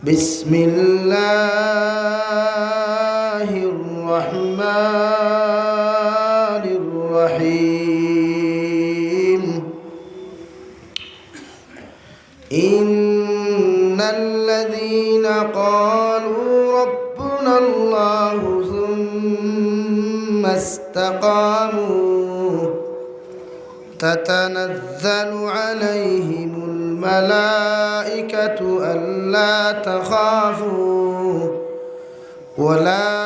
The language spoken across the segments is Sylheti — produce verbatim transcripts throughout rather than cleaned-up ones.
بسم الله الرحمن الرحيم. إن الذين قالوا ربنا الله ثم استقاموا تتنزل عليهم الملائكة ألا تخافوا ولا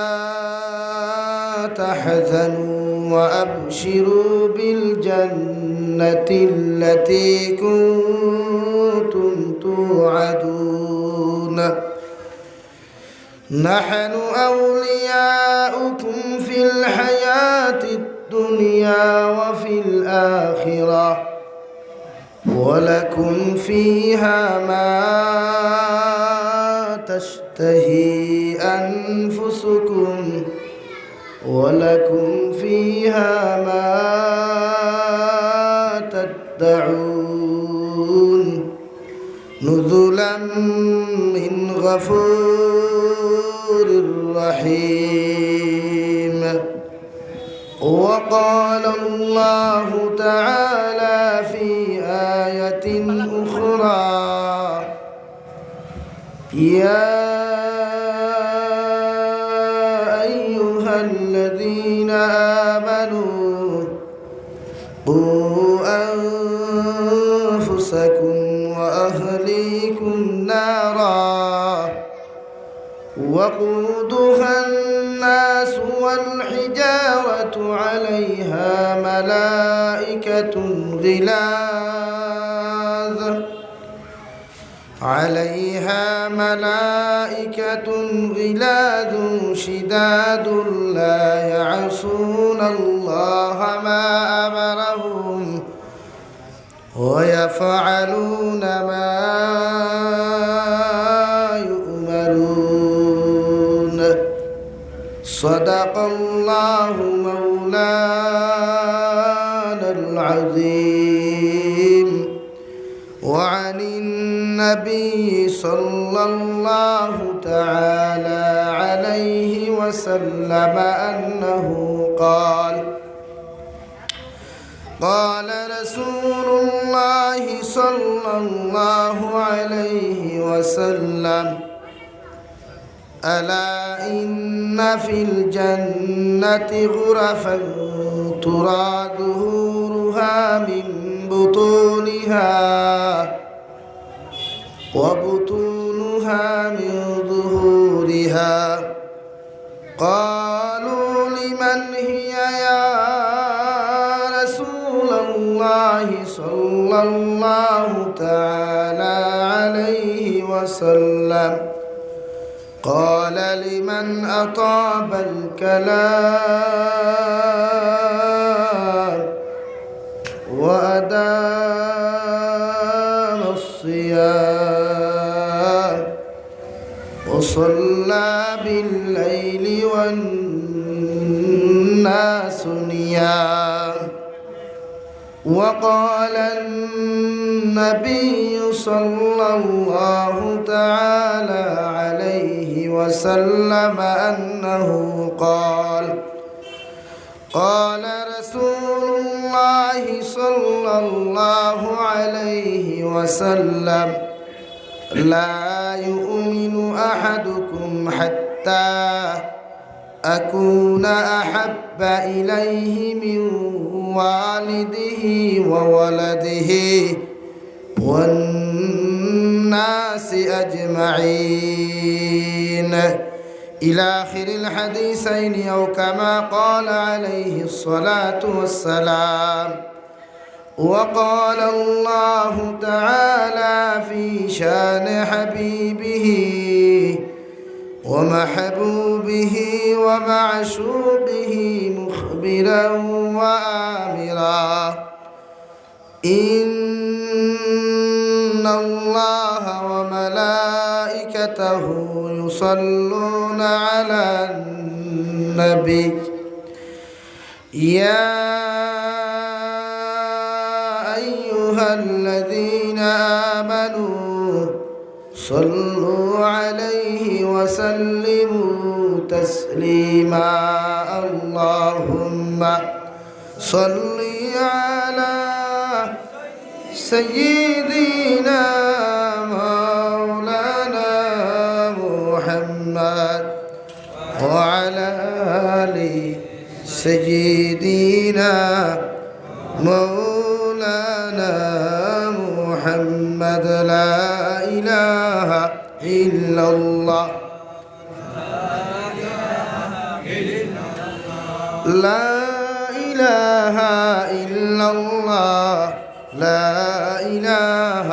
تحزنوا وأبشروا بالجنة التي كنتم توعدون. نحن أولياؤكم في الحياة الدنيا وفي الآخرة ولكم فيها ما تشتهي أنفسكم ولكم فيها ما تدعون. نزلا من غفور رحيم. وقال الله تعالى في آية أخرى: يا أيها الذين آمنوا قوا أنفسكم وأهليكم نارا وقودها الناس والحجارة عليها ملائكة غلاظ عليها ملائكة غلاظ شداد لا يعصون الله ما أمرهم ويفعلون ما يؤمرون. صدق الله مولانا العظيم. وعن النبي صلى الله تعالى عليه وسلم أنه قال: قال رسول الله صلى الله عليه وسلم: ألا إن في الجنة غرفا ترى ظهورها من بطونها وبطونها من ظهورها. قالوا: لمن هي يا رسول الله صلى الله تعالى عليه وسلم؟ قال: لمن أطاب الكلام وأدام الصيام وصلى بالليل والناس نيام. وقال النبي صلى الله تعالى عليه وسلم أنه قال: قال رسول الله صلى الله عليه وسلم: لا يؤمن أحدكم حتى أكون أحب إليه من والده وولده والناس أجمعين. إلى آخر الحديثين، أو كما قال عليه الصلاة والسلام. وقال الله تعالى في شان حبيبه ومحبوبه ومعشوقه مخبرا وآمرا: إن الله وملائكته يصلون على النبي. يا أيها الذين آمنوا صلوا عليه وسلموا تسليما. اللهم صل على سيدنا مولانا محمد وعلى آل سيدنا مولانا محمد. لا إله إلا الله. لا إله إلا الله. لا إله،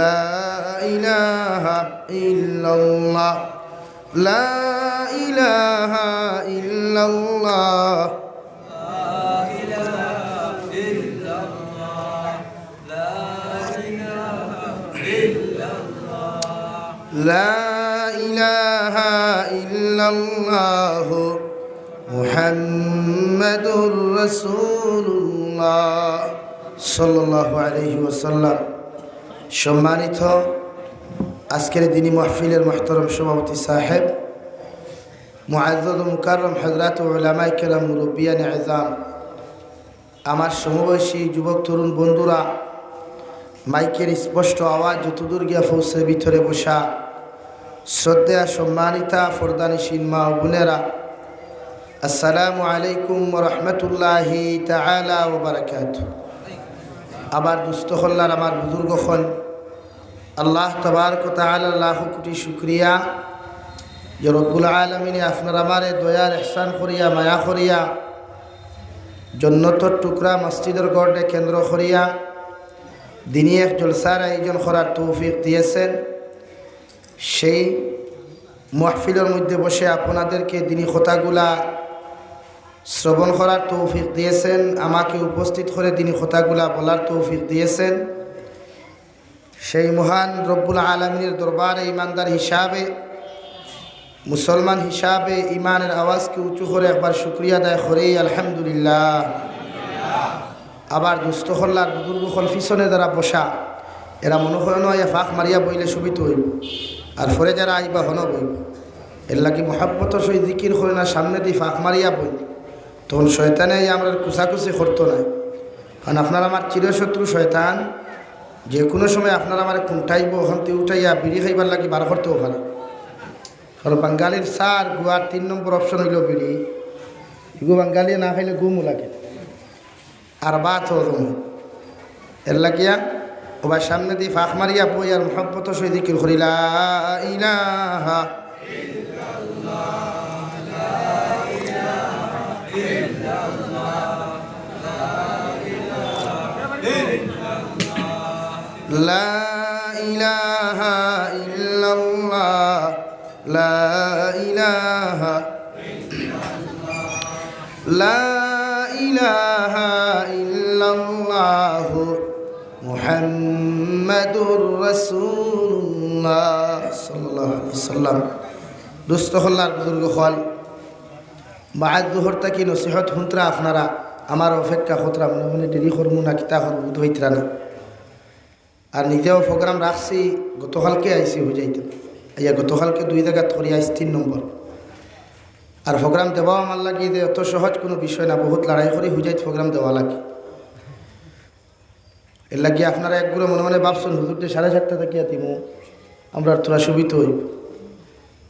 لا إله إلا الله. لا إله إلا الله. لا إله إلا الله محمد رسول الله صلى الله عليه وسلم. সম্মানিত আজকের দিনী মাহফিলের মুহতারাম সভাপতি সাহেব, মুআজ্জাজ ও মুকাররম হযরত ও উলামায়ে কেরাম, মুরব্বিয়ানে এজাম, আমার সমবয়সী যুবক তরুণ বন্ধুরা, মাইকের স্পষ্ট আওয়াজ যতদূর গিয়া পৌঁছে ভিতরে বসা শ্রদ্ধেয়া সম্মানিতা পর্দানিশীন মা ও বোনেরা, আসসালামু আলাইকুম ওয়া রাহমাতুল্লাহি তাআলা ওয়া বারাকাতুহু। আবার দুস্ত হল্লার আমার বুজুর্গ হন, আল্লাহ তাবারক ওয়া তাআলার লাখো কোটি শুকরিয়া যে রব্বুল আলামিনে আপনার আমারে দয়ার ইহসান করিয়া, মায়া করিয়া, জন্নতর টুকরা মসজিদর গড়ে কেন্দ্র করিয়া দিনী এক জলসার আয়োজন করার তৌফিক দিয়েছেন। সেই মাহফিলর মধ্যে বসে আপনাদেরকে দিনী কথাগুলা শ্রবণ করার তৌফিক দিয়েছেন, আমাকে উপস্থিত করে দিনী কথাগুলা বলার তৌফিক দিয়েছেন। সেই মহান রব্বুল আলামিনের দরবারে ইমানদার হিসাবে, মুসলমান হিসাবে ইমানের আওয়াজকে উঁচু করে একবার শুকরিয়া আদায় করি, আলহামদুলিল্লাহ। আবার দুস্ত হল্লার বুজুর্গ হল পিছনে যারা বসা, এরা মনে করে নয় ফাঁক মারিয়া বইলে সুবিধা হইব, আর পরে যারা আইবা হন বইব। এর লাগি মহাব্বতর সহিত জিকির করে না, সামনে দিয়ে ফাঁক মারিয়া বই, তখন শয়তানে আইয়া আমরা কুচাকুচি করতো না। কারণ আপনার আমার চিরশত্রু শয়তান, যে কোনো সময় আপনার আমার কুণ্ঠাইব, ওখান থেকে উঠাইয়া বিড়ি খাইবার লাগি বার করতেও পারে। কারণ বাঙালির সার গুয়ার তিন নম্বর অপশন হইল বিড়ি। এগু বাঙালি না খাইলে ঘুমও লাগে, আর ভাত হজম। এর লাগিয়া ওবার সামনে দিয়ে ফাঁক মারিয়া বই আর মহব্বত সহিত জিকির করি, লা ইলাহা لا إله إلا الله، لا إله، لا إله إلا الله محمد رسول الله صلى الله عليه وسلم. দুস্ত হল্লার বুজুর্গ হল, বাদ জোহর থাকি নসিহত হুনতরা আপনারা, আমার অপেক্ষা করতরা, মনে মনে দেরি করমু না কিতা করমু, বুঝ পাইতরা না। আর নিজেও প্রোগ্রাম রাখছি, গতকালকে আইছি হুজাইতে, আইয়া গতকালকে দুই জায়গাত করি, আইজ তিন নম্বর। আর প্রোগ্রাম দেওয়াও আমার লাগি যে অত সহজ কোনো বিষয় না, বহুত লড়াই করি হুজাইত প্রোগ্রাম দেওয়া লাগে। এর লাগি আপনারা একগুলো মনে মনে ভাবছেন, "হুজুররে সাড়ে সাতটা থাকি আতিমু, আমরা থোড়া সুবিধা হইব।"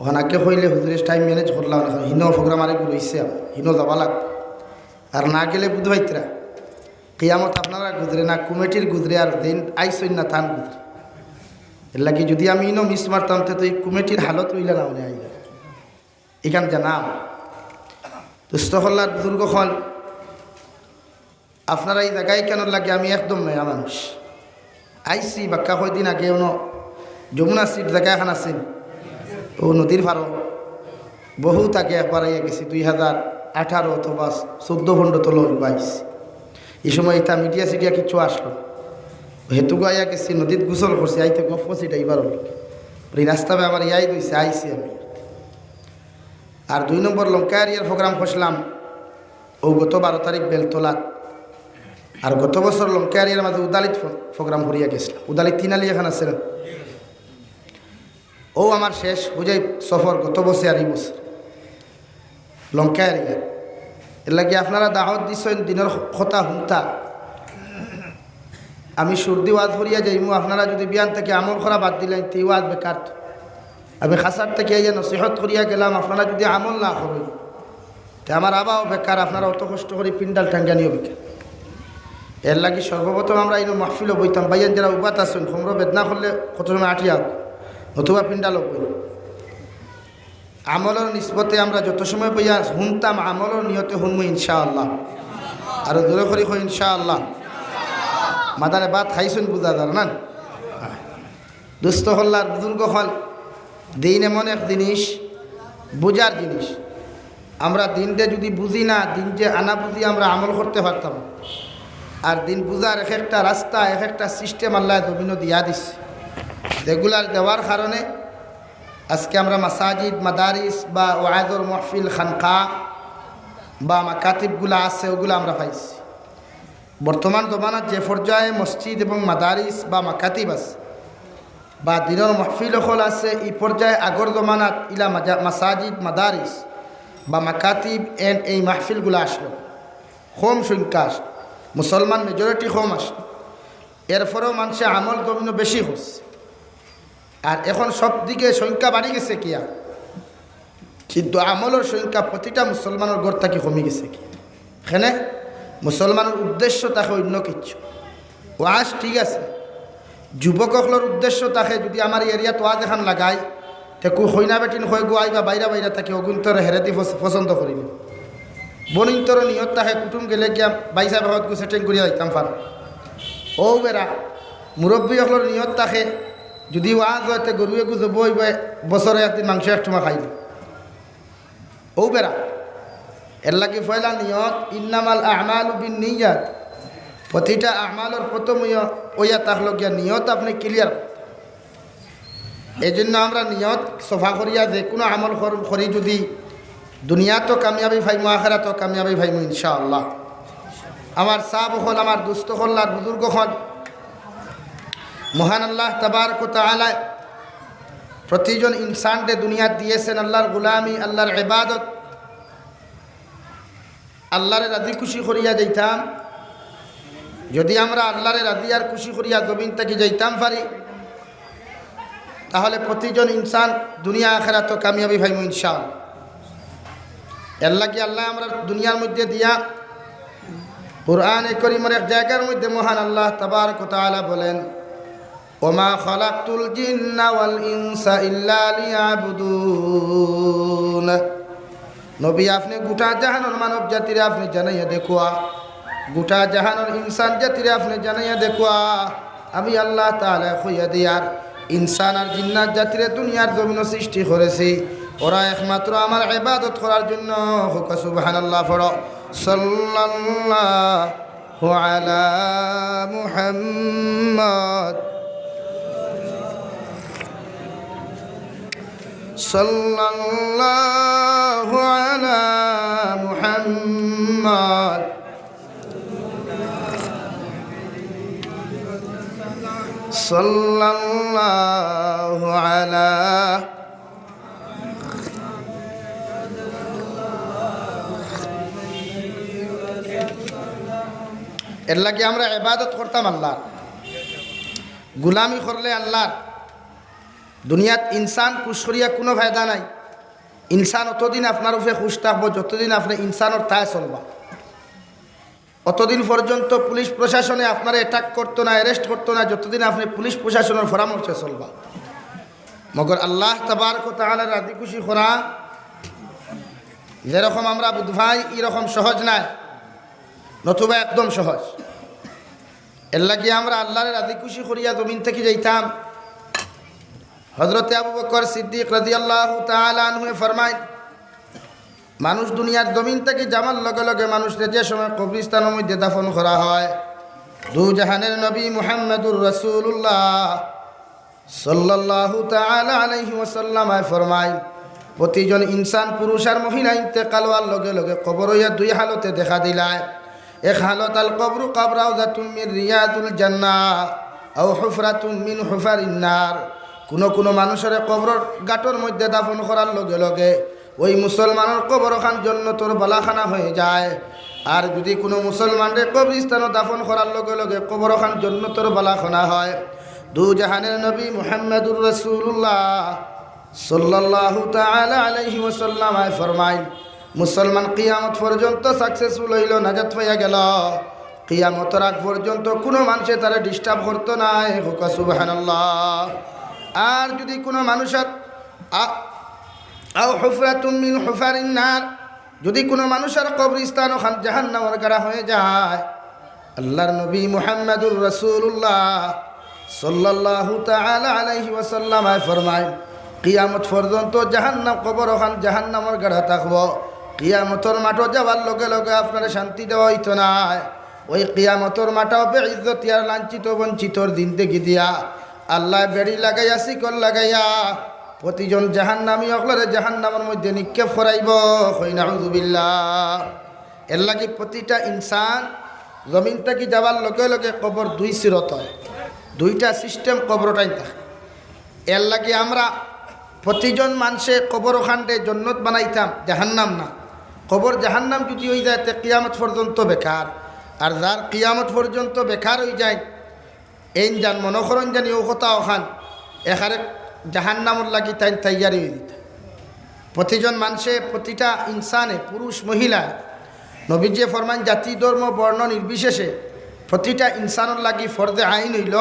ওখান আগে কইলে হুজুরে টাইম ম্যানেজ করলাম না, হিনো প্রোগ্রাম আরেক রইছে, হিনো যাবা লাগ। আর না গেলে বুধ ভাইতরা, কিয়ামত আপনারা গুজরে না, কমিটির গুজরে, আর দিন আইসইন না তান গুজরে। এর লাগি যদি আমি ইনো মিস মারতাম, তে তো এই কমিটির হালত রইলা না, মানে আইলা। এখান জানা দুস্ত হল্লার বুজুর্গ হল, আপনারা এই জায়গায় কেন লাগে? আমি একদম নয়া মানুষ। আইছি বাক্কা কয়দিন আগে, অনো যমুনা সিট জায়গা এখন আছে, ও নদীর পারো। বহুত আগে একবার আইয়া গেছি, দুই হাজার আঠারো অথবা চোদ্দ পনেরো তলো বাইশ। এই সময় এটা মিডিয়া সিডিয়া কিছু আসলো, হেতুগু আইয়া গেছি, নদীত গোসল করছি, আইতে গফ করছি ড্রাইভার হল। এই রাস্তা আমার ইয়াই দইছে, আইছি আমি। আর দুই নম্বর লঙ্কা এরিয়ার প্রোগ্রাম করছিলাম, ও গত বারো তারিখ বেলতলাত। আর গত বছর লঙ্কা এরিয়ার মাঝে উদালিত ফো-, প্রোগ্রাম করিয়া গেছিলাম। উদালিত তিন আলি এখান আছে না? ও আমার শেষ হুজাই সফর গত বছর আর এই বছর লঙ্কা এরিয়া। এর লাগি আপনারা দাওয়াত দিছেন, দিনের কথা হুনতা। আমি সুরদি ওয়াজ করিয়া যাইমু, আপনারা যদি বিয়ান থাকি আমল করা বাদ দিলেন, তে ওয়াজ বেকার তো। আমি খাসার থাকি আইয়া নসিহত করিয়া গেলাম, আপনারা যদি আমল না করেন, তে আমার আবাও বেকার, আপনারা অত কষ্ট করি পিন্ডাল টাঙ্গানিও বেকার। এর লাগি সর্বপ্রথম আমরা এই মাহফিলও বইতাম, ভাইয়ান যারা উবাত আছেন, কোমরো বেদনা করলে কত সময় আটিয়া হোক, নতুবা পিন্ডালও বই। আমলর নিসবতে আমরা যত সময় বইয়া হুনতাম, আমলর নিয়তে হুনমু ইনশাআল্লাহ। আরো জোরে করি কই ইনশাআল্লাহ। মাদানে ভাত খাইছুন বুঝা যার না। দুস্ত হল্লার বুজুর্গ হল, দিন এমন এক জিনিস, বুঝার জিনিস। আমরা দিনটা যদি বুঝি না, দিন যে আনা বুঝি আমরা আমল করতে পারতাম। আর দিন বুঝার এক একটা রাস্তা, এক একটা সিস্টেম আল্লাহ জমিনও দিয়া দিছে। রেগুলার দেওয়ার কারণে আজকে আমরা মাসাজিদ, মাদারিস বা ওয়াজর মাহফিল, খানকা বা মাকাতিবগুলা আছে, ওগুলা আমরা পাইছি। বর্তমান জমানাত যে পর্যায়ে মসজিদ এবং মাদারিস বা মাকাতিব আছে বা দিনর মাহফিল অকল আছে, এই পর্যায়ে আগর জমানাত ইলা মাজা-, মাসাজিদ, মাদারিস বা মাকাতিব and এই মাহফিলগুলা আসলো, কম সংখ্যা আসলো, মুসলমান মেজরিটি কম আসলো। এরপরেও মানুষে আমল জমিনও বেশি করছে। আর এখন সব দিকে সংখ্যা বাড়ি গেছে কিয়া, কিন্তু আমলর সংখ্যা প্রতিটা মুসলমানর ঘর থাকি কমি গেছে কিয়া। এখানে মুসলমানর উদ্দেশ্য থাকে অন্য কিছু। ওয়াজ ঠিক আছে, যুবক অকলর উদ্দেশ্য থাকে যদি আমার এরিয়াত ওয়াজ এখান লাগাই, তে কু কইনা বেটিন কয় গু আইবা বাইরা বাইরা থাকি অগুন্তরে হেরেদি পছ-, পছন্দ করিলে। বনিন্তর নিয়ত থাকে কুটুম গেলে গিয়া ভাই সাহেব হত গু সেটিং করিয়া যাইতাম পার। ও বেরা, মুরব্বী অকলর নিয়ত থাকে যদি ওয়াজ হয় তে গরু এগু জব হইবে, বছরে একদিন মাংস এক টুমা খাইবে। ও বেরা, এর লাগি পয়লা নিয়ত, ইন্নামাল আমালু বিন নিয়াত। প্রতিটা আমালর প্রথম ইয়-, ওইয়া থাকলো গিয়া নিয়ত আপনি ক্লিয়ার। এই জন্য আমরা নিয়ত সফা করিয়া যে কোনো আমল কর-, করি যদি দুনিয়াত তো কামিয়াবি পাইমু, আখেরাত তো কামিয়াবি পাইমু ইনশাআল্লাহ। আমার সাব হল, আমার দুস্ত হল, আর বুজুর্গ হল, মহান আল্লাহ তাবারক ওয়া তাআলা প্রতিজন ইনসানরে দুনিয়াত দিয়েছেন আল্লাহর গোলামি, আল্লাহর ইবাদত, আল্লাহরে রাজি খুশি করিয়া যাইতাম। যদি আমরা আল্লাহরে রাজি আর খুশি করিয়া জমিন থাকি যাইতাম পারি, তাহলে প্রতিজন ইনসান দুনিয়া আখেরাত তো কামিয়াবি পাইমু ইনশাআল্লাহ। এর লাগি আল্লাহ আমরা দুনিয়ার মধ্যে দিয়া কোরআনে করিমর এক জায়গার মধ্যে মহান আল্লাহ তাবারক ওয়া তাআলা বলেন, "ওমা খালাকতুল জিন্না ওয়াল ইনসা ইল্লা লিয়াবুদুন।" নবী, আপনি গোটা জাহানর মানব জাতিরে আপনি জানাইয়া দেখুয়া, গোটা জাহানর ইনসান জাতিরে আপনি জানাইয়া দেখুয়া, আমি আল্লাহ তাআলা কইয়া দিয়ার ইনসান আর জিন্নাত জাতিরে দুনিয়ার জমিনো সৃষ্টি করেছি, ওরা একমাত্র আমার ইবাদত করার জন্য। হোক সুবহানাল্লাহ পড়ো। সাল্লাল্লাহু আলা মুহাম্মদ। সাল্লাল্লাহু আলা মুহাম্মদ। সাল্লাল্লাহু আলা। এর লাগি আমরা ইবাদত করতাম আল্লাহর, গুলামি করলে আল্লাহর। দুনিয়াত ইনসান খুশ করিয়া কোনো ফায়দা নাই। ইনসান অতদিন আপনার উপরে খুশ থাকবো, যতদিন আপনি ইনসানর তায় চলবা। অতদিন পর্যন্ত পুলিশ প্রশাসনে আপনারে অ্যাটাক করতো না, অ্যারেস্ট করতো না, যতদিন আপনি পুলিশ প্রশাসনর পরামর্শে চলবা। মগর আল্লাহ তাবারক ওয়া তাআলার রাজি খুশি করা যেরকম আমরা বুঝ পাই, এরকম সহজ নায়, নতুবা একদম সহজ। এর লাগি আমরা আল্লাহরে রাজি খুশি করিয়া জমিন থাকি যাইতাম। হযরতে আবু বকর সিদ্দিক রাদিয়াল্লাহু তাআলা আনহুয়ে ফরমাইন, মানুষ দুনিয়ার জমিন থাকি যাওয়ার লগে লগে মানুষরে যে সময় কবরস্থানর মধ্যে দাফন করা হয়, দু জাহানের নবী মুহাম্মাদুর রাসূলুল্লাহ সাল্লাল্লাহু তাআলা আলাইহি ওয়াসাল্লাম ফরমাইন, প্রতিজন ইনসান পুরুষ আর মহিলা ইন্তেকাল হওয়ার লগে লগে কবর হইয়া দুই হালতে দেখা দিলায়। এক হালত, আল কবরু কাব রাউজাতুম মিন রিয়াদুল জান্নাহ আও হুফরাতুম মিন হুফারিন নার। কুনু কুনু মানুষরে কবরর গাটর মধ্যে দাফন করার লগে লগে ওই মুসলমানর কবরখান জন্নতর বালাখানা হয়ে যায়। আর যুদি কুনু মুসলমানরে কবরিস্তানো দাফন করার লগে লগে কবরখান জন্নতর বালাখানা হয়, দু জাহানের নবী মুহাম্মাদুর রাসূলুল্লাহ সাল্লাল্লাহু তাআলা আলাইহি ওয়াসাল্লাম আয় ফরমাইন, মুসলমান কিয়ামত পর্যন্ত সাকসেসফুল অইল, নাজাত পাইয়া গেল। কিয়ামতর আগ পর্যন্ত কুনু মানষে তারে ডিস্টার্ব করতো নায়। কউক্কা সুবহানাল্লাহ। আর যুদি কুনু মানুষর আ-, আও হুফরাতুম মিন হুফারিন নার, যুদি কুনু মানুষর কবরিস্তান অখান জাহান্নামর গাড়া হয়ে যায়, আল্লাহর নবী মুহাম্মাদুর রাসূলুল্লাহ সাল্লাল্লাহু তাআলা আলাইহি ওয়াসাল্লাম আয় ফরমাইন, কিয়ামত পর্যন্ত জাহান্নাম, কবর অখান জাহান্নামর গাড়া থাকবো। কিয়ামতর মাঠো যাওয়ার লগে লগে আপনারে শান্তি দেওয়া অইতো নায়। ওই কিয়ামতর মাঠো বেইজ্জতি আর লাঞ্ছিত বঞ্চিতর জিন্দেগি দিয়া আল্লায় বেড়ি লাগাইয়া, শিকল লাগাইয়া প্রতিজন জাহান্নামী অকলরে জাহান্নামর মধ্যে নিক্ষেপ করাইবো। কই নাউজুবিল্লাহ। এর লাগি প্রতিটা ইনসান জমিন থাকি যাওয়ার লগে লগে কবর দুই সিরত হয়, দুইটা সিস্টেম কবরটাই থাকে। এর লাগি আমরা প্রতিজন মানষে কবর অখানরে জন্নত বানাইতাম, জাহান্নাম না। কবর জাহান্নাম যুদি অই যায়, তে কিয়ামত পর্যন্ত বেকার। আর যার কিয়ামত পর্যন্ত বেকার অই যায়, এইন যান মনো করইন জানি অউ কথা অখান, একেবারে জাহান্নামর লাগি তাইন তৈয়ারি অই দিতা। প্রতিজন মানষে, প্রতিটা ইনসানে, পুরুষ মহিলা, নবীজিয়ে ফরমাইন, জাতি ধর্ম বর্ণ নির্বিশেষে প্রতিটা ইনসানর লাগি ফরজে আইন অইল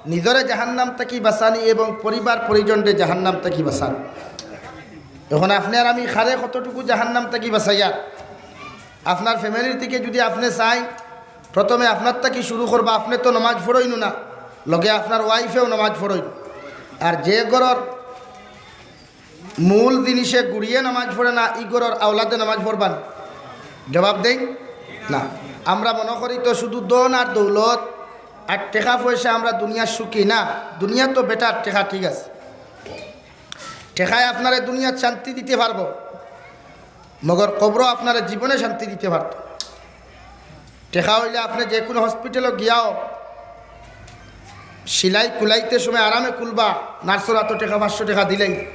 নিজরে জাহান্নাম থাকি বাঁচানি এবং পরিবার পরিজনরে জাহান্নাম থাকি বাঁচানি। এখন আপনে আর আমি কারে কতটুকু জাহান্নাম থাকি বাঁচাইয়ার, আপনার ফ্যামিলির দিকে যুদি আপনে চাইন, প্রথমে আপনার থাকি শুরু করবা। আপনে তো নমাজ পড়ইন না, লগে আপনার ওয়াইফেও নমাজ পড়ইন। আর যে ঘরর মূল জিনিসে গুড়িয়ে নমাজ পড়ে না, ই ঘরর আওলাদে নমাজ পড়বা নি? জবাব দেইন না। আমরা মনো করি তো শুধু ধন আর দৌলত আর টেকা পয়সা আমরা দুনিয়ার সুখী না। দুনিয়া তো বেটার, টেকা ঠিক আছে, টেকায় আপনারে দুনিয়াত শান্তি দিতে পারবো, মগর কবরো আপনারে জীবনে শান্তি দিতে পারতো। টেকা অইলে আপনে যে কুনু হসপিটালো গিয়াও সিলাই কুলাইতে সময় আরামে কুলবা, নার্সর আতো টেকা, পাঁচশো টেকা দিলেই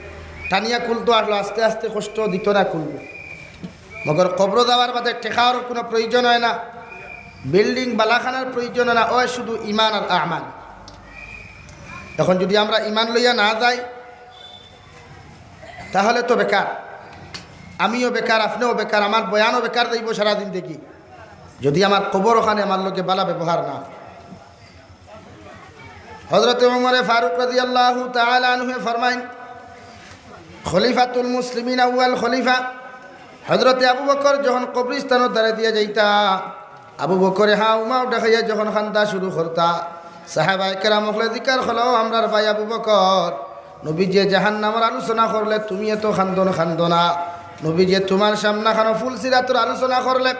টানিয়া কুলতো আসলো, আস্তে আস্তে কষ্ট দিতো না কুলবো। মগর কবরো যাওয়ার বাদে টেকার কুনু প্রয়োজন অয় না, বিল্ডিং বালাখানার প্রয়োজন অয় না, অয় শুধু ইমান আর আমাল। এখন যুদি আমরা ইমান লইয়া না যাই, তাহলে তো বেকার, আমিও বেকার, আপনেও বেকার, আমার বয়ানও বেকার যাইবো সারা জিন্দেগি, যুদি আমার কবর অখানে আমার লগে বালা ব্যবহার না। হযরতে উমরে ফারুক রাদিয়াল্লাহু তাআলা আনহুয়ে ফরমাইন, খলিফাতুল মুসলিমিন আউয়াল খলিফা হযরতে আবু বকর যখন কবরিস্তানর দ্বারে দিয়া যাইতা, আবু বকরে হাউ মাউ দেখাইয়া যখন কান্দা শুরু করতা, সাহাবায়ে কেরাম অকলে জিকার করলা, "ও আমরার ভাই আবু বকর, নবীজিয়ে জাহান্নামর আলোচনা করলে তুমি এত কান্দন কান্দো না, নবীজিয়ে তুমার সামনাখানো ফুলসিরাতর আলোচনা করলে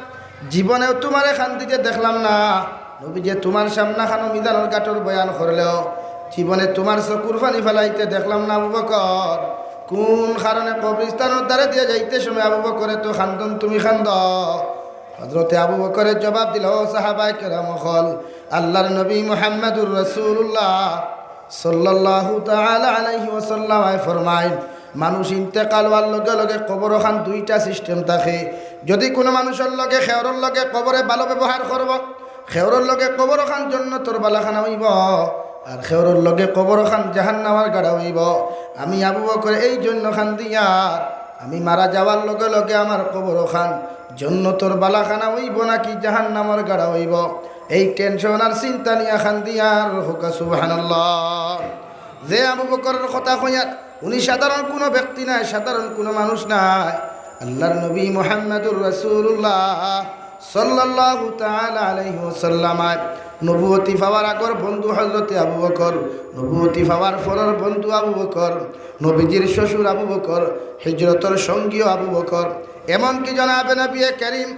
জীবনেও তুমারে কান্দিতে দেখলাম না, নবীজিয়ে তুমার সামনাখানো মিজানর ঘাটর বয়ান করলেও জীবনে তুমার চকুর পানি ফালাইতে দেখলাম না আবু বকর। কুন কারণে কবরিস্তানর দ্বারে দিয়া যাইতে সময় আবু বকর এত কান্দন তুমি কান্দো?" হযরতে আবু বকরে জবাব দিলা, "ও সাহাবায়ে কেরাম অকল, আল্লাহর নবী মুহাম্মাদুর রাসূলুল্লাহ সাল্লাল্লাহু তাআলা আলাইহি ওয়াসাল্লাম আয় ফরমাইন, মানুষ ইন্তেকাল অওয়ার লগে লগে কবর অখান দুইটা সিস্টেম থাকে। যুদি কুনু মানুষর লগে, খেওরর লগে কবরে ভালো ব্যবহার করবো, খেওরর লগে কবর অখান জন্নতর বালাখানা অইবো, আর খেওরর লগে কবর অখান জাহান্নামর গাড়া অইবো। আমি আবু বকর এই জন্য কান্দিয়ার, আমি মারা যাওয়ার লগে লগে আমার কবর অখান জন্নতর বালাখানা অইবো নাকি জাহান্নামর গাড়া অইবো, এই টেনশন আর চিন্তা নিয়া কান্দিয়ার।" কউক্কা সুবহানাল্লাহ। যে আবু বকরর কথা কইয়ার, উনি সাধারণ কুনু ব্যক্তি নায়, সাধারণ কুনু মানুষ নায়। আল্লাহর নবী মুহাম্মাদুর রাসূলুল্লাহ সাল্লাল্লাহু তাআলা আলাইহি ওয়াসাল্লাম আয়। নবুয়তি পাওয়ার আগর বন্ধু হযরতে আবু বকর, নবুয়তি পাওয়ার পরর বন্ধু আবু বকর, নবীজির শ্বশুর আবু বকর, হিজরতর সঙ্গীও আবু বকর, এমনকি জনাবে নবী করিম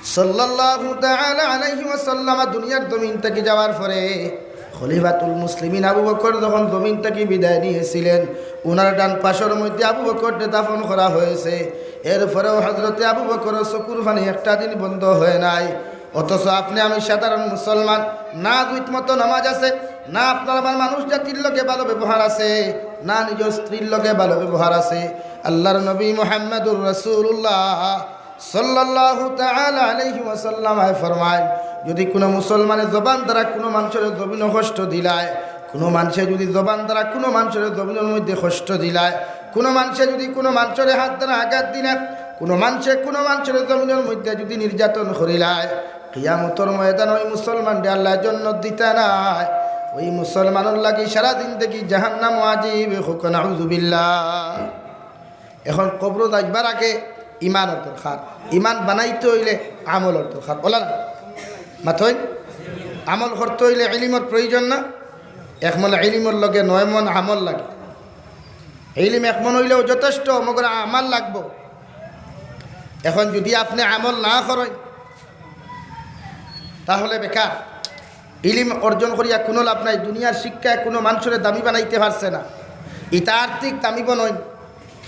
সাল্লাল্লাহু তাআলা আলাইহি ওয়াসাল্লাম দুনিয়ার জমিন থাকি যাওয়ার পরে খলিফাতুল মুসলিমিন আবু বকর যখন জমিন থাকি বিদায় নিয়েছিলেন, উনার ডান পাশর মধ্যে আবু বকররে দাফন করা হয়েছে। এরপরেও হযরতে আবু বকরর চকুর পানি একটা দিন বন্ধ হয় নাই। অথচ আপনে আমি সাধারণ মুসলমান, না দুই মতো নামাজ আছে, না আপনার আমার মানুষ জাতির লগে ভালো ব্যবহার আছে, না নিজর স্ত্রীর লগে ভালো ব্যবহার আছে। আল্লাহর নবী মুহাম্মাদুর রাসূলুল্লাহ সাল্লাল্লাহু তাআলা আলাইহি ওয়াসাল্লাম আয় ফরমায়, যদি কুনু মুসলমানে জবান দ্বারা কুনু মানষরে জমিনো কষ্ট দিলায়, কুনু মানষে যদি জবান দ্বারা কুনু মানষরে জমিনর মধ্যে কষ্ট দিলায়, কুনু মানষে যদি কুনু মানষরে হাত দ্বারা আঘাত দিলায়, কুনু মানষে কুনু মানষরে জমিনর মধ্যে যদি নির্যাতন করিলায়, কিয়ামতর ময়দান ওই মুসলমানরে আল্লায় জন্নত দিতা নায়। ওই মুসলমানর লাগি সারা জিন্দেগি জাহান্নাম ওয়াজিব। কউক্কা নাউজুবিল্লাহ। এখন কবরো যাইবার আগে ইমানর দরকার। ইমান বানাইতে অইলে আমলর দরকার। অলা না? মাতইন, আমল করতে অইলে ইলিমর প্রয়োজন না? এক মন ইলিমর লগে নয় মন আমল লাগে। ইলিম এক মন অইলেও যথেষ্ট, মগর আমল লাগবো। এখন যদি আপনে আমল না করইন, তাহলে বেকার। ইলিম অর্জন করিয়া কুনু লাভ নাই। দুনিয়ার শিক্ষায় কুনু মানষরে দামি বানাইতে পারছে না। ইতা আর্থিক দামি বনইন,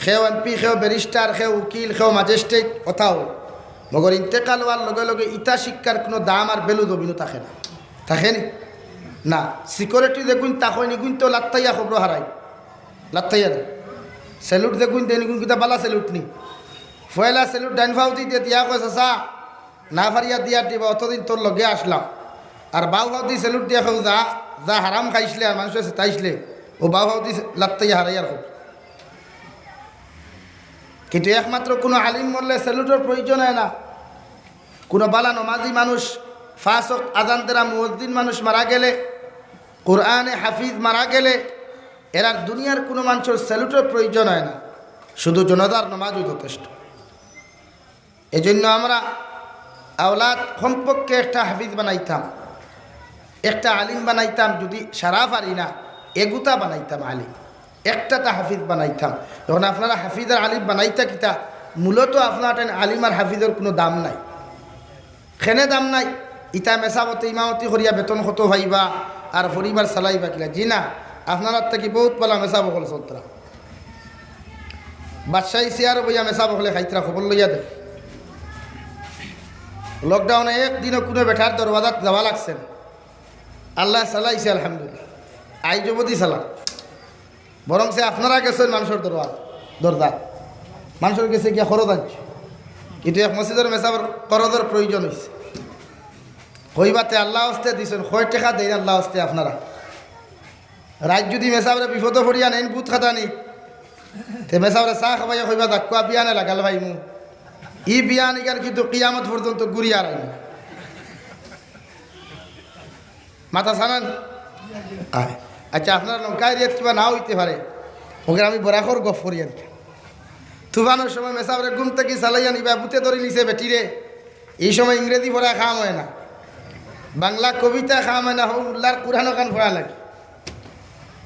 কেউ এমপি, কেউ ব্যারিস্টার, কেউ উকিল, কেউ ম্যাজিস্ট্রেট, অতাও। মগর ইন্তেকাল অওয়ার লগে লগে ইতা শিক্ষার কুনু দাম আর ভ্যালু জমিনো থাকে না। থাকে নি? না। সিকিউরিটি যেগুইন থাকইন, ইগুইন তো লাত্তাইয়া কবরো হারাইন। লাত্তাইয়া না। স্যালুট যেগুইন দেইন, ইগুইন কিতা বালা স্যালুট নি? পয়লা স্যালুট ডাইন ফাওদি দিয়া কয়, "চাচা, না পারিয়া দিয়া দিবা, অতদিন তোর লগে আসলাম।" আর বাউ ফাওদি স্যালুট দিয়া কয়, "যা, যা হারাম খাইছলে আর মানষরে ছিতাইছলে।" অউ বাউ ফাওদি লাত্তাইয়া হারাইয়ার কবর। কিন্তু একমাত্র কুনু আলিম মরলে স্যালুটর প্রয়োজন অয় না। কুনু বালা নমাজি মানুষ, ফাসক আজান দেরা মুয়াজ্জিন মানুষ মারা গেলে, কোরআনে হাফিজ মারা গেলে, এরার দুনিয়ার কুনু মানষর স্যালুটর প্রয়োজন অয় না, শুধু জনাজার নমাজই যথেষ্ট। এজন্য আমরা আওলাদ কমপক্ষে একটা হাফিজ বানাইতাম, একটা আলিম বানাইতাম, যদি সারা পারি না, এগুতা বানাইতাম আলিম, একটা তা হাফিজ বানাইতাম। এখন আপনারা হাফিজ আর আলিম বানাইতা কিতা? মূলত আপনার টাইম আলিম আর হাফিজর কুনু দাম নাই। কেনে দাম নাই? ইতা মেসাবতে ইমামতি করিয়া বেতন কত পাইবা আর পরিবার চালাইবা কিলা? জি না, আপনারার থাকি বউত বালা মেসাব অকল চলতরা। বাদশাহী চেয়ারো বইয়া মেসাব অকলে খাইতরা, খবর লইয়া দেখ। লকডাউনে একদিনও কুনু বেটার দরওয়াজাত যাওয়া লাগছে না। আল্লায় চালাইছে, আলহামদুলিল্লাহ। আইজ অবধি চালান। বরং সে আপনারা গেছইন মানষর দরওয়াজা, দরজাত। মানষর গেছে গিয়া খরচ আনছে। কিন্তু এক মসজিদর মেসাবর খরচর প্রয়োজন অইছে। কইবা তে আল্লার ওয়াস্তে দিছইন, কয় টেকা দেইন আল্লার ওয়াস্তে আপনারা? রাইত যদি মেসাবরে বিপদো পড়িয়া নেইন, ভূত খাটানি, তে মেসাবরে চা খাবাইয়া কইবা, "যাউক্কা, বিয়ানে লাগাল পাইমু।" ই বিয়ান ইখান কিন্তু কিয়ামত পর্যন্ত ঘুরিয়া আর আইন না। মাথা সানান? আয়। আচ্ছা, আপনার লঙ্কা এরিয়াত কিবা না অইতে পারে, ওকে আমি বরাকর গফ করি আর কি। তুফানর সময় মেসাবরে ঘুম থাকি চালাইয়া নিবা, ভূতে ধরি নিছে বেটিরে। ই সময় ইংরেজি পড়া কাম অয় না, বাংলা কবিতা কাম অয় না, হউ মুল্লার কুরআন অখান পড়া লাগে।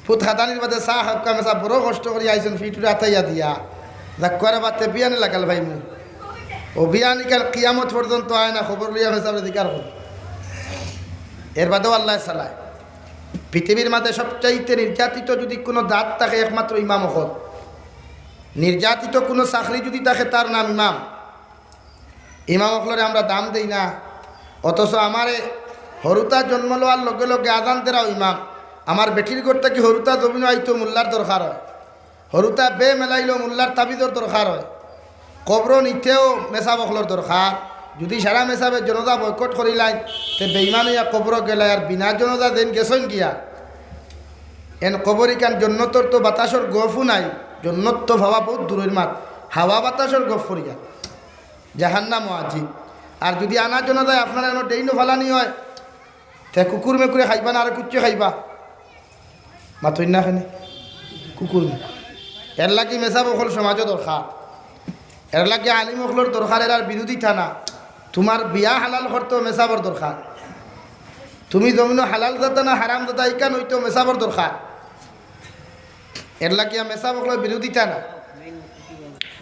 ভূত খাটানির বাদে চা খাউক্কা মেসাব, বড় কষ্ট করি আইছইন, ফিটুরে আতাইয়া দিয়া। যাউক্কা রে বা তে বিয়ানে লাগাল পাইমু। অউ বিয়ান ইখান কিয়ামত পর্যন্ত আয় না, খবর লইয়া মেসাবরে জিকার করি। এর বাদেও আল্লায় চালায়। পৃথিবীর মাঝে সবচাইতে নির্যাতিত যদি কুনু জাত থাকে, একমাত্র ইমাম অকল। নির্যাতিত কুনু চাকরি যদি থাকে, তার নাম ইমাম। ইমাম অকলরে আমরা দাম দেই না, অথচ আমারে হুরুতা জন্ম লওয়ার লগে লগে আজান দেরাও ইমাম। আমার বেটির ঘর থাকি হুরুতা জমিনো আইতো, মুল্লার দরকার অয়। হুরুতা বে মেলাইলো, মুল্লার তাবিজর দরকার অয়। কবরো নিতেও মেসাব অকলর দরকার। যদি সারা মেসাবে জনাজা বয়কট করিলাইন, তে বেইমান অইয়া কবরো গেলায় আর বিনা জনাজা যেইন গেছইন গিয়া। এন কবর ইখান জন্নতর তো বাতাসর গফও নাই, জন্নত তো পাওয়া বউত দূরর মাত, হাওয়া বাতাসর গফ করিয়া। জাহান্নাম ওয়াজিব। আর যদি আনা জনাজায় আপনারা এনো ড্রেইনো ফালানি অয়, তে কুকুর মেকুরে খাইবা না, আর কুচ্চে খাইবা? মাতইন না কেনে? কুকুর মেকুরে। এর লাগি মেসাব অকল সমাজো দরকার, এর লাগি আলিম অকলর দরকার, এরার বিরোধিতা না। তুমার বিয়া হালাল করতেও মেসাবর দরকার। তুমি জমিনো হালাল জাদা না হারাম জাদা, ইখান অইতেও মেসাবর দরকার। এর লাগিয়া মেসাব অকলর বিরোধিতা না,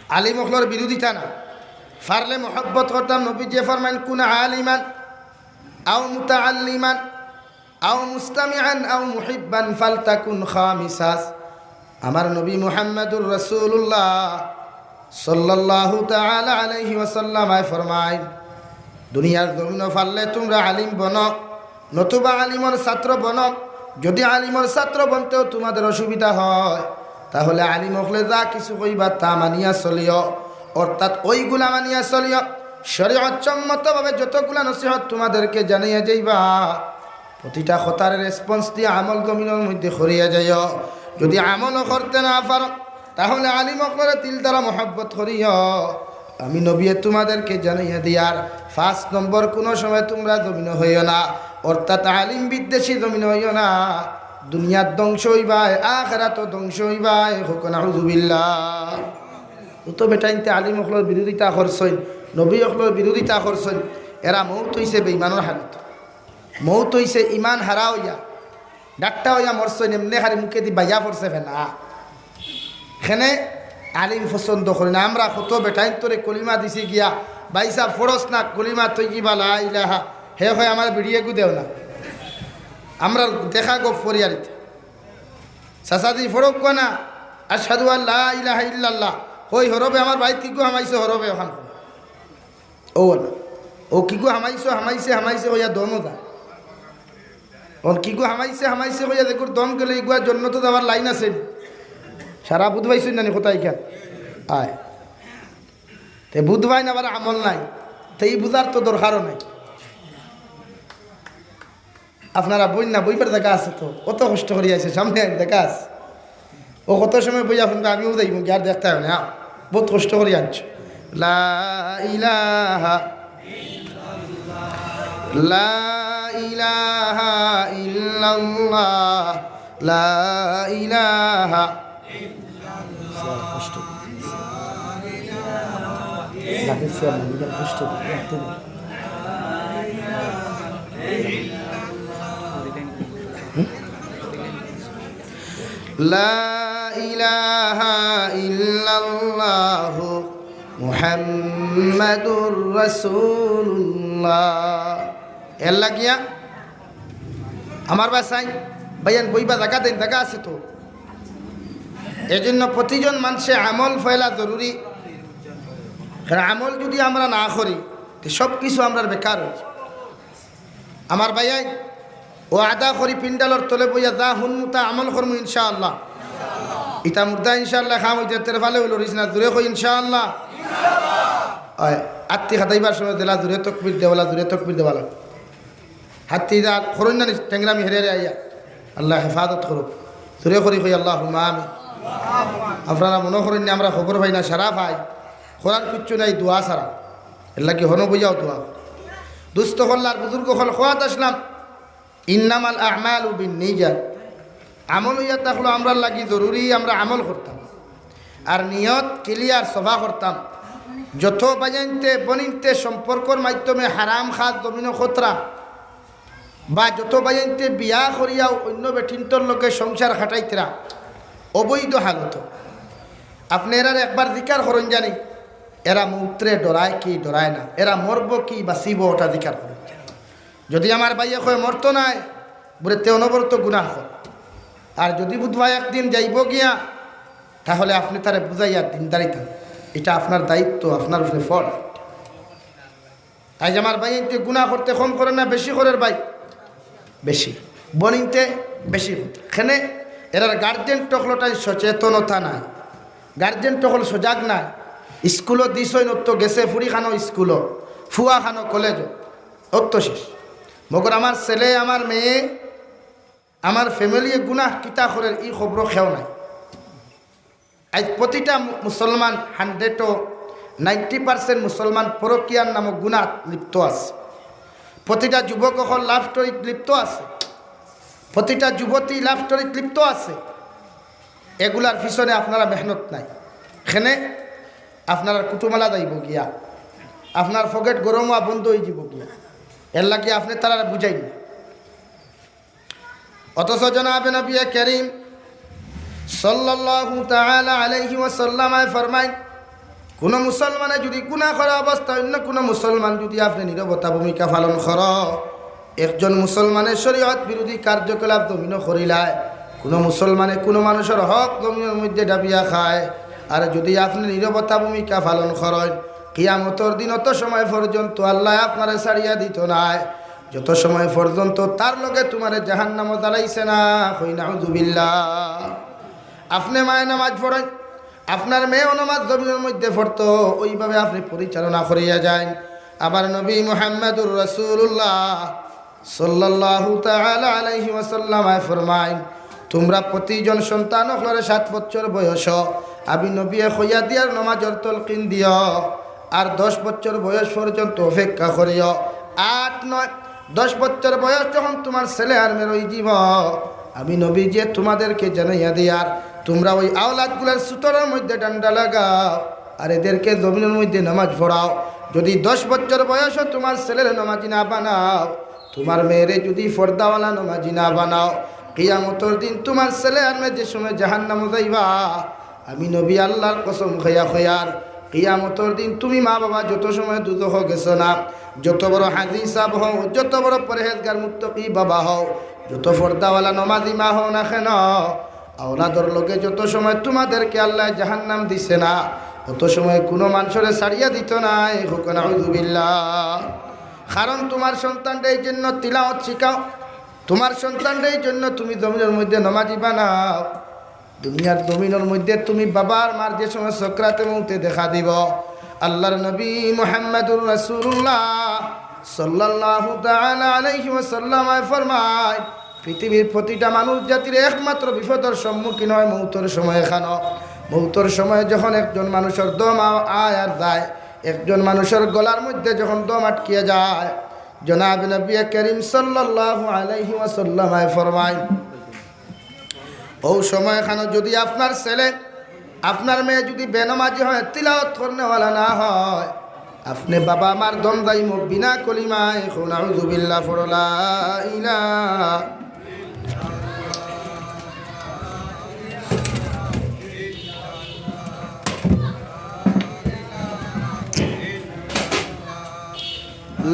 আলিম অকলর বিরোধিতা না। পারলে মহব্বত করতাম, নবীজিয়ে ফরমাইন, "কুন আলিমান আও মুতাআল্লিমান আও মুস্তামিআন আও মুহিব্বান ফালতাকুন খামিসাস।" আমার নবী মুহাম্মাদুর রাসূলুল্লাহ সাল্লাল্লাহু তাআলা আলাইহি ওয়াসাল্লাম আয় ফরমাইন, দুনিয়ার জমিনো পারলে তুমরা আলিম বনো, নতুবা আলিমর ছাত্র বনো। যদি আলিমর ছাত্র বনতেও তোমাদের অসুবিধা হয়, তাহলে আলিম অকলে যা কিছু কইবা তা মানিয়া চলিও, অর্থাৎ ওইগুলা মানিয়া চলিও। শরীয়ত সম্মতভাবে যতগুলা নসিহত তোমাদেরকে জানাইয়া যাইবা, প্রতিটা কথার রেসপন্স দিয়া আমল জমিনর মধ্যে করিয়া যাইও। যদি আমলও করতে না পারো, তাহলে আলিম অকলরে দিল দ্বারা মহব্বত করিও। আমি নবীয়ে তোমাদেরকে জানাইয়া দিয়ার, পাঁচ নম্বর, কোনো সময় তোমরা জমিন হইও না, অর্থাৎ আলিম বিদ্বেষী জমিন হইও না। দুনিয়াত ধ্বংস হইবায়, আখেরাতও ধ্বংস হইবায়। হোক নাউজুবিল্লাহ। ও তো বেটাইন্তে আলিম অকলর বিরোধিতা করছইন, নবী অকলর বিরোধিতা করছইন, এরা মৌত হইছে বেইমানর হালত। মৌত হইছে ইমান হারা হইয়া, ডাট্টা হইয়া মরছইন, এমনে খালি মুখেদি বাইয়া পড়ছে ফেনা। খেনে আলিম পছন্দ করি না। আমরা কত বেটাইন্তরে কলিমা দিছি গিয়া, "ভাইসাব, পড়স না, কলিমা তৈয়িবা লা ইলাহা।" হে কয়, "আমার বিড়িয়ে গু দেও না।" আমরা দেখা গপ করি আর ইতা। "চাচাজি, পড়উক্কা না, আশহাদু আল্লা ইলাহা ইল্লাল্লাহ।" কই হরবে আমার বাইত কিগু হামাইছে, হরবে ওখান কই। ও না। ও কিগু হামাইছো, হামাইছে, হামাইছে কইয়া দমও যায়। অন কিগু হামাইছে, হামাইছে কইয়া দেখুর দম গেলে ইগুয়া জন্নতো যাওয়ার লাইন আছে। সারা বুধবাই শুন নানি কোথায় কেন? আয়। তে বুধবাই না আবার আমল নাই। তে ই বুঝার তো দরকারও নাই। আপনারা বইন না, বইবার জায়গা আছে তো। অত কষ্ট করি আইছে, সামনে আইন জায়গা আছে। ও কত সময় বইয়া শুনবে, আমিও যাইব, কি আর দেখতে হবে না। বহুত কষ্ট করি আনছো। লা ইলাহা, লা ইলাহা ইল্লাল্লাহ, লা ইলাহা। কষ্ট। লাগে সে আমার নিজের কষ্ট। লা ইলাহা ইল্লাল্লাহু মুহাম্মাদুর রাসূলুল্লাহ। এর লাগিয়া আমার বাসায় ভাইয়ান বইবা জায়গা দেন, জায়গা আছে তো। এই জন্য প্রতিজন মানুষে আমল ফয়লা জরুরি। কারণ আমল যদি আমরা না করি, তো সব কিছু আমরা বেকার হয়ে যাবে। আমার ভাইয়াই, ও আদা করি পিন্ডালর তলে বইয়া যা হুনমু তা আমল করমু ইনশাআল্লাহ। ইতা মুর্দা ইনশাআল্লাহ খাম হইতে তেরফালে হইল রিস না, জুরে কই ইনশাআল্লাহ। অয়, আত্তি খাতাইবার সময় দিলা জুরে তকবির দেওয়ালা, জুরে তকবির দেওয়ালা। হাত্তি যা করইন না নি, টেংরামি হেরে হেরে আইয়া। আল্লাহ হেফাজত করুক। জুরে করি কই আল্লাহুম্মা আমিন। আপনারা মনে করইন না আমরা খবর পাই না, সারা পাই। করার কিচ্ছু নাই, দোয়া ছাড়া। এর লাগি হনো বইয়াও দোয়া। দুস্থ হল্লার বুজুর্গ হল খোয়াত আসলাম। ইন্নামাল আমালু বিন নিয়াত। আমল হইয়া থাকলো আমরার লাগি জরুরি, আমরা আমল করতাম। আর নিয়ত ক্লিয়ার সভা করতাম। যত ভাইয়াইন্তে বনিন্তে সম্পর্কর মাধ্যমে হারাম খাত জমিনো খতরা, বা যত ভাইয়াইন্তে বিয়া করিয়াও অন্য বেটিন্তর লগে সংসার খাটাইতরা অবৈধ হালত। আপনি এরার একবার জিকার করইন জানি, এরা মৌতরে ডরায় কি ডরায় না, এরা মরব কি বাঁচিব ওটা জিকার করইন জানি। যদি আমার ভাইয়ে কয় মরতো নায়, বুলে তে অনবরত গুনাহ কর। আর যদি বুধবায় একদিন যাইব গিয়া, তাহলে আপনি তারে বুঝাইয়া দিনদারিতা, এটা আপনার দায়িত্ব, আপনার উপরে ফরজ। আইজ আমার ভাইয়াইন্তে গুনাহ করতে কম করে না, বেশি করের ভাই? বেশি। বনিন্তে বেশি করে। কেনে এরার গার্জেন টকলটাই সচেতনতা নাই, গার্জেন টকল সজাগ নাই। স্কুলো দিছইন অত গেছে ফুড়ি খানো স্কুলো, ফুয়া খানো কলেজো, অত শেষ। মগর আমার ছেলে, আমার মেয়ে, আমার ফ্যামিলিয়ে গুনাহ কিতা করের ই খবর কেউ নাই। আইজ প্রতিটা মু-, মুসলমান হান্ড্রেডও নাইনটি পার্সেন্ট মুসলমান পরকিয়ার নামক গুনাহ লিপ্ত আছে। প্রতিটা যুবক অকল লাভ স্টোরিত লিপ্ত আছে। প্রতিটা যুবতী লাভ স্টোরিত লিপ্ত আছে। এগুলার পিছনে আপনারা মেহনত নাই। এখানে আপনারা কুটুমালা যাইব গিয়া, আপনার পকেট গরম হওয়া বন্ধ হয়ে যাব গিয়া। এর লাগি আপনি তারা বুঝাইন না। অথচ জনাবে নবী করিম সাল্লাল্লাহু তাআলা আলাইহি ওয়াসাল্লামে ফরমাইন, কোনো মুসলমানে যদি গুনাহ করা অবস্থা অন্য কোনো মুসলমান যদি আপনি নীরবতা ভূমিকা পালন করো, একজন মুসলমানের শরীয়ত বিরোধী কার্যকলাপ জমিনো করিলায়, কোনো মুসলমানে কোনো মানুষের হক জমিনের মধ্যে ডাবিয়া খায়, আর যদি আপনি নীরবতা ভূমিকা পালন করেন, কিয়ামতর দিন অত সময় পর্যন্ত আল্লায় আপনারে ছাড়িয়া দিতো নায়, যত সময় পর্যন্ত তার লগে তুমারে জাহান্নামো জ্বালাইছে না। কই নাউজুবিল্লাহ। আপনে মায়ে নামাজ পড়ইন, আপনার মেয়েও নামাজ জমিনর মধ্যে পড়তো, ওইভাবে আপনে পরিচালনা করিয়া যাইন। আমার নবী মুহাম্মাদুর রাসূলুল্লাহ সাল্লাল্লাহু তাআলা আলাইহি ওয়াসাল্লামে ফরমাইন, তুমরা প্রতিজন সন্তান অকলরে সাত বছর বয়স আমি নবীয়ে কইয়া দিয়ার নামাজর তলকিন দিও, আর দশ বছর বয়স পর্যন্ত অপেক্ষা করিও। আট, নয়, দশ বছর বয়স যখন তুমার ছেলে আর মেয়ে অইযিবো, আমি নবীজিয়ে তুমাদেরকে জানাইয়া দিয়ার, তুমরা ওই আওলাদগুলার সুতরর মধ্যে ডান্ডা লাগাও, আর এদেরকে জমিনর মধ্যে নামাজ পড়াও। যদি দশ বছর বয়সও তুমার ছেলেরে নামাজি না বানাও, তুমার মেয়েরে যদি পর্দাওয়ালা নামাজি না বানাও, কিয়ামতর দিন তুমার ছেলে আর মেয়ে যে সময় জাহান্নামো যাইবা, আমি নবী আল্লার কসম খাইয়া কইয়ার, কিয়ামতর দিন তুমি মা বাবা যত সময় দুজখো গেছো না, যত বড় হাজি সাব হও, যত বড় পরহেজগার মুত্তাকি বাবা হও, যত পর্দাওয়ালা নামাজি মা হও না কেন, আওলাদর লগে যত সময় তুমাদেরকে আল্লায় জাহান্নাম দিছে না, অত সময় কুনু মানষরে ছাড়িয়া দিতো নায়। কউক্কা নাউজুবিল্লাহ। কারণ তুমার সন্তানরে এই জন্য তিলাওয়াত শিখাও, তুমার সন্তানরে এই জন্য তুমি জমিনর মধ্যে নামাজি বানাও। দুনিয়ার জমিনর মধ্যে তুমি বাবার মার যে সময় সকরাতে মউতে দেখা দিবো, আল্লার নবী মুহাম্মাদুর রাসূলুল্লাহ সাল্লাল্লাহু তাআলা আলাইহি ওয়াসাল্লামে ফরমাইন, পৃথিবীর প্রতিটা মানুষ জাতির একমাত্র বিপদর সম্মুখীন হয় মউতর সময়। কেন? মউতর সময় যখন একজন মানষর দম আ-, আয় আর যায়, একজন মানষর গলার মধ্যে যখন দম আটকিয়া যায়, জনাব নবী করিম সাল্লাল্লাহু আলাইহি ওয়াসাল্লামে ফরমাইন, অউ সময় খানো যদি আপনার ছেলে, আপনার মেয়ে যদি বেনমাজি হয়, তিলাওয়াত করনেওয়ালা না হয়, আপনে বাবা মার দম যাইমু বিনা কলিমায়। কও নাউজুবিল্লাহ, পড়ো লা ইলাহা।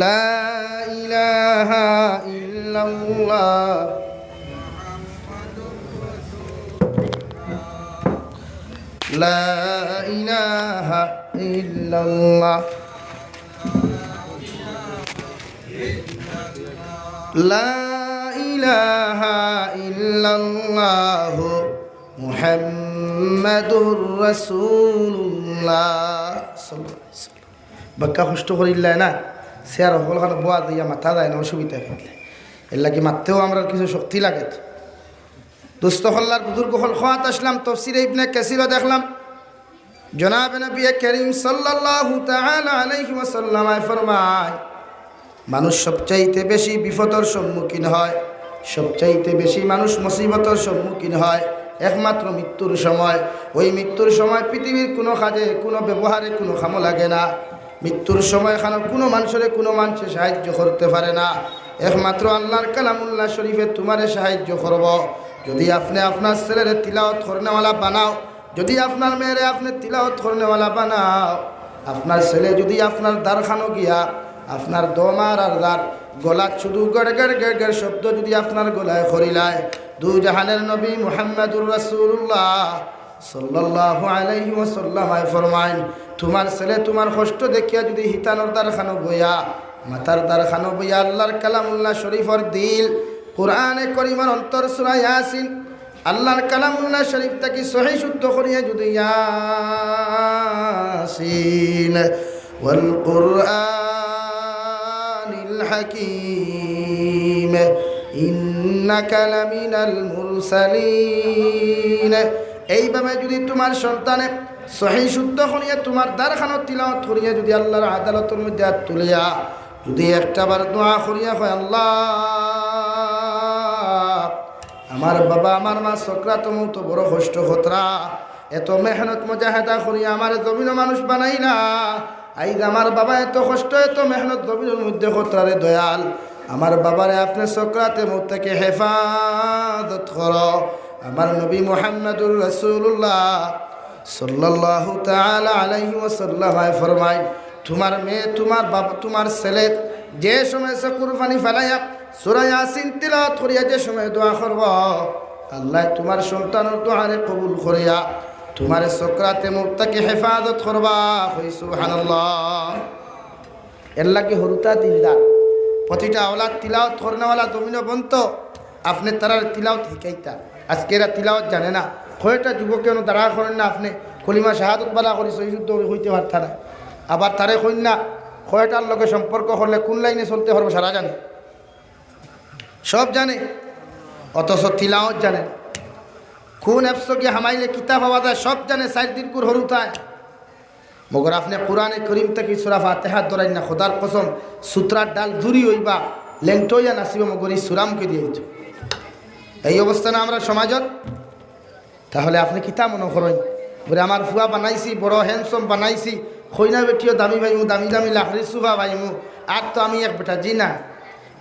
لا إله إلا الله. لا إله إلا الله. لا إله إلا الله محمد رسول الله. বাক্কা কষ্ট করিল্লায় না, চেয়ার হকল খানো বওয়া যাইয়া মাতা যায় না, অসুবিধা অইলে। এর লাগি মাততেও আমরার কিছু শক্তি লাগে তো। দোস্ত হকল আর বুজুর্গ হকল, খোয়াত আসলাম, তফসিরে ইবনে কাসিরও দেখলাম, জনাব নবী করিম সাল্লাল্লাহু তাআলা আলাইহি ওয়াসাল্লামে ফরমায়, মানুষ সবচাইতে বেশি বিপদর সম্মুখীন হয়, সবচাইতে বেশি মানুষ মুসিবতর সম্মুখীন হয় একমাত্র মৃত্যুর সময়। ওই মৃত্যুর সময় পৃথিবীর কুনু কাজে, কুনু ব্যবহারে, কুনু কামো লাগে না। মৃত্যুর সময় খানো কুনু মানষরে কুনু মানষে সাহায্য করতে পারে না, একমাত্র আল্লার কালামুল্লাহ শরীফে তুমারে সাহায্য করবো। যদি আপনে আপনার ছেলেরে তিলাওয়াত করনেওয়ালা বানাও, যদি আপনার মেয়েরে আপনে তিলাওয়াত করনেওয়ালা বানাও, আপনার ছেলে যদি আপনার দ্বারখানো গিয়া আপনার দম আর আর যার গলাত শুধু গড় গড় গড় গড় শব্দ যদি আপনার গলায় করিলায়, দুজাহানের নবী মুহাম্মাদুর রাসূলুল্লাহ সাল্লাল্লাহু আলাইহি ওয়াসাল্লামে ফরমাইন, তুমার ছেলে তুমার কষ্ট দেখিয়া যদি হিতানোর দ্বারখানো বইয়া, মাতার দ্বারখানো বইয়া আল্লার কালামুল্লাহ শরীফর দিল, কোরআনে করিমর অন্তর সূরা ইয়াসিন, আল্লার কালামুল্লাহ শরীফ থাকি সহি শুদ্ধ করিয়া যদি ইয়াসিন ওয়াল কুরআনিল হাকিম ইন্নাকা লামিনাল মুরসালিন। এইভাবে যদি তুমার সন্তানে সহি শুদ্ধ করিয়া তুমার দ্বারখানো তিলাওয়াত করিয়া যদি আল্লার আদালতর মধ্যে আত তুলিয়া যদি একটাবার দোয়া করিয়া কয়, "আল্লাহ, আমার বাবা আমার মা সকরাতো মউতো বড় কষ্ট করতরা, এত মেহনত মুজাহেদা করিয়া আমারে জমিনো মানুষ বানাইলা, আইজ আমার বাবা এত কষ্ট এত মেহনত জমিনর মধ্যে করতরা, রে দয়াল, আমার বাবারে আপনে সকরাতে মউত থাকি হেফাজত করো।" আমার নবী মুহাম্মাদুর রাসূলুল্লাহ সাল্লাল্লাহু তাআলা আলাইহি ওয়াসাল্লামে ফরমাইন, তুমার মেয়ে, তুমার বাবা, তুমার ছেলে যে সময় চকুর পানি ফালাইয়া সূরা ইয়াসিন তিলাওয়াত করিয়া যে সময় দোয়া করবো, আল্লায় তুমার সন্তানর দোয়ারে কবুল করিয়া তুমারে সকরাতে মউত থাকি হেফাজত করবা। কই সুবহানাল্লাহ। এরলাগি হুরুতা দিনদার, প্রতিটা আওলাদ তিলাওত করনেওয়ালা জমিনো বনতো, আপনে তারার তিলাওত হিকাইতা। আজকে এরা তিলাওত জানে না। কয়টা যুবকে অনো দাঁড়া করইন না, আপনে কলিমা শাহাদত বালা করি সহি শুদ্ধ করি কইতে পারতা না। আবার তারে কইন না, কয়টার লগে সম্পর্ক করলে কুন লাইনে চলতে পারবো সারা জানে, সব জানে, অথচ তিলাওত জানে না। কুন অ্যাপসো গিয়া হামাইলে কিতা পাওয়া যায় সব জানে, চাইর দিনকুর হুরুতায়। মগর আপনে কোরআনে করিম থাকি সূরা ফাতিহা ধরাইন না, খোদার কসম, সুতরার ডাল জুড়ি অইবা, লেংটা অইয়া নাচিবা, মগর ই সূরা মুখে দিয়া দিত। এই অবস্থা না আমরার সমাজত? তাহলে আপনে কিতা মনো করইন? বলে, "আমার ফুয়া বানাইছি, বড় handsome বানাইছি, কইনা বেটিও দামি পাইমু, দামি দামি লাকড়ির সোফা পাইমু, আর তো আমি এক বেটা।" জি না,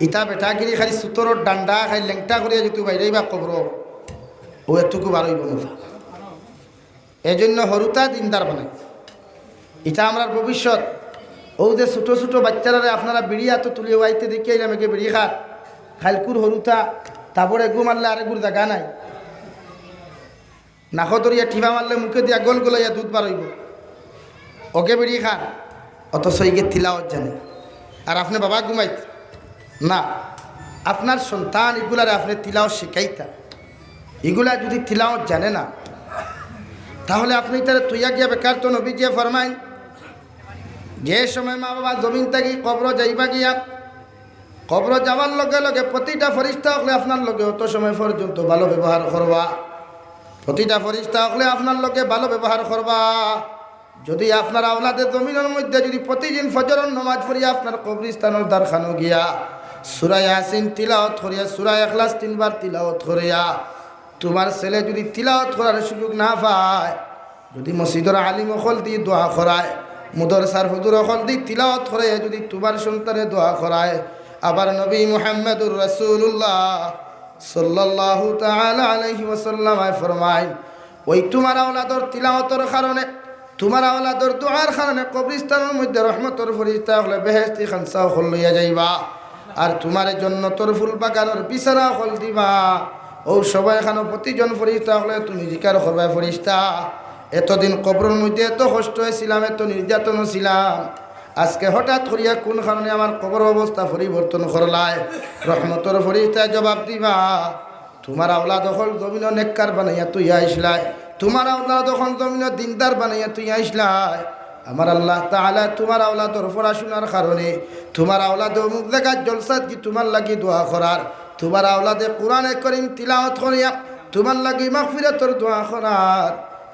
ইতা বেটাগিরি খালি সুতরর ডান্ডা খাই লেংটা করিয়া যেটুকু বাইরাইবা কবরো, অউ এটুকু বার অইবো না। এজন্য হুরুতা দিনদার বানাই। ইটা আমরার ভবিষ্যৎ। অউ যে ছোট ছোট বাইচ্চারারে আপনারা বিড়ি আতো তুলিয়া আইতে দেখিয়া আইলাম, একে বিড়ি খার, কাইলকুর হুরুতা, তারপরে ঘুম মারলে আরেকগুর জাগা নাই, নাকো ধরিয়া টিপা মারলে মুখে দিয়া গল গলাইয়া দুধ বার অইবো, অগে বিড়ি খার, অথচ ইগে তিলাওত জানে না। আর আপনে বাবা ঘুমাইত না, আপনার সন্তান ইগুলারে আপনে তিলাওত শিখাইতা। ইগুলা যুদি তিলাওত জানে না, তাহলে আপনে ইতারে থইয়া গিয়া বেকার তো। নবীজিয়ে ফরমাইন, যে সময় মা বাবা জমিন থাকি কবরো যাইবা গিয়া, কবরো যাওয়ার লগে লগে প্রতিটা ফিরিস্তা অকলে আপনার লগে অত সময় পর্যন্ত ভালো ব্যবহার করবা, প্রতিটা ফিরিস্তা অকলে আপনার লগে ভালো ব্যবহার করবা। যুদি আপনার আওলাদে জমিনর মধ্যে যুদি প্রতিদিন ফজরর নমাজ পড়িয়া আপনার কবরস্থানর দ্বারখানো গিয়া সূরা ইয়াসিন তিলাওত করিয়া, সূরা ইখলাস তিনবার তিলাওত করিয়া, তুমার ছেলে যুদি তিলাওত করার সুযোগ না পায়, যুদি মসজিদর আলিম অকলদি দোয়া করায়, মুদরসার হুজুর অকলদি তিলাওত করাইয়া যুদি তুমার সন্তানে দোয়া করায়, আবার নবী মুহাম্মাদুর রাসূলুল্লাহ সাল্লাল্লাহু তাআলা আলাইহি ওয়াসাল্লাম ফরমাইন, ওই তুমার আওলাদর তিলাওতর কারণে, তুমার আওলাদর দোয়ার কারণে কবরস্থানর মধ্যে রহমতর ফিরিস্তা অকলে বেহেশতি খানচা অকল লইয়া যাইবা, আর তুমারে জন্নতর ফুল বাগানর বিছানা অকল দিবা। অউ সময়খানো প্রতিজন ফিরিস্তা অকলে তুমি জিকার করবায়, ফিরিস্তা, এতদিন কবরর মধ্যে এত কষ্ট অইছিলাম, এত নির্যাতন অইছিলাম, আজকে হঠাৎ করিয়া কুন কারণে আমার কবর অবস্থা পরিবর্তন করলায়? রহমতর ফিরিস্তায় জবাব দিবা, তুমার আওলাদ অকল জমিনো নেককার বানাইয়া থইয়া আইছলায়, তুমার আওলাদ অকল জমিনো দিনদার বানাইয়া থইয়া আইছলায়। আমার আল্লাহ তাআলায় তুমার আওলাদর পড়াশুনার কারণে, তুমার আওলাদে অমুক জাগাত জলসাত গি তুমার লাগি দোয়া করার, তুমার আওলাদে কোরআনে করিম তিলাওত করিয়া তুমার লাগি মাগফিরাতর দোয়া করার,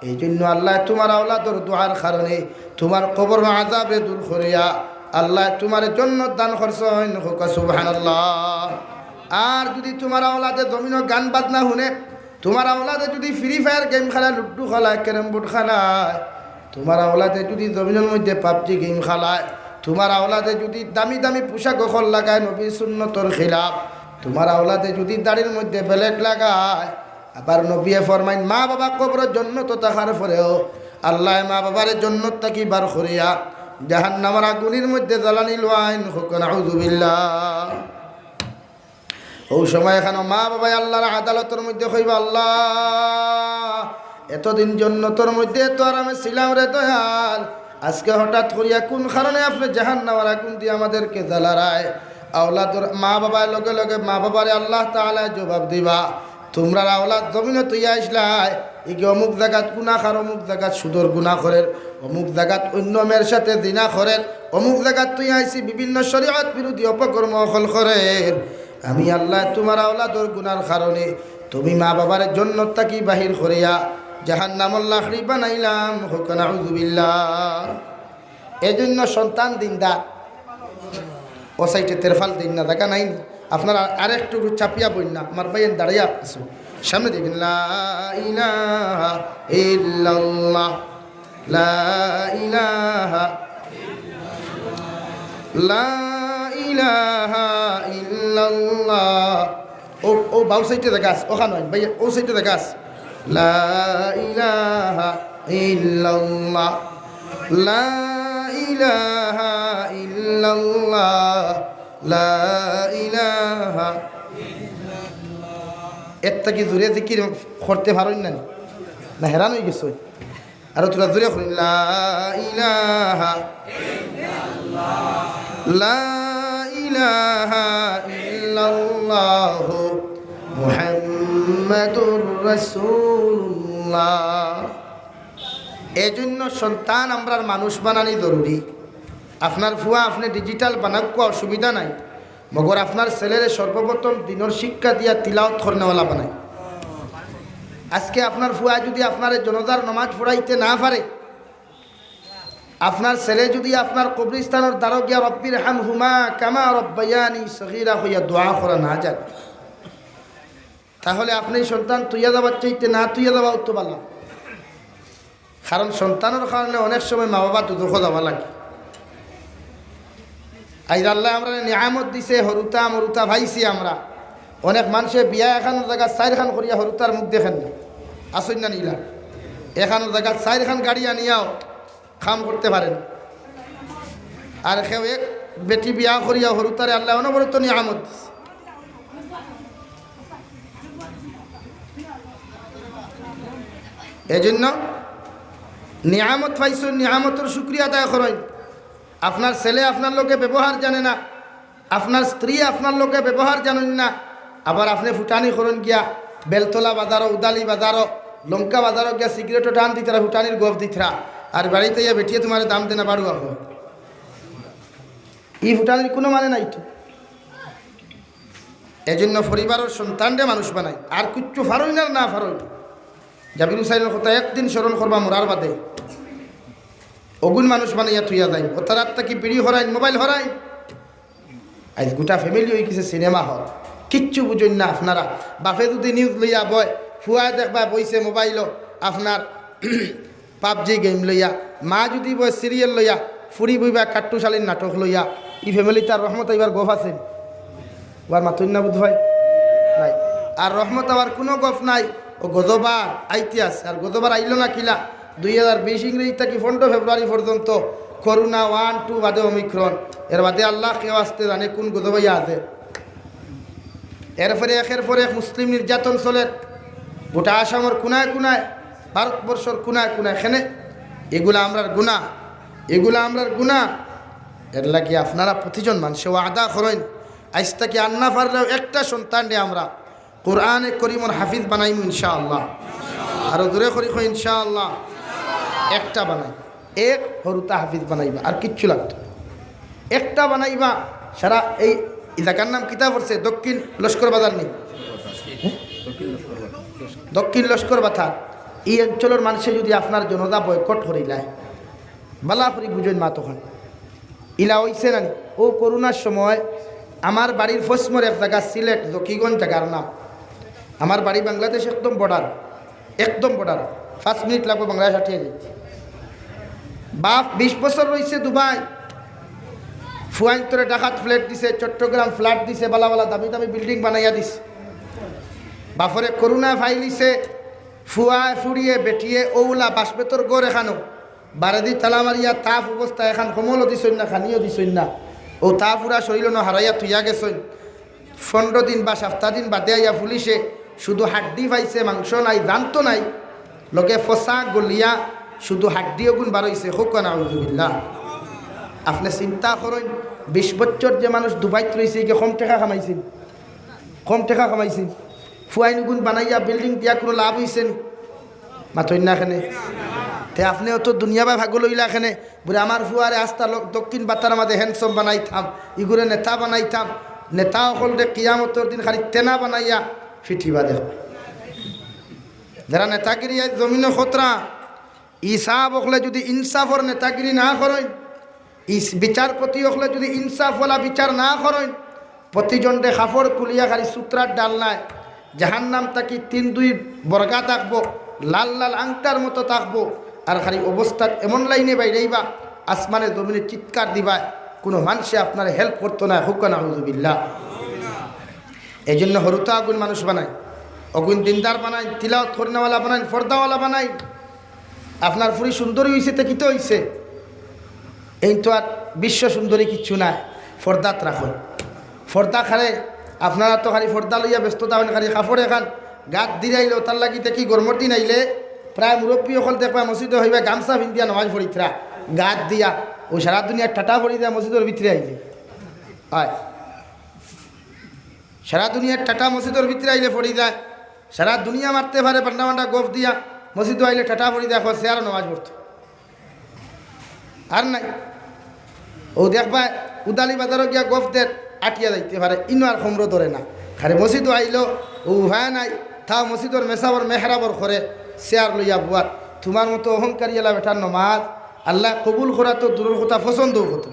এই জন্য আল্লায় তুমার আওলাদর দোয়ার কারণে তুমার কবরর আযাবরে দূর করিয়া আল্লায় তুমারে জন্নত দান করছইন। কউক্কা সুবহানাল্লাহ। আর যুদি তুমার আওলাদে জমিনো গান বাজনা হুনে, তুমার আওলাদে যুদি Free Fire game খেলায়, Ludo খেলায়, Carrom Board খেলায়, তুমার আওলাদে যুদি জমিনর মধ্যে PUBG game খেলায়, তুমার আওলাদে যুদি দামি দামি পোশাক অকল লাগায় নবীর সুন্নতর খিলাফ, তুমার আওলাদে যুদি দাড়ির মধ্যে blade লাগায়, আবার নবীয়ে ফরমাইন, মা বাবা কবরো জন্নতো থাকার পরেও আল্লায় মা বাবারে জন্নত থাকি বার করিয়া জাহান্নামর আগুনির মধ্যে জ্বালানি লওয়াইন। কউক্কা নাউজুবিল্লাহ। অউ সময়খানো মা বাবায় আল্লার আদালতর মধ্যে কইবা, আল্লাহ, এতদিন জন্নতর মধ্যে এত আরামে ছিলাম রে দয়াল, আজকে হঠাৎ করিয়া কুন কারণে আপনে জাহান্নামর আগুন দিয়া আমাদেরকে জ্বালারায়? আওলাদর মা বাবায় লগে লগে মা বাবারে আল্লাহ তাআলায় জবাব দিবা, তুমরার আওলাদ জমিনো থইয়া আইছলায়, ইগি অমুক জাগাত গুনা করের, অমুক জাগাত সুদর গুনা করের, অমুক জাগাত অইন্য মেয়ের সাথে জিনা করের, অমুক জাগাত থইয়া আইছি বিভিন্ন শরীয়ত বিরোধী অপকর্ম অকল করের। আমি আল্লায় তুমার আওলাদর গুনার কারণে তুমি মা বাবারে জন্নত থাকি বাহির করিয়া জাহান্নামর লাকড়ি বানাইলাম। কউক্কা নাউজুবিল্লাহ। এজন্য সন্তান দিনদার। অউ সাইডে তেরফাল দিন না, জাগা নাই নি? আপনারা আরেকটু চাপিয়া বইন না, আমার ভাইয়াইন দাঁড়াইয়া আছো, সামনে দেখইন। লা ইলাহা ইল্লাল্লাহ, লা ইলাহা, লা ইলাহা ইল্লাল্লাহ। অউ, অউ বাউ সাইডে জাগা আছে, অখানো আইন, ভাইয়া, অউ সাইডে জাগা আছে। লা ইলাহা ইল্লাল্লাহ, লা ইলাহা ইল্লাল্লাহ, লা ইলাহা। এর থাকি জোরে জিকির করতে পারইন না নি? না, হেরান অইগেছইন? আরো থুড়া জোরে করি, লা ইলাহা, লা ইলাহা ইল্লাল্লাহু মুহাম্মাদুর রাসূলুল্লাহ। এজন্য সন্তান আমরার মানুষ বানানি জরুরি। আপনার ফুয়া আপনে ডিজিটাল বানাউক্কা, অসুবিধা নাই, মগর আপনার ছেলেরে সর্বপ্রথম দিনর শিক্ষা দিয়া তিলাওত করনেওয়ালা বানাই। আজকে আপনার ফুয়া যদি আপনারে জনাজার নমাজ পড়াইতে না পারে, আপনার ছেলে যদি আপনার কবরস্থানর দ্বারো গিয়া "রব্বির হামহুমা কামা রব্বায়ানি সগীরা" কইয়া দোয়া করা না জানে, তাহলে আপনে ই সন্তান থুইয়া যাবার চাইতে না থুইয়া যাওয়া উত্তম ভালা। কারণ সন্তানর কারণে অনেক সময় মা বাবা দুজখো যাওয়া লাগে। আইজ আল্লায় আমরারে নিয়ামত দিছে, হুরুতা মুরুতা পাইছি আমরা। অনেক মানষে বিয়া একখানর জাগাত চাইরখান করিয়া হুরুতার মুখ দেখইন না, আছইন না নি ইলা? একখানর জাগাত চাইরখান গাড়ি আনিয়াও কাম করতে পারেন। আর কেউ এক বেটি বিয়া করিয়া হুরুতারে আল্লায় অনবরত নিয়ামত দিছে। এজন্য নিয়ামত পাইছইন, নিয়ামতর শুকরিয়া আদায় করইন। আপনার ছেলে আপনার লগে ব্যবহার জানে না, আপনার স্ত্রী আপনার লগে ব্যবহার জানইন না, আবার আপনে ফুটানি করইন গিয়া বেলতলা বাজারো, উদালি বাজারো, লঙ্কা বাজারো গিয়া সিগারেটো টান দিতরা, ফুটানির গফ দিতরা, আর বাড়িত আইয়া বেটিয়ে তুমারে দাম দেনা বাড়ুয়া অয়। ই ফুটানির কুনু মানে নাই তো। এজন্য পরিবারর সন্তানরে মানুষ বানাই, আর কিচ্ছু পারইন আর না পারইন। জাবির হুসাইনর কথা একদিন স্মরণ করবা মরার বাদে। অগুন মানুষ বানাইয়া থুইয়া যাইন, অতার আত থাকি বিড়ি হরাইন, মোবাইল হরাইন। আইজ গোটা ফ্যামিলি অইগেছে সিনেমা হল, কিচ্ছু বুঝইন না আপনারা। বাপে যদি নিউজ লইয়া বয়, ফুয়ায় দেখবা বইছে মোবাইলো আপনার পাবজি গেম লইয়া, মা যদি বয় সিরিয়াল লইয়া, ফুড়ি বইবা কাট্টুশালীর নাটক লইয়া, ই ফ্যামিলিত আর রহমত আইবার গফ আছে? আর মাতইন না বুধ ভাই? নাই। আর রহমত আবার কুনু গফ নাই, অউ গজব আর আইতে আছে। আর গজব আর আইলো না কিলা? দুই হাজার বিশ ইংরেজি থাকি পনেরো ফেব্রুয়ারি পর্যন্ত করোনা ওয়ান, টু বাদে ওমিক্রন, এর বাদে আল্লাহ কেউ আস্তে জানে কুন গজব আইয়া আছে। এরপরে একের পর এক মুসলিম নির্যাতন চলের, গোটা আসামর কুনায় কুনায়, ভারতবর্ষর কুনায় কুনায়। কেনে? এগুলা আমরার গুনা, এগুলা আমরার গুনা। এর লাগি আপনারা প্রতিজন মানষে ওয়াদা করইন, আইজ থাকি আর না পারলেও একটা সন্তানরে আমরা কোরআনে করিমর হাফিজ বানাইমু ইনশাআল্লাহ। আরো জোরে করি কই ইনশাআল্লাহ। একটা বানাই, এক হুরুতা হাফিজ বানাইবা, আর কিচ্ছু লাগতো না। একটা বানাইবা, সারা এই, ই জাগার নাম কিতা পড়ছে? দক্ষিণ লস্কর বাজার নি? হ্যাঁ? দক্ষিণ লস্কর বাজার। ই অঞ্চলর মানষে যদি আপনার জনাজা বয়কট করিলায়, বালা করি বুঝইন মাতখান। ইলা অইছে না নি? অউ করোনার সময় আমার বাড়ির ফসমর এক জাগা, সিলেট জকিগঞ্জ জাগার নাম। আমার বাড়ি বাংলাদেশ একদম বর্ডার, একদম বর্ডার, পাঁচ মিনিট লাগবো বাংলাদেশ আটিয়া যাইতে। বাপ বিশ বছর রইছে দুবাই, ফুয়াইন্তরে ঢাকাত ফ্ল্যাট দিছে, চট্টগ্রাম ফ্ল্যাট দিছে, বালা বালা দামি দামি বিল্ডিং বানাইয়া দিছে। বাপরে করোনা ফাইলিছে, ফুয়ায় ফুড়িয়ে বেটিয়ে অউলা বাঁশবেতর ঘর এখানো বারেদি তালা মারিয়া তাপ অবস্থা, এখান কম্বলও দিছইন না, খানিও দিছইন না। অউ তাপ পুরা শরীল অনো হারাইয়া থুইয়া গেছইন। পনেরো দিন বা সপ্তাহ দিন বাদে আইয়া পুলিশে শুধু হাড্ডি পাইছে, মাংস নাই, জান তো নাই, লগে ফসা গলিয়া শুধু হাড্ডি অগুন বারইছে। কউক্কা নাউজুবিল্লাহ। আপনে চিন্তা করইন, বিশ বছর যে মানুষ দুবাইত রইছে, ইগে কম টেকা কামাইছে নি? কম টেকা কামাইছে নি? ফুয়াইন অগুন বানাইয়া বিল্ডিং দিয়া কুনু লাভ অইছে নি? মাতইন না কেনে? তে আপনে অত দুনিয়াবায় পাগল অইলা কেনে? বুলে, "আমার ফুয়ারে আস্তা লো-, দক্ষিণ বাতার মাঝে handsome বানাইতাম, ইগুরে নেতা বানাইতাম, নেতা অকলরে কিয়ামতর দিন খালি তেনা বানাইয়া ফিটিবা দেখো।" যারা নেতাগিরি আইজ জমিনো খতরা, ই সাব অকলে যদি ইনসাফর নেতাগিরি না করইন, ইস-, বিচারপতি অকলে যদি ইনসাফওয়ালা বিচার না করইন, প্রতিজনরে কাপড় খুলিয়া খালি সুতরার ডাল নাই, জাহান্নাম থাকি তিন দুই বর্গা থাকবো, লাল লাল আংটার মতো থাকবো, আর খালি অবস্থাত এমন লাইনে বাইরাইবা, আসমানে জমিনে চিৎকার দিবায়, কুনু মানষে আপনারে help করতো নায়। কউক্কা নাউজুবিল্লাহ। এজন্য হুরুতা অগুন মানুষ বানাই, অগুন দিনদার বানাই, তিলাওত করনেওয়ালা বানাই, পর্দাওয়ালা বানাই। আপনার ফুড়ি সুন্দরী অইছে, তে কিতা অইছে? এইন তো আর বিশ্ব সুন্দরী কিচ্ছু নায়, পর্দাত রাখইন। পর্দা খারে, আপনারা তো খালি পর্দা লইয়া ব্যস্ত থাকইন, খালি কাপড় এখান গাত দিরাইলে, অতার লাগি দেখি গরমর দিন আইলে প্রায় মুরব্বী অকল দেখবা মসজিদো অইবা গামছা পিন্দিয়া নমাজ পড়িতরা, গাত দিয়া। অউ সারা দুনিয়ার টাটা পড়ি যায় মসজিদর ভিতরে আইলে। অয়, সারা দুনিয়ার টাটা মসজিদর ভিতরে আইলে পড়ি যায়। সারা দুনিয়া মারতে পারে বান্ডা বান্ডা গফ দিয়া, মসজিদো আইলে টাটা পড়ি যায়, কয় চেয়ারো নমাজ পড়তো। আর নাই। অউ দেখবা, উদালি বাজারো গিয়া গফ দের, আটিয়া যাইতে পারে, ইনো আর কমরো ধরে না। খালি মসজিদো আইলো, অউ উপায় নাই, তাও মসজিদর মেসাবর মেহরাবর করে, চেয়ার লইয়া বুয়াত। তুমার মতো অহংকারী এলা বেটার নমাজ আল্লায় কবুল করা তো দূরর কথা, পছন্দও করতো।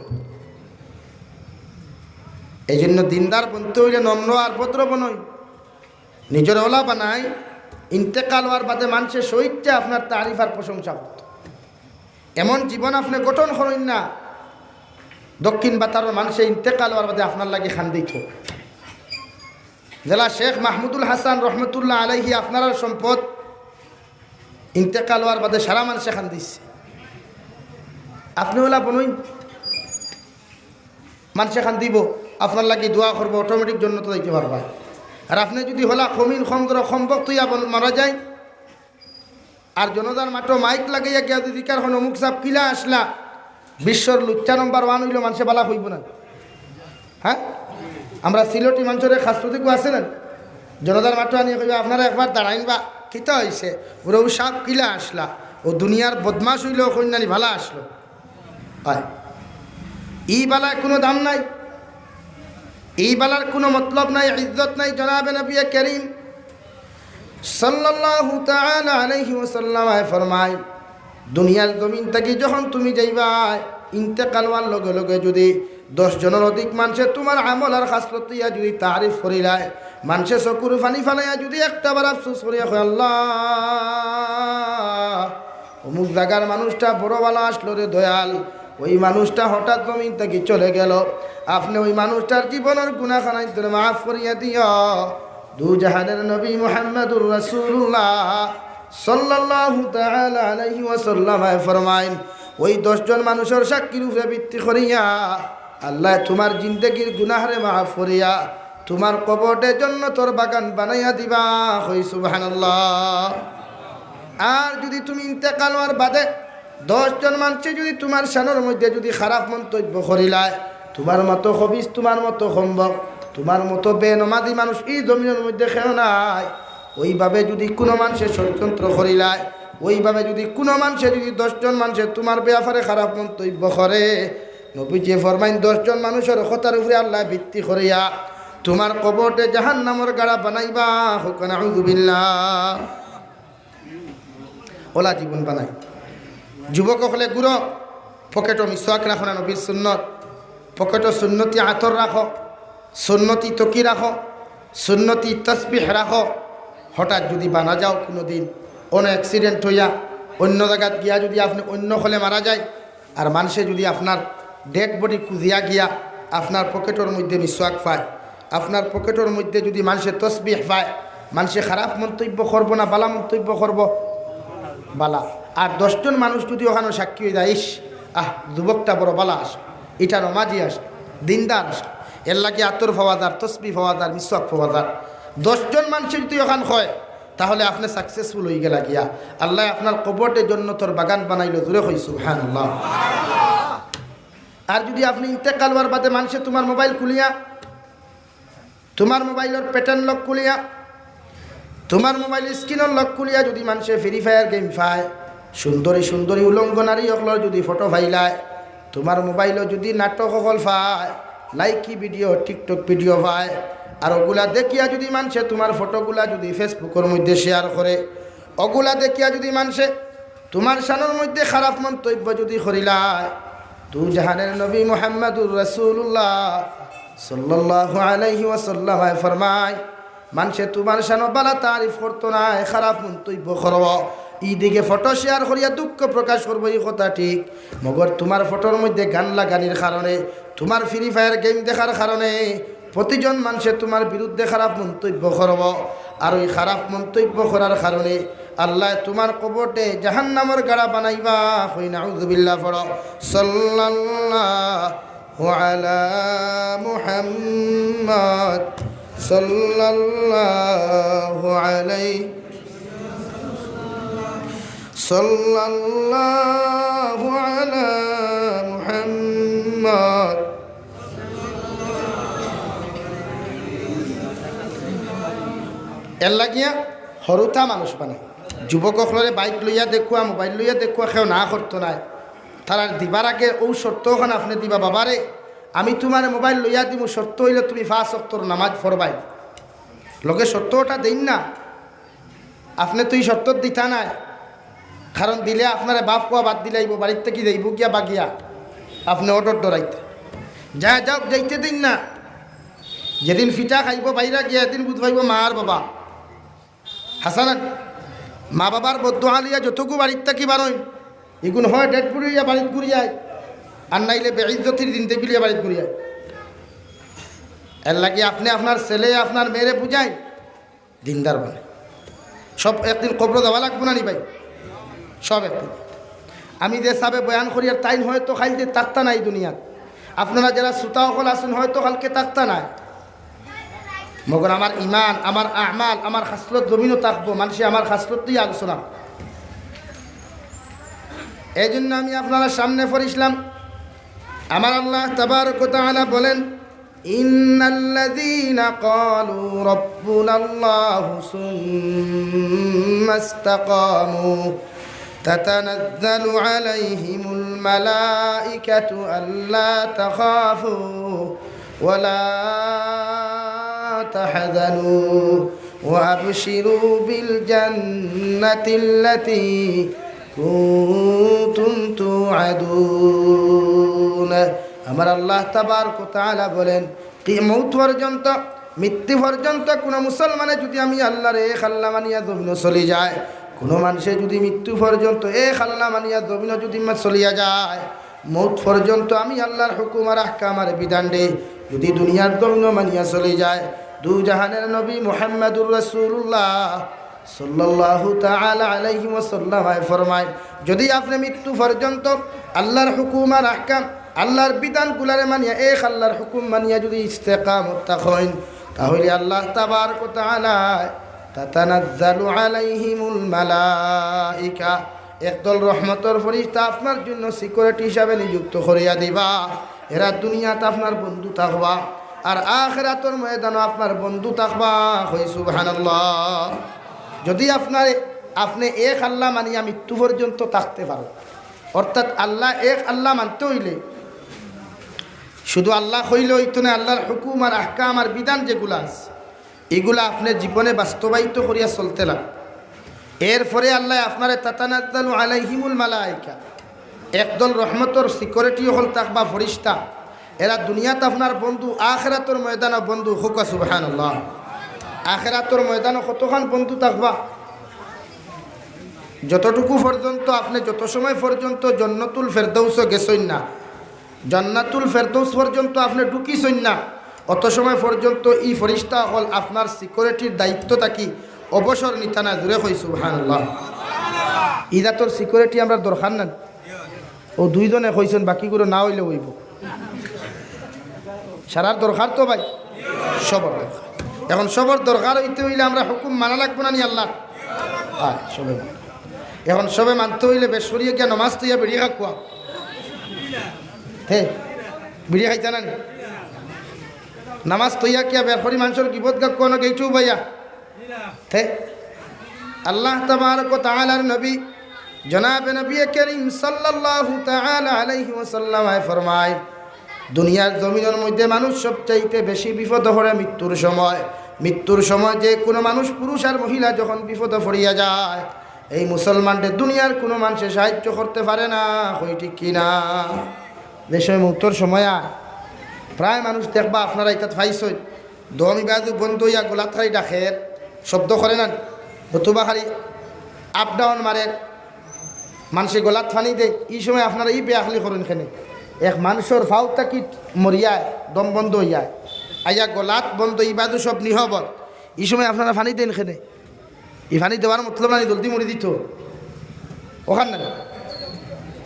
এই জন্য দিনদার বনতে অইলে নম্র আর ভদ্র বনইন। নিজর অলা বানাই, ইন্তেকাল অওয়ার বাদে মানষে সইচ্ছা আপনার তারিফ আর প্রশংসা করতো। এমন জীবন আপনে গঠন করইন না, দক্ষিণ বাতারর মানষে ইন্তেকাল অওয়ার বাদে আপনার লাগি কান্দিতো। যেলা শেখ মাহমুদুল হাসান রহমতুল্লাহ আলাইহি আপনারার সম্পদ, ইন্তেকাল অওয়ার বাদে সারা মানষে কান্দিছে। আপনে অলা বনইন, মানষে কান্দিবো, আপনার লাগি দোয়া করবো, অটোমেটিক জন্নতো যাইতে পারবা। আর আপনে যুদি হলা কমিন, কম ধরো, কম বক্ত অইয়া বন-, মারা যায়, আর জনাজার মাঠো মাইক লাগাইয়া গিয়া যুদি কার অমুক সাব কিলা আসলা, বিশ্বর লুচ্চা নম্বর ওয়ান অইলো, মানষে বালা কইবো না? হ্যাঁ, আমরা সিলটি মানষরে খাসরুদিকু আছে না, জনাজার মাঠো আনিয়া কইবা, "আপনারা একবার দাঁড়াইন বা, কিতা অইছে?" ওরা, "অউ সাব কিলা আসলা, অউ দুনিয়ার বদমাশ অইলো, কইন্নানি বালা আসলো।" অয়, ই বালার কুনু দাম নাই, ই বালার কুনু মতলব নাই, ইজ্জত নাই। জনাবে নবী করিম সাল্লাল্লাহু তাআলা আলাইহি ওয়াসাল্লাম ফরমায়, দুনিয়ার জমিন থাকি যখন তুমি যাইবায়, ইন্তেকাল অওয়ার লগে লগে যুদি দশ জনর অধিক মানষে তুমার আমল আর খাসলত অইয়া যুদি তারিফ করিলায়, মানষে চকুর পানি ফালাইয়া যুদি একটা বার আফসোস করিয়া কয়, "আল্লাহ, অমুক জাগার মানুষটা বড় বালা আসলো রে দয়াল, অউ মানুষটা হঠাৎ জমিন থাকি চলে গেলো, আপনে অউ মানুষটার জীবনর গুনাহ খানাইন্তরে মাফ করিয়া দিও।" দুজাহানের নবী মুহাম্মাদুর রাসূলুল্লাহ সাল্লাল্লাহু তাআলা আলাইহি ওয়াসাল্লাম ফরমাইন, অউ দশ জন মানষর সাক্ষীর উপরে ভিত্তি করিয়া আল্লায় তুমার জিন্দেগির গুনাহরে মাফ করিয়া তুমার কবররে জন্নতর বাগান বানাইয়া দিবা। কই সুবহানাল্লাহ। আর যুদি তুমি ইন্তেকাল অওয়ার বাদে দশ জন মানষে যুদি তুমার শানর মধ্যে যুদি খারাপ মন্তব্য করিলায়, তুমার মতো খবিস, তুমার মতো কমবক, তুমার মতো বেনমাজি মানুষ ই জমিনর মধ্যে কেউ নাই। অউভাবে যুদি কুনু মানষে ষড়যন্ত্র করিলায়, অউভাবে যুদি কুনু মানষে যুদি দশ জন মানষে তুমার বেয়াপারে খারাপ মন্তব্য করে, নবীজিয়ে ফরমাইন, দশ জন মানষর কথার উপরে আল্লায় ভিত্তি করিয়া তুমার কবররে জাহান্নামর গাড়া বানাইবা। কউক্কা নাউজুবিল্লাহ। অলা জীবন বানাই। যুবক অকলে ঘুরো, পকেটো মিসওয়াক রাখো না, নবীর সুন্নত, পকেটো সুন্নতি আতর রাখো, সুন্নতি তকি রাখো, সুন্নতি তসবিহ রাখো। হঠাৎ যুদি বানা যাও কুনুদিন, অনো accident অইয়া অইন্য জাগাত গিয়া যুদি আপনে অইন্য অকলে মারা যায়, আর মানষে যুদি আপনার dead body খুজিয়া গিয়া আপনার পকেটর মধ্যে মিসওয়াক পায়, আপনার পকেটর মধ্যে যুদি মানষে তসবিহ পায়, মানষে খারাপ মন্তব্য করবো না বালা মন্তব্য করবো? বালা। আর দশ জন মানুষ যুদি অখানো সাক্ষী অইযায়, "ইশ, আহ, যুবকটা বড় বালা আস, ইটা নমাজি আস, দিনদার আস, এরলাগি আতর পাওয়া যার, তসবিহ পাওয়া যার, মিসওয়াক পাওয়া যার", দশ জন মানষে যুদি অখান কয়, তাহলে আপনে successful অইগেলা গিয়া। আল্লায় আপনার কবররে জন্নতর বাগান বানাইলো। জুরে কই সুবহানাল্লাহ। আর যুদি আপনে ইন্তেকাল অওয়ার বাদে মানষে তুমার mobile খুলিয়া, তুমার mobile-র pattern lock খুলিয়া, তুমার mobile screen-র lock খুলিয়া যুদি মানষে Free Fire game পায়, সুন্দরী সুন্দরী উলঙ্গ নারী অকলর যুদি ফটো পাইলায়, তুমার mobile-ও যুদি নাটক অকল পায়, লাইকি video, TikTok video পায়, আর অগুলা দেখিয়া যুদি মানষে তুমার ফটোগুলা যুদি Facebook-র মধ্যে share করে, অগুলা দেখিয়া যুদি মানষে তুমার শানর মধ্যে খারাপ মন্তব্য যুদি করিলায়, দুজাহানের নবী মুহাম্মাদুর রাসূলুল্লাহ সাল্লাল্লাহু আলাইহি ওয়াসাল্লাম ফরমায়, মানষে তুমার শানো বালা তারিফ করতো নায়, খারাপ মন্তব্য করবো। ইদিকে ফটো share করিয়া দুঃখ প্রকাশ করবো, ই কথা ঠিক। মগর তুমার ফটোর মধ্যে গান লাগানির কারণে, তুমার Free Fire game দেখার কারণে প্রতিজন মানষে তুমার বিরুদ্ধে খারাপ মন্তব্য করবো। আর অউ খারাপ মন্তব্য করার কারণে আল্লায় তুমার কবররে জাহান্নামর গাড়া বানাইবা। কই নাউজুবিল্লাহ পড়ো। সাল্লাল্লাহু আলা মুহাম্মদ, সাল্লাল্লাহু আলাইহি। সাল্লাল্লাহু আলা মুহাম্মদ। এর লাগিয়া হুরুতা মানুষ মানে যুবক অকলরে বাইক লইয়া দেখুয়া, মোবাইল লইয়া দেখুয়া, কেউ না করতো নায়। তারার দিবার আগে অউ শর্ত অখান আপনে দিবা, "বাবারে, আমি তুমারে মোবাইল লইয়া দিমু, শর্ত অইলো তুমি পাঁচ ওয়াক্তর নামাজ পড়বায়।" লগে শর্ত অটা দেইন না, আপনে তো ই শর্ত দিতা নায়, কারণ দিলে আপনারে বাপ-পুয়া বাদ দিলাইবো, বাড়িত থাকি যাইবো গিয়া বাগিয়া, আপনে অর্ডার ডরাইতা। যা যাউক, যাইতে দেইন না। যেদিন ফিটা খাইবো বাইরা গিয়া, এদিন বুঝ পাইবো মা আর বাবা। হাসান, মা বাবার বদদোয়া লইয়া যতগু বাড়িত থাকি বারইন, ইগুন হয় ডেড বডি অইয়া বাড়িত ঘুরিয়ায়, আর নাইলে বেইজ্জতির জিন্দেগি লইয়া বাড়িত ঘুরিয়ায়। এর লাগি আপনে আপনার ছেলে, আপনার মেয়েরে বুঝাইন, দিনদার বনে। সব একদিন কবরো যাওয়া লাগবো না নি ভাই? সব একদিন। আমি যে সাবে বয়ান করিয়ার, তাইন হয়তো কাইল যে থাকতা নায় দুনিয়াত। আপনারা যেরা শ্রোতা অকল আছইন, হয়তো কাইলকে থাকতা নায়। মগর আমার ইমান, আমার আমাল, আমার খাসলত জমিনো থাকবো, মানষে আমার খাসলত দিয়া আলোচনা। এই জন্য আমি আপনারার সামনে পড়ছিলাম, আমার আল্লাহ তাবারক ওয়া তাআলা বলেন, "ইন্নাল্লাযীনা ক্বালু রাব্বুনাল্লাহু সুম্মা ইসতাকামু তাতানাজ্জালু আলাইহিমুল মালাইকাতু আল্লা তাখাফু ওয়া লা তাহজানু ওয়া আবশিরু বিল জান্নাতিল্লাতী কুনতুম তুআদুন।" আমার আল্লাহ তাবারক ওয়া তাআলা বলেন, কি মউত পর্যন্ত, মৃত্যু পর্যন্ত কুনু মুসলমানে যুদি আমি আল্লারে এক আল্লা মানিয়া জমিনো চলি যায়, কুনু মানষে যুদি মৃত্যু পর্যন্ত এক আল্লা মানিয়া জমিনো যুদি মা-, চলিয়া যায়, মউত পর্যন্ত আমি আল্লার হুকুম আর আহকাম আর বিধানরে যুদি দুনিয়ার জমিনো মানিয়া চলি যায়, দু জাহানের নবী মুহাম্মাদুর রাসূলুল্লাহ সাল্লাল্লাহু তাআলা আলাইহি ওয়াসাল্লাম ফরমায়, যুদি আপনে মৃত্যু পর্যন্ত আল্লার হুকুম আর আহকাম, আল্লার বিধানগুলারে মানিয়া, এক আল্লার হুকুম মানিয়া যুদি ইস্তেকামত থাকইন, তাহলে আল্লাহ তাবারক ওয়া তাআলা তাতানাজ্জালু আলাইহিমুল মালাইকা, একদল রহমতর ফিরিস্তা আপনার জন্য সিকিউরিটি হিসাবে নিযুক্ত করিয়া দিবা। এরা দুনিয়াত আপনার বন্ধু থাকবা, আর আখিরাতর ময়দানো আপনার বন্ধু থাকবা। কই সুবহানাল্লাহ। যুদি আপনারে, আপনে এক আল্লা মানিয়া মৃত্যু পর্যন্ত থাকতে পারো, অর্থাৎ আল্লা এক আল্লা মানতে অইলে শুধু আল্লা কইলে অইতো নায়, আল্লার হুকুম আর আহকাম আর বিধান যেগুলা আছে, ইগুলা আপনে জীবনে বাস্তবায়িত করিয়া চলতে লাগ। এরপরে আল্লায় আপনারে তাতানাজ্জালু আলাইহিমুল মালাইকা, একদল রহমতর সিকিউরিটি অকল থাকবা ফিরিস্তা, এরা দুনিয়াত আপনার বন্ধু, আখিরাতর ময়দানো বন্ধু। কউক্কা সুবহানাল্লাহ। আখিরাতর ময়দানো কতখান বন্ধু থাকবা? যতটুকু পর্যন্ত আপনে, যত সময় পর্যন্ত জন্নতুল ফেরদৌসো গেছইন না, জান্নাতুল ফেরদৌস পর্যন্ত আপনে ঢুকিছইন না, অত সময় পর্যন্ত ই ফিরিস্তা অকল আপনার সিকিউরিটির দায়িত্ব থাকি অবসর নিতা নায়। জুরে কই সুবহানাল্লাহ। ই জাতর সিকিউরিটি আমরার দরকার না। অউ দুইজনে কইছইন, বাকিগুলো না অইলে অইবো। সারার দরকার তো ভাই, সবর দরকার। এখন সবর দরকার অইতে অইলে আমরা হুকুম মানা লাগবো না নি আল্লার? হ্যাঁ, সবে মানা। এখন সবে মানতে অইলে বেশ করিয়া গিয়া নমাজ থইয়া বিড়ি খাউক্কা। হে, বিড়ি খাইতা না নি? নামাজ থইয়া কিয়া বের করি মানষর গিবত গাউক্কা অনো গেইটু ভাইয়া? তে আল্লাহ তাবারক ওয়া তাআলার নবী, জনাবে নবী করিম সাল্লাল্লাহু তাআলা আলাইহি ওয়াসাল্লাম ফরমায়, দুনিয়ার জমিনর মধ্যে মানুষ সবচাইতে বেশি বিপদো পড়ে মৃত্যুর সময়। মৃত্যুর সময় যে কুনু মানুষ, পুরুষ আর মহিলা, যখন বিপদো পড়িয়া যায়, এই মুসলমানরে দুনিয়ার কুনু মানষে সাহায্য করতে পারে না। কই ঠিক কি না? যে সময় মউতর সময় আয়, প্রায় মানুষ দেখবা আপনারা ইতাত পাইছইন, দম ইবায়দি বন্ধ অইয়া গলাত খালি ডাকের, শব্দ করে না, নতুবা খালি আপ ডাউন মারের, মানষে গলাত পানি দেয়। ই সময় আপনারা ই বেআখলি করইন কেনে? এক মানষর ফাও থাকি মরিয়ায়, দম বন্ধ অইয়ায়, আইয়া গলাত বন্ধ, ইবায়দি সব নিহবত, ই সময় আপনারা পানি দেইন কেনে? ই পানি দেওয়ার মতলব না নি জলদি মরি দিতো? অখান না নি?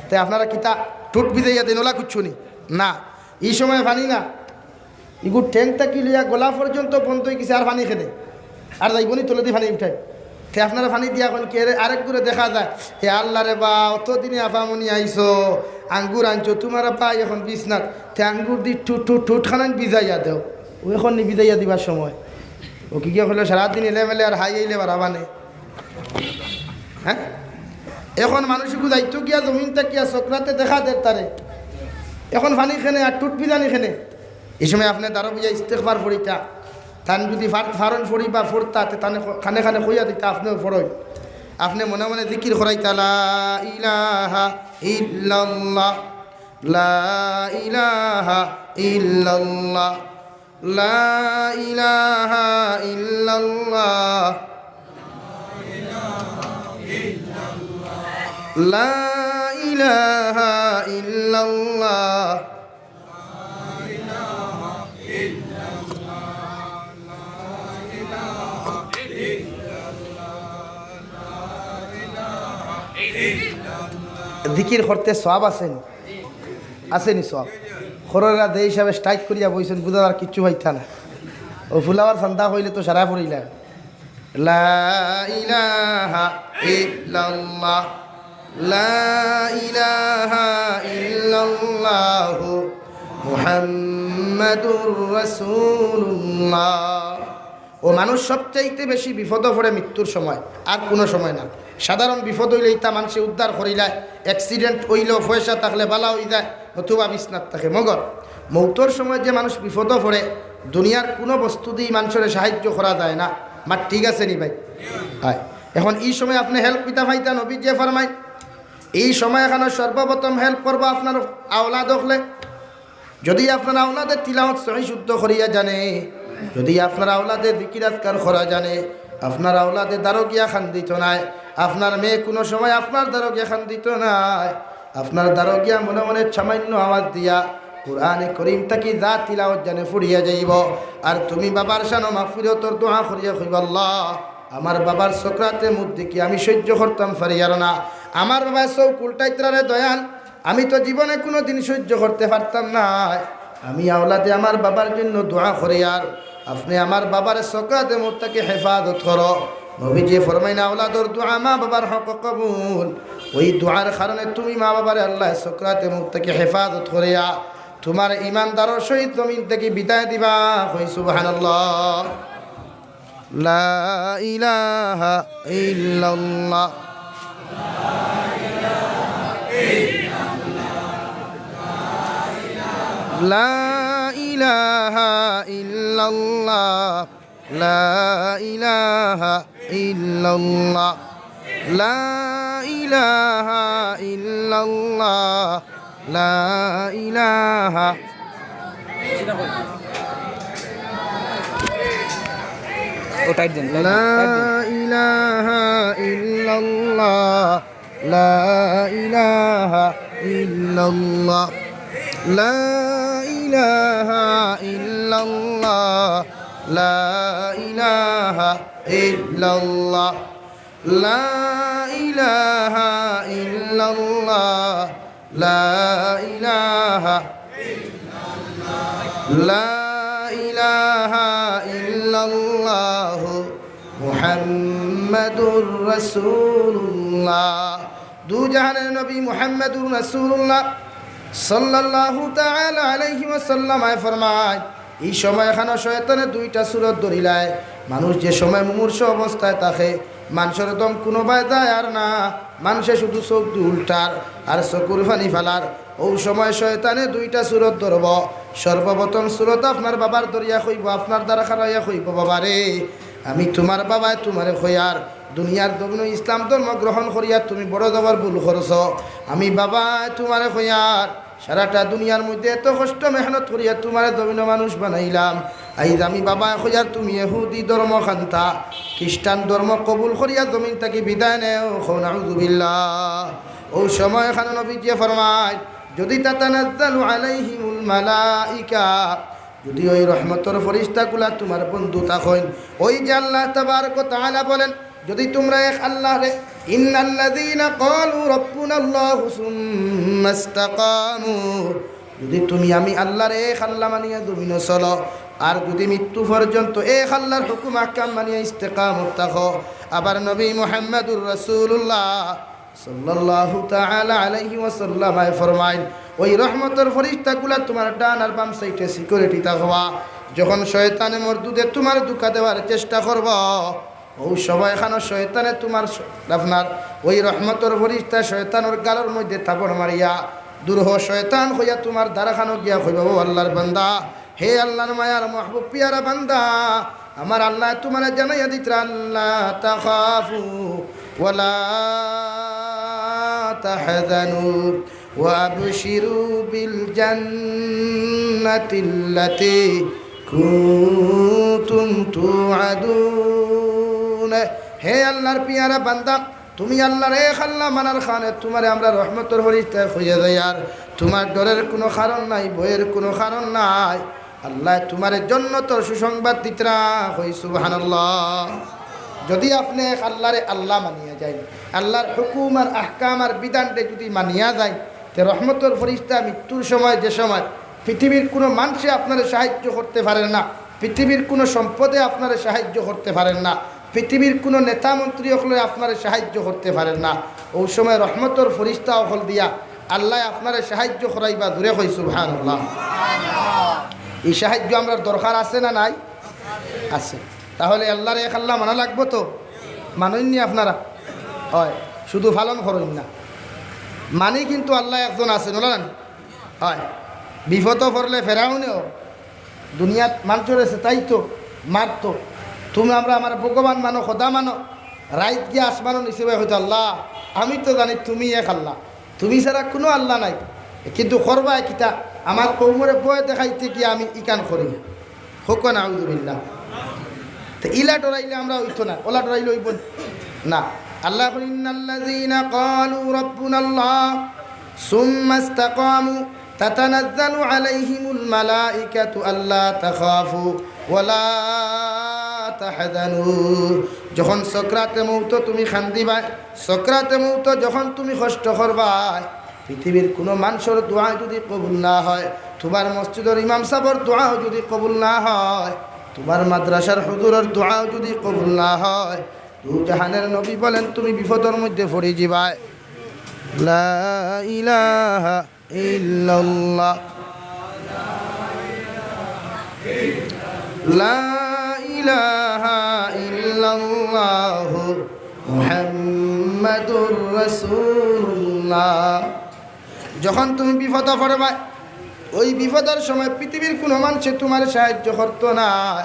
তে আপনারা কিতা ঠুট ভিজাইয়া দেইন, অলা কিচ্ছু নি? না, ই সময় পানি না। ইগু ঠেং থাকি লইয়া গলা পর্যন্ত বন্ধ অইগেছে, আর পানি কেনে? আর যাইবো নি তলেদি পানি উঠায়? তে আপনারা পানি দিয়া কইন কি, এরে আরেক গুরে দেখা যায়, "এ আল্লাহ রে বা, অতদিনে আফামনি আইছো, আঙ্গুর আনছো, তুমার ভাই এখন বিছনাত, তে আঙ্গুর দি ঠুট ঠুট ঠুট খানাইন ভিজাইয়া দেও।" ও এখন নি ভিজাইয়া দিবার সময়। ও কি গিয়া কইলো, "সারাদিন এলেমেলে আর হাই আইলে বাড়াবানে।" হ্যাঁ? এখন মানুষ এগু যাইতো গিয়া জমিন থাকিয়া সকরাতে দেখা দের তারে। এখন পানি খেনে আর ঠুট ভিজানি খেনে। এই সময় আপনে দারো বইয়া ইস্তেগফার পড়িতা। তান যদি ফার-, ফারন পড়ি বা পড়তা, তে তানে ক-, কানে কানে কইয়া দিতা, আপনেও পড়ইন। আপনে মনে মনে জিকির করাইতা, "লা ইলাহা ইল্লাল্লাহ, লা ইলাহা ইল্লাল্লাহ, লা ইলাহা ইল্লাল্লাহ, লা ইলাহা ইল্লাল্লাহ।" জিকির করতে সওয়াব আছে নি? আছে নি সওয়াব? কররা যে হিসাবে টাইট করিয়া বইছইন, বুঝা আর কিচ্ছু পাইতা না। ও ফুলাওয়ার চান্দা কইলে তো সারা পড়িলা। লা ইলাহা ইল্লাল্লাহ, লা ইলাহা ইল্লাল্লাহু মুহাম্মাদুর রাসূলুল্লাহ। ও মানুষ সবচাইতে বেশি বিপদো পড়ে মৃত্যুর সময়, আর কুনু সময় না। সাধারণ বিপদ অইলে ইতা মানষে উদ্ধার করিলায়, accident অইলেও পয়সা থাকলে বালা অইযায়, নতুবা বিছনাত থাকে। মগর মৌতর সময় যে মানুষ বিপদো পড়ে, দুনিয়ার কুনু বস্তু দি মানষরে সাহায্য করা যায় না। মাত ঠিক আছে নি ভাই? অয়। এখন ই সময় আপনে help কিতা পাইতা? নবীজিয়ে ফরমাইন, ই সময় এখানো সর্বপ্রথম help করবো আপনার আওলাদ অকলে। যদি আপনার আওলাদে তিলাওয়াত সহি শুদ্ধ করিয়া জানে, যদি আপনার আওলাদে জিকির আজকার করা জানে, আপনার আওলাদে দারো গিয়া কান্দিতো নায়, আপনার মেয়ে কুনু সময় আপনার দারো গিয়া কান্দিতো নায়, আপনার দারো গিয়া মনে মনে সামান্য আওয়াজ দিয়া কুরআনে করিম থাকি যা তিলাওয়াত জানে পড়িয়া যাইবো। আর তুমি বাবার শানো মাগফিরতর দোয়া করিয়া কইবা, "আল্লাহ, আমার বাবার সকরাতে মউত দেখি আমি সইজ্য করতাম পারিয়ার না, আমার বাবায় চউখ উল্টাইত্রা রে দয়াল, আমি তো জীবনে কুনুদিন সইজ্য করতে পারতাম নায়। আমি আওলাদে আমার বাবার জন্য দোয়া করিয়ার, আপনে আমার বাবারে সকরাতে মউত থাকি হেফাজত করো।" নবীজিয়ে ফরমাইন, আওলাদর দোয়া মা বাবার হক কবুল। ওই দোয়ার কারণে তুমি মা বাবারে আল্লায় সকরাতে মউত থাকি হেফাজত করিয়া তুমার ইমানদারর সহিত জমিন থাকি বিদায় দিবা। কই সুবহানাল্লাহ। লা ইলাহা ইল্লাল্লাহ। লা ইলাহা ইল্লাল্লাহ। লা ইলাহা ইল্লাল্লাহ। লা ইলাহা ইল্লাল্লাহ। লা ইলাহা ও টাইট দেন, টাইট দেন। লা ইলাহা ইল্লাল্লাহ, লা ইলাহা ইল্লাল্লাহ, লা ইলাহা ইল্লাল্লাহ, লা ইলাহা ইল্লাল্লাহ, লা ইলাহা ইল্লাল্লাহ, লা ইলাহা, লা ইলাহা ইল্লাল্লাহু মুহাম্মাদুর রাসূলুল্লাহ। দু জাহানের নবী মুহাম্মাদুর রাসূলুল্লাহ সাল্লাল্লাহু তাআলা আলাইহি ওয়াসাল্লাম আয় ফরমায়, ই সময় এখানো শয়তানে দুইটা সুরত ধরিলায়। মানুষ যে সময় মুমূর্ষু অবস্থায় থাকে, মানষর দম কুনুবায় যায় আর না, মানষে শুধু চউখ দি উল্টার আর চকুর পানি ফালার। অউ সময় শয়তানে দুইটা সুরত ধরবো। সর্বপ্রথম সুরত আপনার বাবার ধরিয়া কইবো, আপনার দ্বারা খাড়াইয়া কইবো, "বাবারে, আমি তুমার বাবায় তুমারে কইয়ার, দুনিয়ার জমিনো ইসলাম ধর্ম গ্রহণ করিয়া তুমি বড় জবর ভুল করছো। আমি বাবায় তুমারে কইয়ার, সারাটা দুনিয়ার মধ্যে এত কষ্ট মেহনত করিয়া তুমারে জমিনো মানুষ বানাইলাম। আইজ আমি বাবায় কইয়ার তুমি ইহুদি ধর্ম খান্তা, খ্রিস্টান ধর্ম কবুল করিয়া জমিন থাকি বিদায় নেও।" কও নাউজুবিল্লাহ। অউ সময় এখানো নবীজিয়ে ফরমায়, যদি তাতানাজ্জালু আলাইহিমুল মালাইকা, যদি ওই রহমতর ফিরিস্তাগুলা তুমার বন্ধু থাকইন, ওই যে আল্লাহ তাবারক ওয়া তাআলা বলেন, যদি তুমরা এক আল্লাহরে, ইন্নাল্লাযীনা ক্বালু রাব্বুনাল্লাহু সুম্মাস্তাকামু, যদি তুমি আমি আল্লাহরে এক আল্লাহ মানিয়া জমিনো চলো, আর যুদি মৃত্যু পর্যন্ত এক আল্লার হুকুম আহকাম মানিয়া ইস্তেকামত থাকো, আবার নবী মুহাম্মাদুর রাসূলুল্লাহ সাল্লাল্লাহু তাআলা আলাইহি ওয়াসাল্লামে ফরমাইন, ওই রহমতর ফিরিস্তাগুলা তুমার ডান আর বাম সাইডে security থাকবা। যখন শয়তানে মরদুদে তুমার ধুকা দেওয়ার চেষ্টা করবো, অউ সময় খানো শয়তানে তুমার শ-, আপনার ওই রহমতর ফিরিস্তা শয়তানর গালর মধ্যে থাপড় মারিয়া, "দূর হ শয়তান" কইয়া তুমার দ্বারা খানো গিয়া কইবা, "ও আল্লার বান্দা, হে আল্লার মায়ার মাহবুব পিয়ারা বান্দা, আমার আল্লায় তুমারে জানাইয়া দিতরা, আল্লা তাখাফু ওয়ালা তাহজানু।" وأبشروا بالجنة التي كنتم توعدون। হে আল্লার পিয়ারা বান্দা, তুমি আল্লার এক আল্লা মানার কারণে তুমারে আমরা রহমতর ফিরিস্তায় কইয়া যাইয়ার, তুমার ডরের কুনু কারণ নাই, ভয়ের কুনু কারণ নাই। আল্লায় তুমারে জন্নতর সুসংবাদ দিতরা, কই সুবহানাল্লাহ। যুদি আপনে এক আল্লারে আল্লা মানিয়া যাইন, আল্লার হুকুম আর আহকাম আর বিধানরে যুদি মানিয়া যাইন, তে রহমতর ফিরিস্তা মৃত্যুর সময়, যে সময় পৃথিবীর কুনু মানষে আপনারে সাহায্য করতে পারের না, পৃথিবীর কুনু সম্পদে আপনারে সাহায্য করতে পারের না, পৃথিবীর কুনু নেতা মন্ত্রী অকলে আপনারে সাহায্য করতে পারের না, অউ সময় রহমতর ফিরিস্তা অকল দিয়া আল্লায় আপনারে সাহায্য করাইবা। জুরে কই সুবহানাল্লাহ। ই সাহায্য আমরার দরকার আছে না নাই? আছে। তাহলে আল্লারে এক আল্লা মানা লাগবো তো? মানইন নি আপনারা? অয়, শুধু পালন করইন না, মানি কিন্তু আল্লা একজন আছইন, অলা না নি? অয়, বিপদো পড়লে ফেরাউনেও দুনিয়াত মানষরে চেতাইতো, মারতো, "তুমি আমরা আমার ভগবান মানো, খোদা মানো।" রাইত গিয়া আসমানর নিচে বায় কইতো, "আল্লা, আমি তো জানি তুমি এক আল্লা, তুমি ছাড়া কুনু আল্লা নাই, কিন্তু করবায় কিতা? আমার কওমরে ভয় দেখাইতে গিয়া আমি ইখান করি।" কউক্কা নাউজুবিল্লাহ। তে ইলা ডরাইলে আমরা অইতো না, অলা ডরাইলে অইবো না। আল্লায় কইন, "ইন্নাল্লাযীনা ক্বালু রাব্বুনাল্লাহ সুম্মা ইসতাকামু তাতানাজ্জালু আলাইহিমুল মালাইকাতু আল্লা তাখাফু ওয়ালা তাহজানু।" যখন সকরাতে মউতো তুমি কান্দিবায়, সকরাতে মউতো যখন তুমি কষ্ট করবায়, পৃথিবীর কুনু মানষর দোয়া যুদি কবুল না হয়, তুমার মসজিদর ইমাম সাবর দোয়াও যুদি কবুল না হয়, তুমার মাদ্রাসার হুজুরর দোয়াও যুদি কবুল না হয়, দুজাহানের নবী বলেন, তুমি বিপদর মধ্যে পড়ি যিবায়। লা ইলাহা ইল্লাল্লাহ। লা ইলাহা ইল্লাল্লাহু মুহাম্মাদুর রাসূলুল্লাহ। যখন তুমি বিপদো পড়বায়, ওই বিপদর সময় পৃথিবীর কুনু মানষে তুমারে সাহায্য করতো নায়,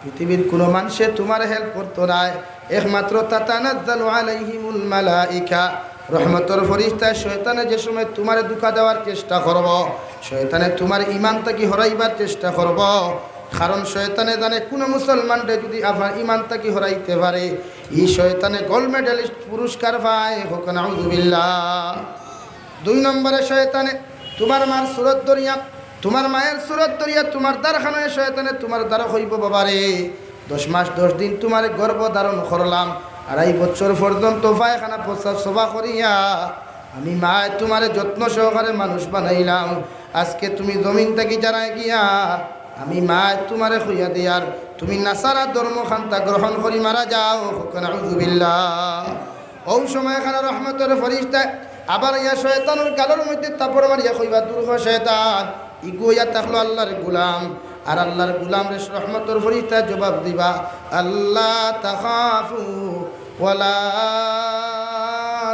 পৃথিবীর কুনু মানষে তুমারে help করতো নায়, একমাত্র তাতানাজ্জালু আলাইহিমুল মালাইকা, রহমতর ফিরিস্তায় শয়তানে যে সময় তুমারে ধুকা দেওয়ার চেষ্টা করবো, শয়তানে তুমারে ইমান থাকি হরাইবার চেষ্টা করবো। কারণ শয়তানে জানে কুনু মুসলমানরে যুদি আপনার ইমান থাকি হরাইতে পারে, ই শয়তানে gold medalist পুরস্কার পায়। কউক্কা নাউজুবিল্লাহ। দুই নম্বরে শয়তানে তুমার মার সুরত ধরিয়া, তুমার মায়ের সুরত ধরিয়া তুমার দ্বারখানায় শয়তানে তুমার দ্বারো কইবো, "বাবারে, দশ মাস দশ দিন তুমারে গর্ভ ধারণ করলাম, আড়াই বছর পর্যন্ত পায়খানা প্রস্রাব সফা করিয়া আমি মায় তুমারে যত্ন সহকারে মানুষ বানাইলাম, আজকে তুমি জমিন থাকি যারায় গিয়া আমি মায় তুমারে কইয়া দিয়ার তুমি নাসারা ধর্ম খান্তা গ্রহণ করি মারা যাও।" কউক্কা নাউজুবিল্লাহ। অউ সময় খানো রহমতর ফিরিস্তায় আবার ইয়া শয়তানর গালর মধ্যে থাপড় মারিয়া কইবা, "দূর হ শয়তান, ইগু ইয়া থাকলো আল্লার গুলাম।" আর আল্লার গুলামরে রহমতর ফিরিস্তায় জবাব দিবা, "আল্লা তাখাফু ওয়ালা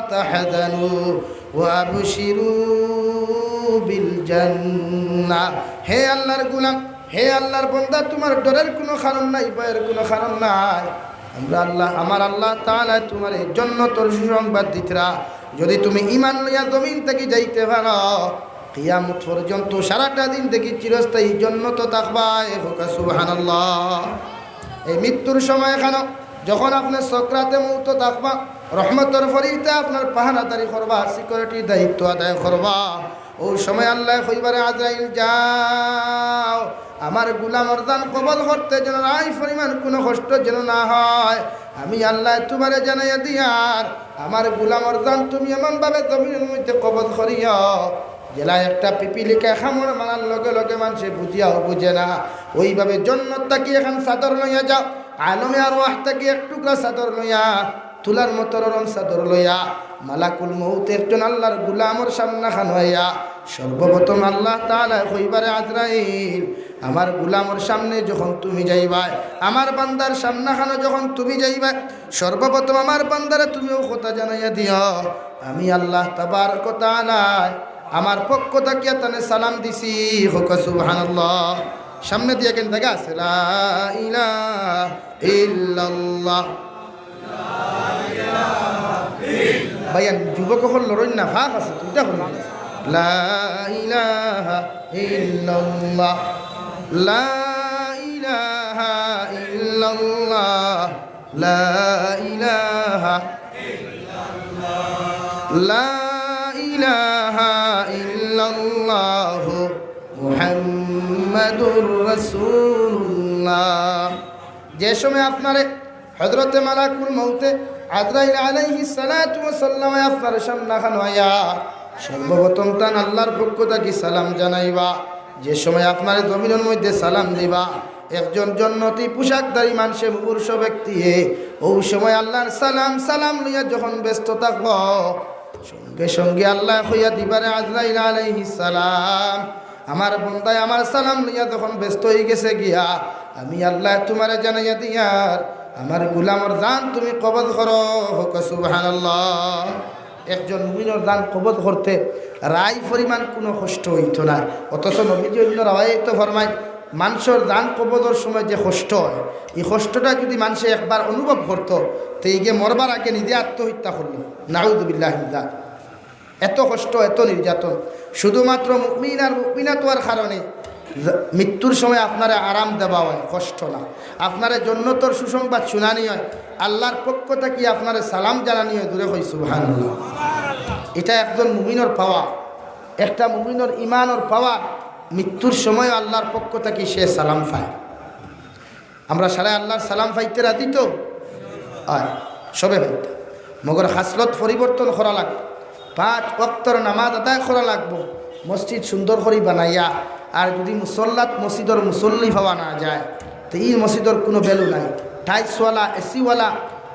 তাহজানু ওয়া আবশিরু বিল জান্নাহ।" হে আল্লার গুলাম, হে আল্লার বন্দা, তুমার ডরের কুনু কারণ নাই, ভয়ের কুনু কারণ নাই। আমরা আল্লাহ, আমার আল্লাহ তাআলায় তুমারে জন্নতর সুসংবাদ দিতরা। যুদি তুমি ইমান লইয়া জমিন থাকি যাইতে পারো, কিয়ামত পর্যন্ত সারাটা জিন্দেগি চিরস্থায়ী জন্নতো থাকবায়। কউক্কা সুবহানাল্লাহ। এই মৃত্যুর সময় খানো যখন আপনে সকরাতে মউতো থাকবা, রহমতর ফিরিস্তায় আপনার পাহারাদারি করবা, security দায়িত্ব আদায় করবা, অউ সময় আল্লায় কইবা, "রে আজরাইল, যাও, আমার গুলামর জান কবজ করতে যেন রাই পরিমাণ কুনু কষ্ট যেন না হয়।" আমি আল্লায় তুমারে জানাইয়া দিয়ার, আমার গুলামর জান তুমি এমন ভাবে জমিনর মধ্যে কবজ করিও, যেলা একটা পিপিলিকা কামড় মারার লগে লগে মানষে বুঝিয়াও বুঝে না, ওইভাবে জন্নত থাকি এখান চাদর লইয়া যাও, আলমে আরওয়াহ থাকি এক টুকরা চাদর লইয়া তুলার মতো নরম চাদর লইয়া মালাকুল মউত একজন আল্লাহর গুলামর সামনাখান অইয়া সর্বপ্রথম আল্লাহ তাআলায় কইবা রে আজরাইল, আমার গুলামর সামনে যখন তুমি যাইবায়, আমার বান্দার সামনাখানো যখন তুমি যাইবায়, সর্বপ্রথম আমার বান্দারে তুমি অউ কথা জানাইয়া দিও, আমি আল্লাহ তাবারক ওয়া তাআলায় আমার পক্ষ থাকিয়া তানে সালাম দিছি। কউক্কা সুবহানাল্লাহ। সামনে দিয়া কেন জাগা আছে? লা ইলাহা ইল্লাল্লাহ। ভাইয়ান, যুবক অকল লড়ইন না, ফাঁক আছে, দুইটা করইন। লা ইলাহা ইল্লাল্লাহ, লা ইলাহা ইল্লাল্লাহ, লা ইলাহা, লা ইলাহা ইল্লাল্লাহু মুহাম্মাদুর রাসূলুল্লাহ। যে সময় আপনারে হযরতে মালাকুল মউতে আজরাইল আলাইহিস সালাতু ওয়াস সালামে আপনার সামনাখান অইয়া সর্বপ্রথম তান আল্লাহর পক্ষ থাকি সালাম জানাইবা, যে সময় আপনারে জমিনর মধ্যে সালাম দিবা, একজন জন্নতি পোশাকধারী মানষে মুমূর্ষ ব্যক্তিয়ে অউ সময় আল্লাহর সালাম সালাম লইয়া যখন ব্যস্ত থাকবো, সঙ্গে সঙ্গে আল্লায় কইয়া দিবা রে আজরাইল আলাইহিস সালাম, আমার বন্দায় আমার সালাম লইয়া যখন ব্যস্ত অইগেছে গিয়া, আমি আল্লায় তুমারে জানাইয়া দিয়ার, আমার গুলামর জান তুমি কবজ করো। কউক্কা সুবহানাল্লাহ। একজন মুমিনর জান কবজ করতে রাই পরিমাণ কুনু কষ্ট অইতো নায়, অথচ নবীজি অন্য রেওয়ায়েতো ফরমাইন, মানষর জান কবজর সময় যে কষ্ট অয়, ই কষ্টটা যুদি মানষে একবার অনুভব করতো, তে ইগে মরবার আগে নিজে আত্মহত্যা করলো। নাউযুবিল্লাহি মিন যালিক। এত কষ্ট, এত নির্যাতন, শুধুমাত্র মুমিন আর মুমিনাত অওয়ার কারণে। মৃত্যুর সময় আপনারে আরাম দেওয়া অয়, কষ্ট না। আপনারে জন্নতর সুসংবাদ শুনানি অয়, আল্লাহর পক্ষ থাকি আপনারে সালাম জানানি অয়। জোরে কই সুবহানাল্লাহ। ইটা একজন মুমিনর পাওয়া, একটা মুমিনর ইমানর পাওয়া। মৃত্যুর সময় আল্লাহর পক্ষ থাকি সে সালাম পায়। আমরা সারায় আল্লাহর সালাম পাইতে রাজি তো? অয়, সবে পাইতা। মগর খাসলত পরিবর্তন করা লাগবো। পাঁচ ওয়াক্তর নামাজ আদায় করা লাগবো, মসজিদ সুন্দর করি বানাইয়া। আর যুদি মুসল্লাত মসজিদর মুসল্লি পাওয়া না যায়, তে ই মসজিদর কুনু value নাই। টাইলসওয়ালা, এসিওয়ালা,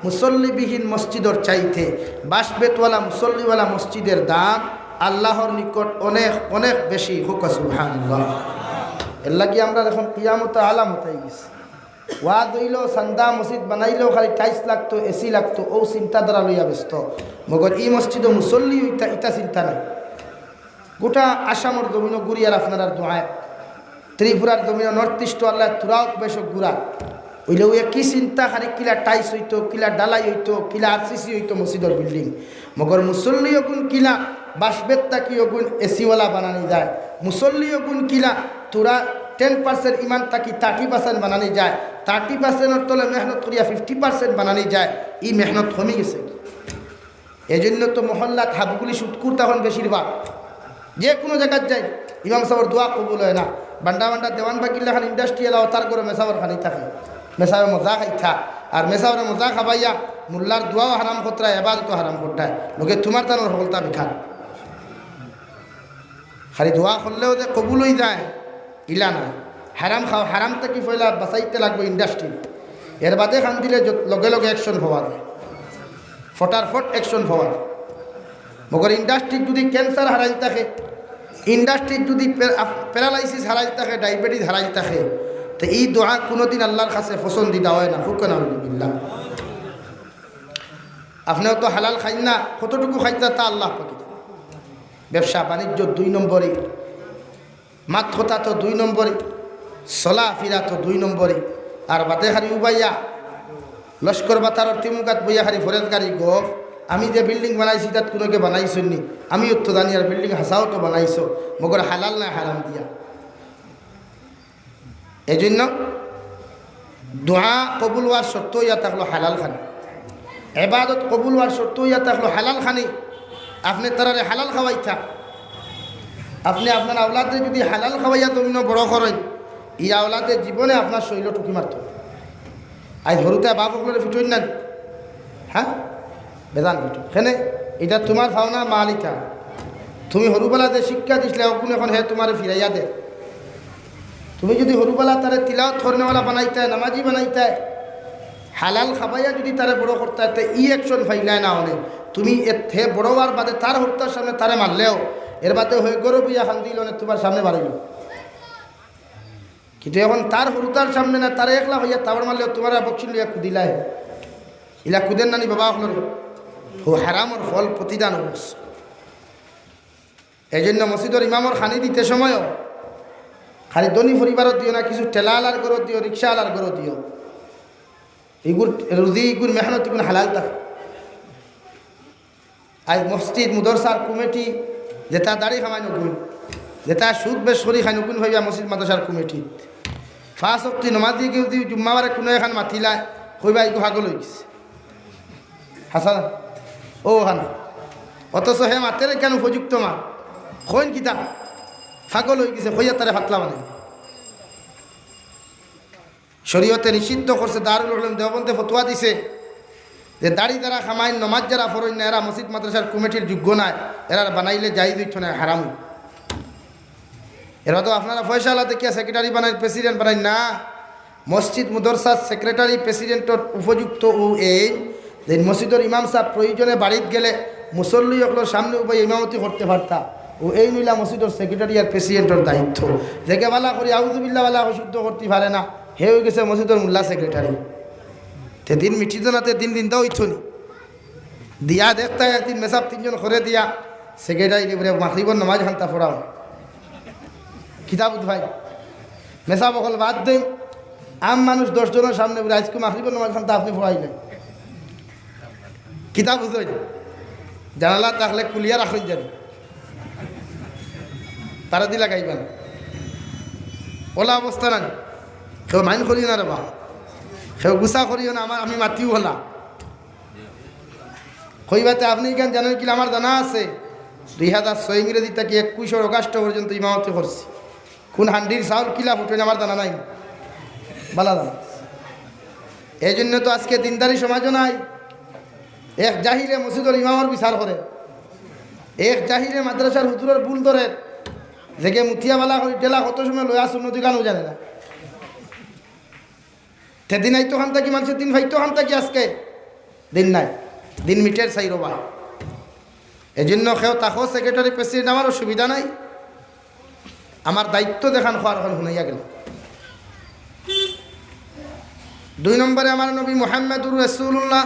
মুসল্লিবিহীন মসজিদর চাইতে বাঁশ বেতওয়ালা, মুসল্লিওয়ালা মসজিদের দাম আল্লাহর নিকট অনেক, অনেক বেশি। কউক্কা সুবহানাল্লাহ। এরলাগি আমরা এখন কিয়ামত আলামত অইগেছি। ওয়াজ অইলো, চান্দা মসজিদ বানাইলো, খালি টাইলস লাগতো, এসি লাগতো, অউ চিন্তাধারা লইয়া ব্যস্ত। মগর ই মসজিদো মুসল্লি অইতা, ইতা চিন্তা নাই। গোটা আসামর জমিনো ঘুরিয়ার আপনারার দোয়ায়, ত্রিপুরার জমিনো, নর্থ ইস্টো আল্লায় থুড়াউক বেশক ঘুরার। অইলেও একই চিন্তা, খালি কিলা টাইলস অইতো, কিলা ঢালাই অইতো, কিলা আরসিসি অইতো মসজিদর বিল্ডিং। মগর মুসল্লি অগুন কিলা, বাঁশ বেত থাকি অগুন এসিওয়ালা বানানি যায়। মুসল্লি অগুন কিলা, থুড়া ten percent ইমান থাকি thirty percent বানানি যায়। Thirty percent অর তলে মেহনত করিয়া fifty percent বানানি যায়। ই মেহনত কমি গেছে। এজন্য তো মহল্লাত হাবগুলি শুটকুর তখন বেশিরভাগ। যে কুনু জাগাত যাই, ইমাম সাবর দোয়া কবুল অয় না। বান্ডা বান্ডা দেওয়ান বাগির লাখান ইন্ডাস্ট্রিয়াল অতার ঘরো মেসাবর খানি থাকে। মেসাবে মজা খাইতা। আর মেসাবরে মজা খাবাইয়া মোল্লার দোয়াও হারাম করতরায়, এবাদতও হারাম করতরায়। লগে তুমার তানর হকলতা বেকার। খালি দোয়া করলেও যে কবুল অই যায়, ইলা না। হারাম খাও, হারাম থাকি পয়লা বাঁচাইতে লাগবো ইন্ডাস্ট্রি। এর বাদে খান দিলে যত-, লগে লগে action পাওয়া যায়, ফটারফট action পাওয়া যায়। মগর ইন্ডাস্ট্রির যুদি cancer হারাইল থাকে, ইন্ডাস্ট্রির যুদি প্যা-, আফ-, paralysis হারাইল থাকে, diabetes হারাইল থাকে, তে ই দোয়া কুনুদিন আল্লার কাছে পছন্দিদা অয় না। কউক্কা নাউজুবিল্লাহ। আপনেও তো হালাল খাইন না, কতটুকু খাইতা তা আল্লাহ পাকে জানে। ব্যবসা বাণিজ্য দুই নম্বরি, মাত কথা তো দুই নম্বরি, চলাফিরা তো দুই নম্বরি। আর বাদে খালি উবাইয়া লস্কর বাতারর তিমুকাত বইয়া খালি ফরেজগারি গফ। আমি যে বিল্ডিং বানাইছি, তাত কুনুকে বানাইছইন নি? আমিও তো জানি, আর বিল্ডিং হাছাও তো বানাইছো, মগর হালাল না হারাম দিয়া। এজন্য দোয়া কবুল অওয়ার শর্ত অইয়া থাকলো হালাল খানি, এবাদত কবুল অওয়ার শর্ত অইয়া থাকলো হালাল খানি। আপনে তারারে হালাল খাওয়াইতা, আপনে আপনার আওলাদরে যুদি হালাল খাওয়াইয়া জমিনো বড় করইন, ই আওলাদে জীবনে আপনার শইলো টুকি মারতো। আইজ হুরুতায় বাপ অকলরে ফিটইন না নি? হ্যাঁ, বেজান ফিটইন। কেনে? ইটা তুমার পাওনা, মাল ইটা। তুমি হুরুবালা যে শিক্ষা দিছলায়, অগুন অখন হে তুমারে ফিরাইয়া দে। তুমি যুদি হুরুবালা তারে তিলাওয়াত করনেওয়ালা বানাইতায়, নামাজি বানাইতায়, হালাল খাবাইয়া যুদি তারে বড় করতায়, তে ই action পাইলায় না অনে। তুমি এত, হে বড় অওয়ার বাদে তার হুরুতার সামনে তারে মারলেও, এর বাদে হে ঘরো বইয়া কান্দিলো অনে, তুমার সামনে বারইলো। কিন্তু অখন তার হুরুতার সামনে না, তারে একলা পাইয়া থাবড় মারলেও তুমার বকশিস লইয়া কুদিলায়। ইলা কুদের নানি বাবা অকলরে? হউ হারামর ফল প্রতিদান অবশ্য। এইজন্য মসজিদর ইমামর খানি দিতে সময়ও খালি ধনী পরিবারো দিও না, কিছু ঠেলাআলার ঘরো দিও, রিক্সাআলার ঘরো দিও। ইগুর রুজি, ইগুর মেহনত, ইগুন হালাল থাকে। আইজ মসজিদ, মুদরসার কমিটি, যেতা দাড়ি কামাইন অগুন, যেতা সুদ বেশ করি খাইন অগুন পাইবা মসজিদ মাদ্রাসার কমিটিত। পাঁচ ওয়াক্ত নমাজি কেউ যুদি জুম্মাবারে কুনু এখান মাতিলায়, কইবা, "ইগু পাগল অইগেছে।" হাছা না? অউ হাছা। অথচ হে মাতের কেনে উপযুক্ত মাত? কইন কিতা? পাগল অইগেছে, কইয়া তারে পাতলা বানাইন। শরীয়তে নিষিদ্ধ করছে, দারুল উলুম দেওবন্দে ফতোয়া দিছে যে দাড়ি যারা কামাইন, নমাজ যারা পড়ইন না, এরা মসজিদ মাদ্রাসার কমিটির যোগ্য নায়, এরার বানাইলে জায়েজ অইতো নায়, হারাম অইবো। এরা তো আপনারা পয়সাআলা দেখিয়া সেক্রেটারি বানাইন, প্রেসিডেন্ট বানাইন না। মসজিদ মুদরসার সেক্রেটারি, প্রেসিডেন্টর উপযুক্ত অউ এইন যে মসজিদর ইমাম সাব প্রয়োজনে বাড়িত গেলে মুসল্লি অকলর সামনে উবাই ইমামতি করতে পারতা। অউ এইন অইলা মসজিদর সেক্রেটারি আর প্রেসিডেন্টর দায়িত্ব। যেগে বালা করি আউযুবিল্লাহ বালা করি শুদ্ধ করতে পারে না, হে অইগেছে মসজিদর মোল্লা সেক্রেটারি। তে দিন মিটিতো না, তে দিন জিন্দা অইতো নি। দিয়া দেখতা একদিন মেসাব তিনজন করে দিয়া সেক্রেটারি বলে, "মাগরিবর নমাজ খান্তা পড়াও।" কিতা বুঝ ভাই? মেসাব অকল বাদ দেইন, আম মানুষ দশ জনর সামনে বলে, "আইজকু মাগরিবর নমাজ খান্তা আপনে পড়াইলে।" কিতা বুঝইন? জানালা থাকলে খুলিয়া রাখইন যেন। তারা দি লাগাইবা না। অলা অবস্থা না নি? কেউ মাইন্ড করিও না রে বা। কেউ গুসা করিও না, আমার, আমি মাতিও অলা। কইবা তে আপনে ইখান জানইন কিলা? আমার জানা আছে, দুই হাজার ছয় ইংরেজি থাকি একুশর অগাস্ট পর্যন্ত ইমামতি করছি। কুন হান্ডির চাউল কিলা ফুটইন আমার জানা নাই, বালা জানা। এইজন্য তো আজকে দিনদারি সমাজও নাই। এক জাহিলে মসজিদর ইমামর বিচার করে, এক জাহিলে মাদ্রাসার হুজুরর ভুল ধরে, যেগে মুতিয়া বালা করি ঠেলা কত সময় লয়া সুন্নতি গানও জানে না। তে দিন আইতো খান থাকি, মানষে দিন পাইতো খান থাকি, আজকে দিন নাই, দিন মিটের চাই রবা। এইজন্য কেউ থাকো সেক্রেটারি, প্রেসিডেন্ট, আমার অসুবিধা নাই। আমার দায়িত্ব যেখান কওয়ার অখান হুনাইয়া গেল। দুই নম্বরে আমার নবী মুহাম্মাদুর রাসূলুল্লাহ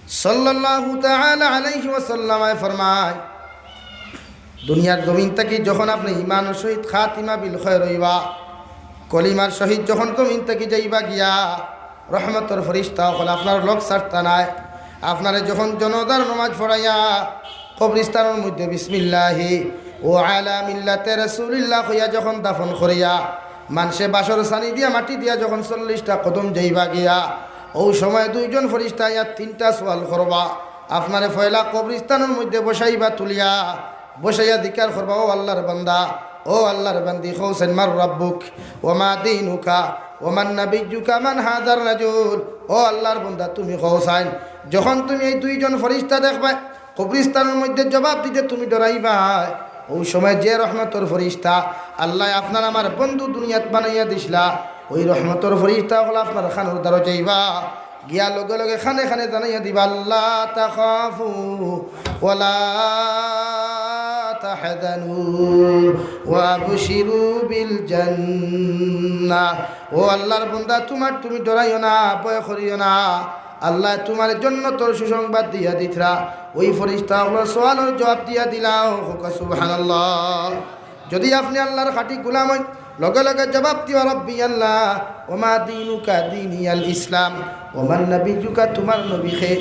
সাল্লাল্লাহু তাআলা আলাইহি ওয়াসাল্লামে ফরমায়, দুনিয়ার জমিন থাকি যখন আপনে ইমানর সহিত খাতিমা বিল খয়র অইবা, কলিমার সহিত যখন জমিন থাকি যাইবা গিয়া, রহমতর ফিরিস্তা অকল আপনার লগ ছাড়তা নায়। আপনারে যখন জানাজার নমাজ পড়াইয়া কবরিস্তানর মধ্যে বিসমিল্লাহি ওয়া আলা মিল্লাতে রাসূলিল্লাহ কইয়া যখন দাফন করিয়া, মানষে বাঁশর ছানি দিয়া মাটি দিয়া যখন চল্লিশটা কদম যাইবা গিয়া, অউ সময় দুইজন ফিরিস্তা আইয়া তিনটা সওয়াল করবা। আপনারে পয়লা কবরিস্তানর মধ্যে বসাইবা তুলিয়া, বসাইয়া জিকার করবা, "ও আল্লাহর বান্দা, ও আল্লাহর বান্দি, কওছাইন মান রাব্বুক, ওয়া মা দীনুকা, ওয়া মান নাবিয়্যুকা, মান হাযার রাজুল।" ও আল্লাহর বান্দা, তুমি কওছাইন। যখন তুমি এই দুইজন ফিরিস্তা দেখবায়, কবরিস্তানর মধ্যে জবাব দিতে তুমি ডরাইবায়, অউ সময় যে রহমতর ফিরিস্তা আল্লায় আপনার আমার বন্ধু দুনিয়াত বানাইয়া দিছলা, অউ রহমতর ফিরিস্তা অকল আপনার কানর দ্বারো যাইবা। গিয়া লগে লগে কানে কানে জানাইয়া দিবা, "আল্লা তাখাফু ওয়ালা তাহজানু ওয়া আবশিরু বিল জান্নাহ।" ও আল্লাহর বান্দা, তুমার তুমি ডরাইও না, ভয় করিও না। আল্লায় তুমারে জন্নতর সুসংবাদ দিয়া দিতরা। অউ ফিরিস্তা অকলর সওয়ালর জবাব দিয়া দিলা। কউক্কা সুবহানাল্লাহ। যুদি আপনে আল্লাহর খাঁটি গোলাম অইন, লগে লগে জবাব দিবা, "রব্বি আল্লাহ, ওয়া মা দীনুকা দীনিয়াল ইসলাম, ওয়া মান নাবিয়্যুকা, তুমার নবী কে?"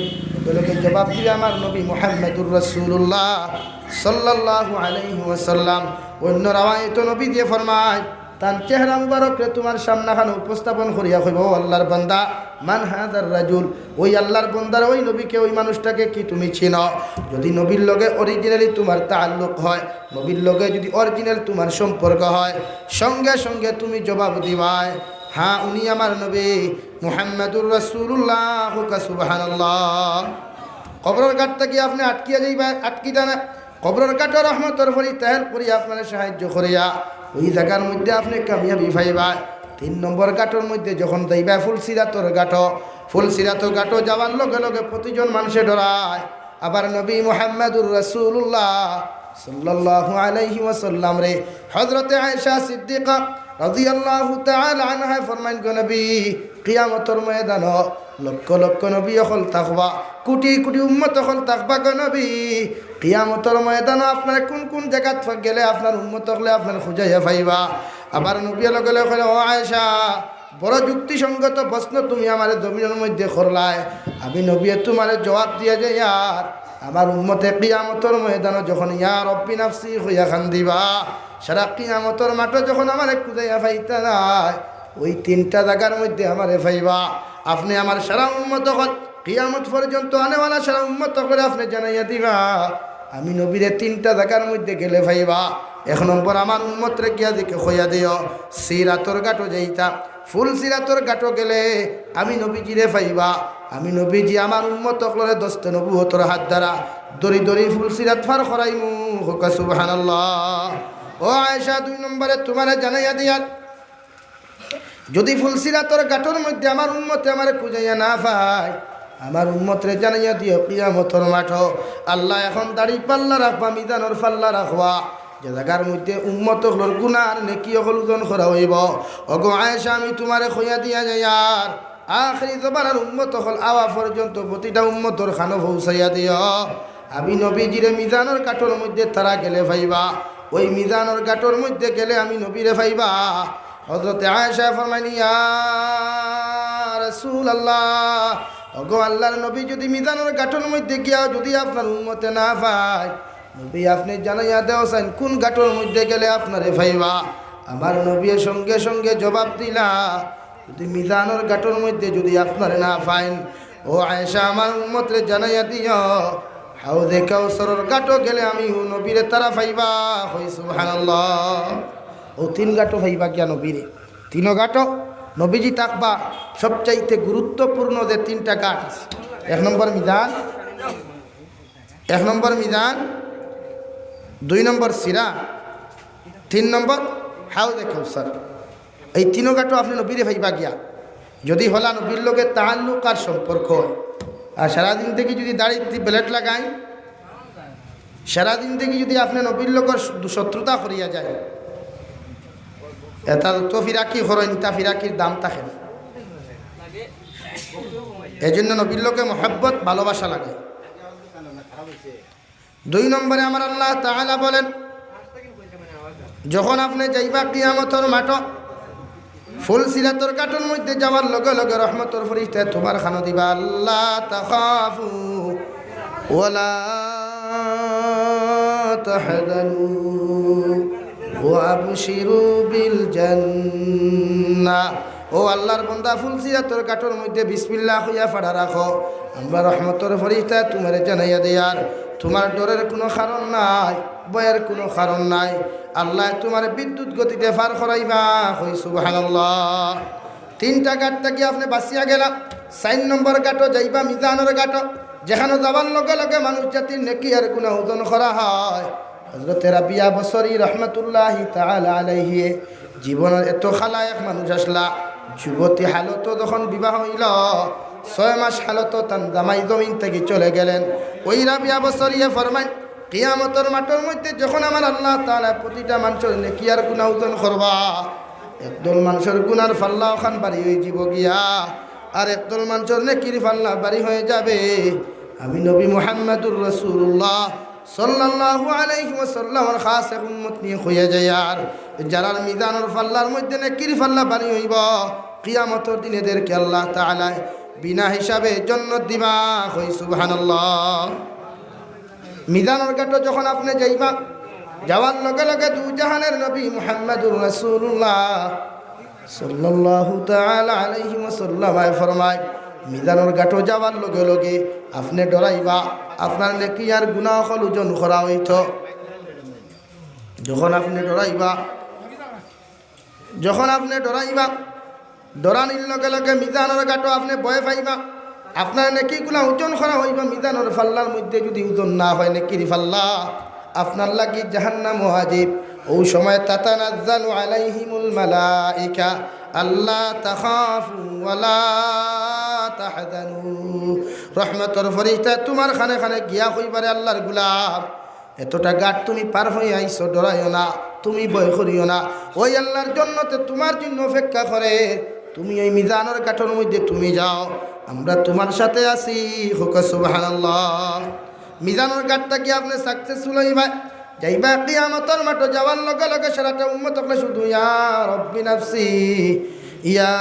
লগে লগে জবাব দিবা, "আমার নবী মুহাম্মাদুর রাসূলুল্লাহ সাল্লাল্লাহু আলাইহি ওয়াসাল্লাম।" অইন্য রেওয়ায়েতো নবীজিয়ে ফরমাইন, তান চেহারা মুবারকরে তুমার সামনাখানো উপস্থাপন করিয়া কইবা, "ও আল্লাহর বান্দা, মান হাযার রাজুল, অউ আল্লাহর বান্দারে, অউ নবীকে, অউ মানুষটাকে কি তুমি চিনো?" যুদি নবীর লগে originally তুমার তাআল্লুক হয়, নবীর লগে যুদি original তুমার সম্পর্ক হয়, সঙ্গে সঙ্গে তুমি জবাব দিবায়, "হ্যাঁ, উনি আমার নবী মুহাম্মাদুর রাসূলুল্লাহ।" কউক্কা সুবহানাল্লাহ। কবরর ঘাট থাকি আপনে আটকিয়া যাইবা, আটকিতা না, কবরর ঘাটো রহমতর ফরিস্তায় help করিয়া, আপনারে সাহায্য করিয়া, ওই জাগার মধ্যে আপনে কামিয়াবি পাইবা। তিন নম্বর ঘাটর মধ্যে যখন যাইবা ফুলসিরাতর ঘাটো, ফুলসিরাতর ঘাটো যাওয়ার লগে লগে প্রতিজন মানষে ডরায়। আবার নবী মুহাম্মাদুর রাসূলুল্লাহ সাল্লাল্লাহু আলাইহি ওয়াসাল্লামরে হযরতে আয়েশা সিদ্দিকা রাদিয়াল্লাহু তাআলা আনহায় ফরমাইন, "গো নবী, কিয়ামতর ময়দানো লক্ষ লক্ষ নবী অকল থাকবা, কোটি কোটি উম্মত অকল থাকবা গো নবী। কিয়ামতর ময়দানো আপনারে কুন কুন জাগাত গেলে আপনার উম্মত অকলে আপনারে খুঁজাইয়া পাইবা?" আবার নবীয়ে লগে লগে কইলা, "ও আয়েশা, বড় যুক্তিসঙ্গত প্রশ্ন তুমি আমারে জমিনর মধ্যে করলায়, আমি নবীয়ে তুমারে জবাব দিয়া যাইয়ার, আমার উম্মতে কিয়ামতর ময়দানো যখন ইয়া রব্বি নাফসি কইয়া কান্দিবা, সারা কিয়ামতর মাঠো যখন আমারে খুঁজাইয়া পাইতা নায়, ওই তিনটা জাগার মধ্যে আমারে পাইবা। আপনে আমার সারা উম্মত অকল, কিয়ামত পর্যন্ত আনেওয়ালা সারা উম্মত অকলরে আপনে জানাইয়া দিবা, আমি নবীরে তিনটা জাগার মধ্যে গেলে পাইবা। এক নম্বর, আমার উম্মতরে গিয়া দিকে কইয়া দিও, সিরাতর ঘাটো যাইতা, ফুলসিরাতর ঘাটো গেলে আমি নবীজিরে পাইবা, আমি নবীজি আমার উম্মত অকলরে দস্তে নবুয়তর হাত দ্বারা দড়ি দড়ি ফুলসিরাত পার করাইমু।" কউক্কা সুবহানাল্লাহ। ও আয়েশা, দুই নম্বরে তুমারে জানাইয়া দিয়ার, যদি ফুলসিরাতর ঘাটর মধ্যে আমার উম্মতে আমারে খুঁজাইয়া না পায়, আমার উম্মতরে জানাইয়া দিও, কিয়ামতর মাঠো আল্লায় এখন দাড়ি পাল্লা রাখবা, মিজানর পাল্লা রাখবা, যে জাগার মধ্যে উম্মত অকলর গুনাহ আর নেকি অকল ওজন করা অইবো। ওগো আয়েশা, আমি তুমারে কইয়া দিয়া যাইয়ার, আখেরি জমানার উম্মত অকল আওয়া পর্যন্ত প্রতিটা উম্মতর কানো পৌঁছাইয়া দিও, আমি নবীজিরে মিজানর ঘাটর মধ্যে তারা গেলে পাইবা, ওই মিজানর ঘাটর মধ্যে গেলে আমি নবীরে পাইবা। হযরতে আয়েশা ফরমাইন, "ইয়া রাসূলুল্লাহ, ওগো আল্লাহর নবী, যদি মিজানর ঘাটর মধ্যে গিয়াও যদি আপনার উম্মতে না পায়, নবী আপনে জানাইয়া দেও চাইন কুন ঘাটর মধ্যে গেলে আপনারে পাইবা?" আমার নবী সঙ্গে সঙ্গে জবাব দিলা, যদি মিজানর ঘাটর মধ্যে যদি আপনারে না পাইন, ও আয়েশা, আমার উম্মতরে জানাইয়া দিও, হাউজে কাউসারর ঘাটো গেলে আমি ও নবীরে তারা পাইবা। কই সুবহানাল্লাহ। ও তিন ঘাটো পাইবা গিয়া নবীরে। তিনো ঘাটো নবীজি থাকবা। সবচাইতে গুরুত্বপূর্ণ যে তিনটা ঘাট আছে, এক নম্বর মিজান, এক নম্বর মিজান, দুই নম্বর সিরাত, তিন নম্বর হাউজে কাউসার। এই তিনো ঘাটো আপনে নবীরে পাইবা গিয়া। যদি হলা নবীর লগে তাআল্লুক আর সম্পর্ক, আর সারা জিন্দেগি যদি দাড়িত ব্লেড লাগাই, সারা জিন্দেগি যদি আপনে নবীর লগে শত্রুতা করিয়া যায়, এটা তো ফিরাকি করইন, ইতা ফিরাকির দাম থাকে না। এই জন্য নবীর লগে মহব্বত, ভালোবাসা লাগে। দুই নম্বরে আমার আল্লাহ তাআলা বলেন, যখন আপনে যাইবা কিয়ামতর মাঠো, ফুলসিরাতর ঘাটর মধ্যে যাওয়ার লগে লগে রহমতর ফিরিস্তায় তুমার কানো দিবা, "আল্লা তাখাফু ওয়ালা তাহজানু ওয়া আবশিরু বিল জান্নাহ।" ও আল্লাহর বন্দা, ফুলসিরাতর ঘাটর মধ্যে বিসমিল্লাহ কইয়া ফাড়া রাখো। আমরা রহমতর ফিরিস্তায় তুমারে জানাইয়া দেয়ার, তুমার ডরের কুনু কারণ নাই, ভয়ের কুনু কারণ নাই। আল্লায় তুমারে বিদ্যুৎ গতিতে ফার করাইবা। কই সুবহানাল্লাহ। তিনটা ঘাট থাকি আপনে বাঁচিয়া গেলা। চাইর নম্বর ঘাটো যাইবা, মিজানর ঘাটো, যেখানো যাওয়ার লগে লগে মানুষ জাতির নেকি আর গুনাহ ওজন করা হয়। হযরতে রাবিয়া বসরি রহমতুল্লাহি তাআলা আলাইহি জীবনর এত খালায়েক মানুষ আছলা, যুবতী হালতো যখন বিবাহ অইলো, ছয় মাস হালতো তান জামাই জমিন থাকি চলে গেলেন। ওই রাবিয়া বসরিয়ে ফরমাইন, কিয়ামতর মাঠর মধ্যে যখন আমার আল্লাহ তাআলা প্রতিটা মানষর নেকি আর গুনাহ ওজন করবা, একদল মানষর গুনার পাল্লা অখান ভারি অইযিবো গিয়া, আর একদল মানষর নেকির পাল্লা ভারি অইযাবে। আমি নবী মুহাম্মাদুর রাসূলুল্লাহ সাল্লাল্লাহু আলাইহি ওয়াসাল্লামর খাস এক উম্মত নিয়া কইয়া যাইয়ার, যারার মিজানর পাল্লার মধ্যে নেকির পাল্লা ভারি অইবো, কিয়ামতর দিন এদেরকে আল্লাহ তাআলায় বিনা হিসাবে জন্নত দিবা। কই সুবহানাল্লাহ। মিজানর ঘাটো যখন আপনে যাইবা, যাওয়ার লগে লগে দুজাহানের নবী মুহাম্মাদুর রাসূলুল্লাহ সাল্লাল্লাহু তাআলা আলাইহি ওয়াসাল্লাম আয় ফরমায়, মিজানর ঘাটো যাওয়ার লগে লগে আপনে ডরাইবা, আপনার নেকি আর গুনাহ অকল ওজন করা অইতো। যখন আপনে ডরাইবা, যখন আপনে ডরাইবা, ডরানির লগে লগে মিজানর ঘাটো আপনে ভয় পাইবা। আপনার নেকিগুলা ওজন করা অইবো, মিজানর পাল্লার মধ্যে যদি ওজন না হয় নেকির পাল্লা, আপনার লাগি জাহান্নাম ওয়াজিব। অউ সময় তাতানাজ্জালু আলাইহিমুল মালাইকা আল্লা তাখাফু ওয়া লা তাহজানু। রহমতর ফিরিস্তা তুমার কানে কানে গিয়া কইবা রে আল্লার গুলাম, এতটা ঘাট তুমি পার অইয়া আইছো, ডরাইও না, তুমি ভয় করিও না। অউ আল্লার জন্নতে তুমার জন্য অপেক্ষা করে, তুমি অউ মিজানর ঘাটর মধ্যে তুমি যাও, আমরা তুমার সাথে আছি। কউক্কা সুবহানাল্লাহ। মিজানর ঘাট থাকি আপনে successful অইবা, যাইবা কিয়ামতর মাঠো, যাওয়ার লগে লগে সারাটা উম্মত অকলে শুধু ইয়া রব্বি নাফসি, ইয়া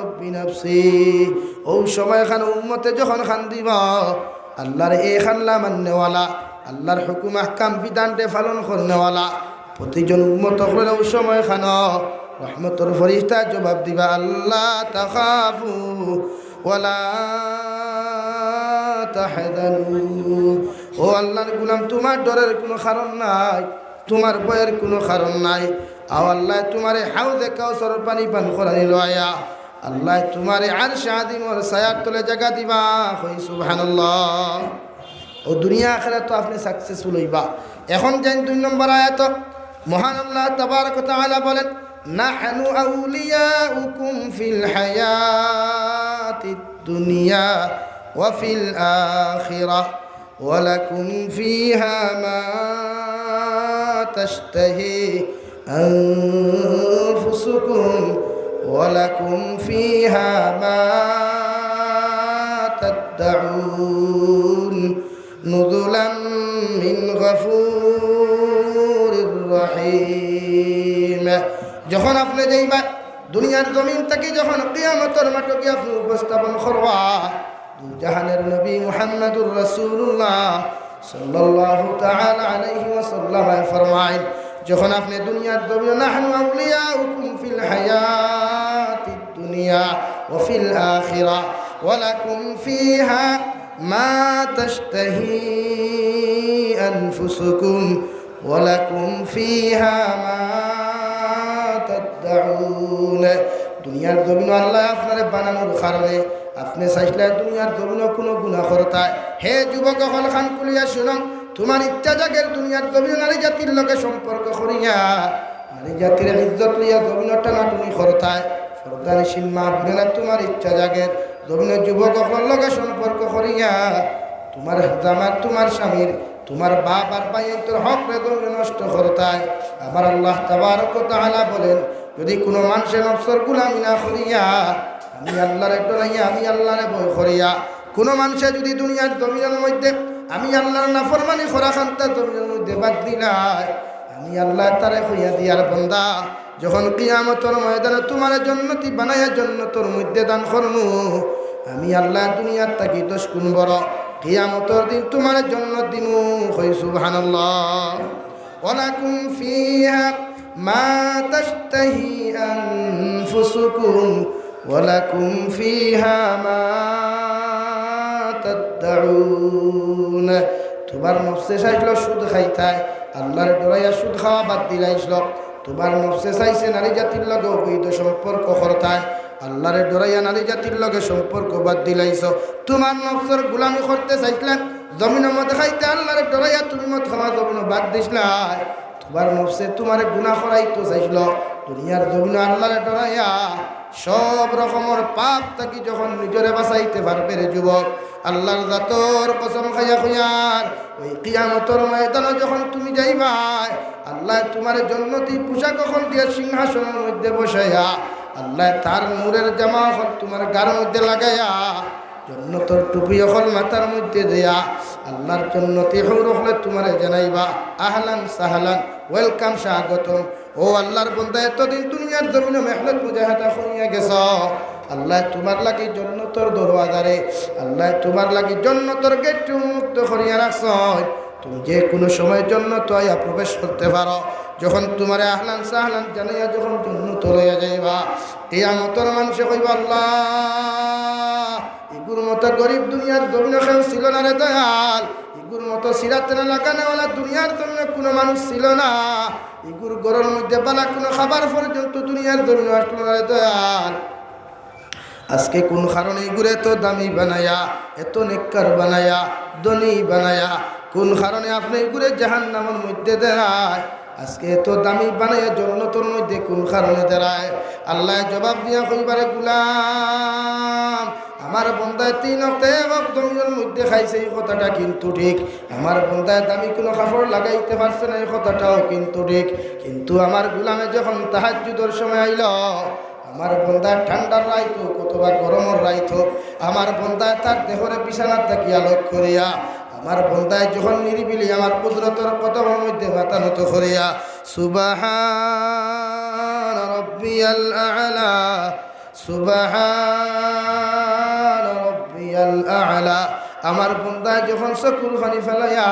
রব্বি নাফসি। অউ সময় খান উম্মতে যখন কান্দিবা, আল্লার এই কান্না মাননেওয়ালা, আল্লার হুকুম আহকাম বিধানরে পালন করনেওয়ালা প্রতিজন উম্মত অকলরে অউ সময় খান রহমতর ফিরিস্তা জবাব দিবা, আল্লা তাখাফু ওয়া লা তাহজানু। ও আল্লার গুলাম, তুমার ডরের কুনু কারণ নাই, তুমার ভয়ের কুনু কারণ নাই। আও আল্লায় তুমারে হাউজে কাউসারর পানি পান করানি লওয়াইয়া, আল্লায় তুমারে আরশে আজিমর ছায়ার তলে জাগা দিবা। কই সুবহানাল্লাহ। অউ দুনিয়া আখিরাতো আপনে successful অইবা। এখন যাইন দুই নম্বর আয়াত, মহান আল্লাহ তাবারাক ওয়া তাআলা বলেন, নাহনু আউলিয়াউকুম ফিল হায়াতিদ দুনিয়া ওয়া ফিল আখিরাহ। ولكم فيها ما تشتهي أنفسكم ولكم فيها ما تدعون نزلا من غفور رحيم। যখন আপনে যাইবা দুনিয়ার জমিন থাকি, যখন কিয়ামতর মাঠো গিয়া আপনে উপস্থাপন করবা, দুজাহানের নবী মুহাম্মাদুর রাসূলুল্লাহ সাল্লাল্লাহু তাআলা আলাইহি ওয়াসাল্লাম ফরমাইন, যখন আপনে দুনিয়ার জমিনে, নাহনু আউলিয়াউকুম ফিল হায়াতিদ দুনিয়া ওয়া ফিল আখিরাহ ওয়া লাকুম ফিহা মা তাশতাহি আনফুসুকুম ওয়া লাকুম ফিহা মা তাদদাউন। দুনিয়ার জমিনো আল্লায় আপনারে বানানোর কারণে আপনে চাইছলা দুনিয়ার জমিনো কুনু গুনা করতায়। হে যুবক অকল, কান খুলিয়া শুনো, তুমার ইচ্ছা জাগের দুনিয়ার জমিনো নারী জাতির লগে সম্পর্ক করিয়া নারী জাতির ইজ্জত লইয়া জমিনো টানাটুনি করতায়। পর্দানিশীন মা বোনেরা, তুমার ইচ্ছা জাগের জমিনো যুবক অকলর লগে সম্পর্ক করিয়া তুমার জামার, তুমার স্বামীর, তুমার বাপ আর ভাইয়াইন্তর হকরে জমিনো নষ্ট করতায়। আমার আল্লাহ তাবারাক ওয়া তাআলা বলেন, যদি কুনু মানষে নফসর গুলামি না করিয়া, আমি আল্লারে ডরাইয়া, আমি আল্লারে ভয় করিয়া, কুনু মানষে যদি দুনিয়ার জমিনর মধ্যে আমি আল্লার নাফরমানি করা খান্তা জমিনর মধ্যে বাদ দিলায়, আমি আল্লায় তারে কইয়া দিয়ার, বন্দা, যখন কিয়ামতর ময়দানো তুমারে জন্নতি বানাইয়া জন্নতর মধ্যে দান করমু, আমি আল্লায় দুনিয়ার থাকি দশ গুণ বড় কিয়ামতর দিন তুমারে জন্নত দিমু। কই সুবহানাল্লাহ। ওয়ালাকুম ফিহা মা তাশতাহি আনফুসুকুম ওয়ালাকুম ফিহা মা তাদদাউন। তুমার নফসে চাইছলো সুদ খাইতায়, আল্লারে ডরাইয়া সুদ খাওয়া বাদ দিলাইছলো। তুমার নফসে চাইছে নারী জাতির লগে অবৈধ সম্পর্ক করতায়, আল্লারে ডরাইয়া নারী জাতির লগে সম্পর্ক বাদ দিলাইছো। তুমার নফসর গুলামি করতে চাইছলা, জমিনো মদ খাইতে আল্লারে ডরাইয়া তুমি মদ খাওয়া জমিনো বাদ দিছলায়। তুমার নফসে তুমারে গুনা করাইতো চাইছলো, দুনিয়ার জমিনো আল্লারে ডরাইয়া সব রকমর পাপ থাকি যখন নিজরে বাঁচাইতে পারবে রে যুবক, আল্লার জাতর কসম খাইয়া কইয়ার, ওই কিয়ামতর ময়দানো যখন তুমি যাইবায়, আল্লায় তুমারে জন্নতি পোশাক অকল দিয়া সিংহাসনর মধ্যে বসাইয়া, আল্লায় তার নূরের জামা অকল তুমার গার মধ্যে লাগাইয়া, জন্নতর টুপি অকল মাথার মধ্যে দিয়া, আল্লার জন্নতি হউর অকলে তুমারে জানাইবা, "আহলান সাহলান, welcome, স্বাগতম।" ও আল্লার বন্দা, এতদিন দুনিয়ার জমিনো মেহনত মুজাহাদা করিয়া গেছো, আল্লায় তুমার লাগি জন্নতর দরওয়াজারে, আল্লায় তুমার লাগি জন্নতর গেটরে উন্মুক্ত করিয়া রাখছইন। তুমি যে কুনু সময় জন্নতো আইয়া প্রবেশ করতে পারো। যখন তুমারে আহলান সাহলান জানাইয়া যখন জন্নতো লইয়া যাইবা, কিয়ামতর মানষে কইবা, "আল্লাহ, ইগুর মতো গরিব দুনিয়ার জমিনো কেউ ছিল না রে দয়াল, ইগুর মতো সিরাতে না লাগানেওয়ালা দুনিয়ার জমিনো কুনু মানুষ ছিল না, ইগুর ঘরর মধ্যে বালা কুনু খাবার পর্যন্ত দুনিয়ার জমিনো আসলো না রে দয়াল। আজকে কুন কারণে ইগুরে এত দামি বানাইয়া, এত নেককার বানাইয়া, ধনী বানাইয়া কোন কারণে আপনে ইগুরে জাহান্নামর মধ্যে দেরায়? আজকে এত দামি বানাইয়া জন্নতর মধ্যে কোন কারণে দেরায়?" আল্লায় জবাব দিয়া কইবা রে, "গুলাম, আমার বন্দায় তিন অক্তে এক অক্ত জমিনর মধ্যে খাইছে, ই কথাটা কিন্তু ঠিক। আমার বন্দায় দামি কুনু কাপড় লাগাইতে পারছে না, ই কথাটাও কিন্তু ঠিক। কিন্তু আমার গুলামে যখন তাহাজ্জুদর সময় আইলো, আমার বন্দায় ঠান্ডার রাইত অউক অথবা গরমর রাইত অউক, আমার বন্দায় তার দেহরে বিছানাত থাকি আলাদা করিয়া, আমার বন্দায় যখন নিরিবিলি আমার কুদরতর কদমর মধ্যে মাথা নত করিয়া, সুবহান রব্বিয়াল আ'লা, সুবহান রব্বিয়াল আ'লা।" আমার বন্দায় যখন চকুর পানি ফালাইয়া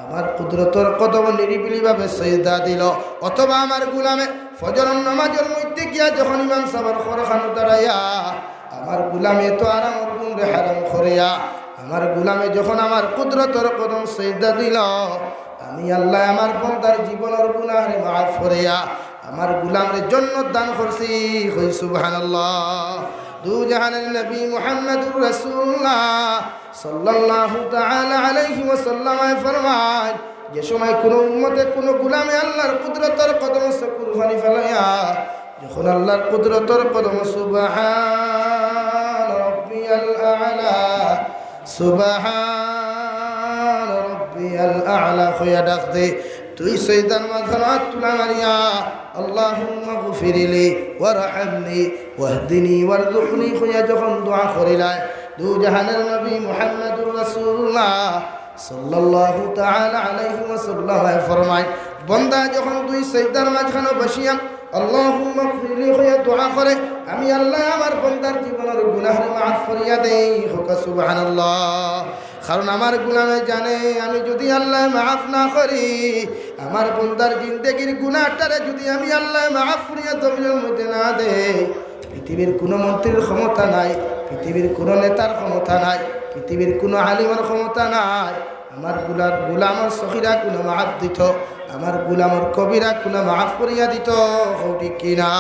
আমার কুদরতর কদমো নিরিবিলিভাবে সিজদা দিলো, অথবা আমার গুলামে ফজরর নামাজর মধ্যে গিয়া যখন ইমাম সাবর খরখানো দাঁড়াইয়া আমার গুলামে তো আরামর ঘুমরে হারাম করিয়া, আমার গুলামে যখন আমার কুদরতর কদমো সিজদা দিলো, আমি আল্লায় আমার বন্দার জীবনর গুনাহরে মাফ করিয়া আমার গুলামরে জন্নত দান করছি। কই সুবহানাল্লাহ। দু জাহানের নবী মুহাম্মাদুর রাসূলুল্লাহ সাল্লাল্লাহু তাআলা আলাইহি ওয়াসাল্লামে ফরমায়, যে সময় কুনু উম্মতে কুনু গুলামে আল্লার কুদরতর কদমো চকুর পানি ফালাইয়া যখন আল্লার কুদরতর কদমো সুবহান রব্বিয়াল আ'লা, সুবহান রব্বিয়াল আ'লা কইয়া ডাক দে, দুই সিজদার মাঝখানো আত তুলা মারিয়া, "আল্লাহুম্মাগফিরলি ওয়ারহামনি ওয়াহদিনি ওয়ারযুকনি" কইয়া যখন দোয়া করিলায়, দু জাহানের নবী মুহাম্মাদুর রাসূলুল্লাহ সাল্লাল্লাহু তাআলা আলাইহি ওয়াসাল্লামে ফরমায়, বন্দা যখন দুই সিজদার মাঝখানো বসিয়া "আল্লাহুম্মাগফিরলি" কইয়া দোয়া করে, আমি আল্লায় আমার বন্দার জীবনর গুনাহরে মাফ করিয়া দেই। কউক্কা সুবহানাল্লাহ। কারণ আমার গুলামে জানে, আমি যুদি আল্লায় মাফ না করি, আমার বন্দার জিন্দেগির গুনাহটারে যুদি আমি আল্লায় মাফ করিয়া জমিনর মধ্যে না দেই, পৃথিবীর কুনু মন্ত্রীর ক্ষমতা নাই, পৃথিবীর কুনু নেতার ক্ষমতা নাই, পৃথিবীর কুনু আলিমর ক্ষমতা নাই আমার গুলার, গুলামর সগীরা গুনা মাফ দিতো, আমার গুলামর কবিরা গুনা মাফ করিয়া দিতো। কও ঠিক কি না?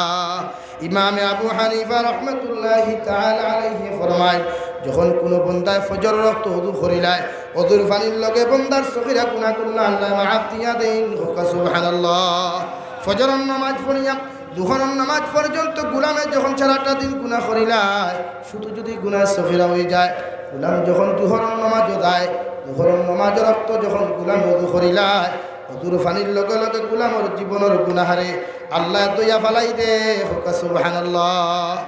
ইমামে আবু হানিফা রহমতুল্লাহি তাআলা আলাইহি ফরমায়, যখন কুনু বন্দায় ফজরর অক্ত অজু করিলায়, অজুর পানির লগে বন্দার সগীরা গুনাগুলা আল্লায় মাফ দিয়া দেইন। কউক্কা সুবহানাল্লাহ। ফজরর নামাজ পড়িয়া জোহরর নামাজ পর্যন্ত গুলামে যখন সারাটা দিন গুনা করিলায়, শুধু যুদি গুনা সগীরা অইযায়, গুলাম যখন জোহরর নামাজো যায়, জোহরর নামাজর অক্ত যখন গুলামে অজু করিলায়, অজুর পানির লগে লগে গুলামর জীবনর গুনাহরে আল্লায় ধইয়া ফালাই দে। কউক্কা সুবহানাল্লাহ।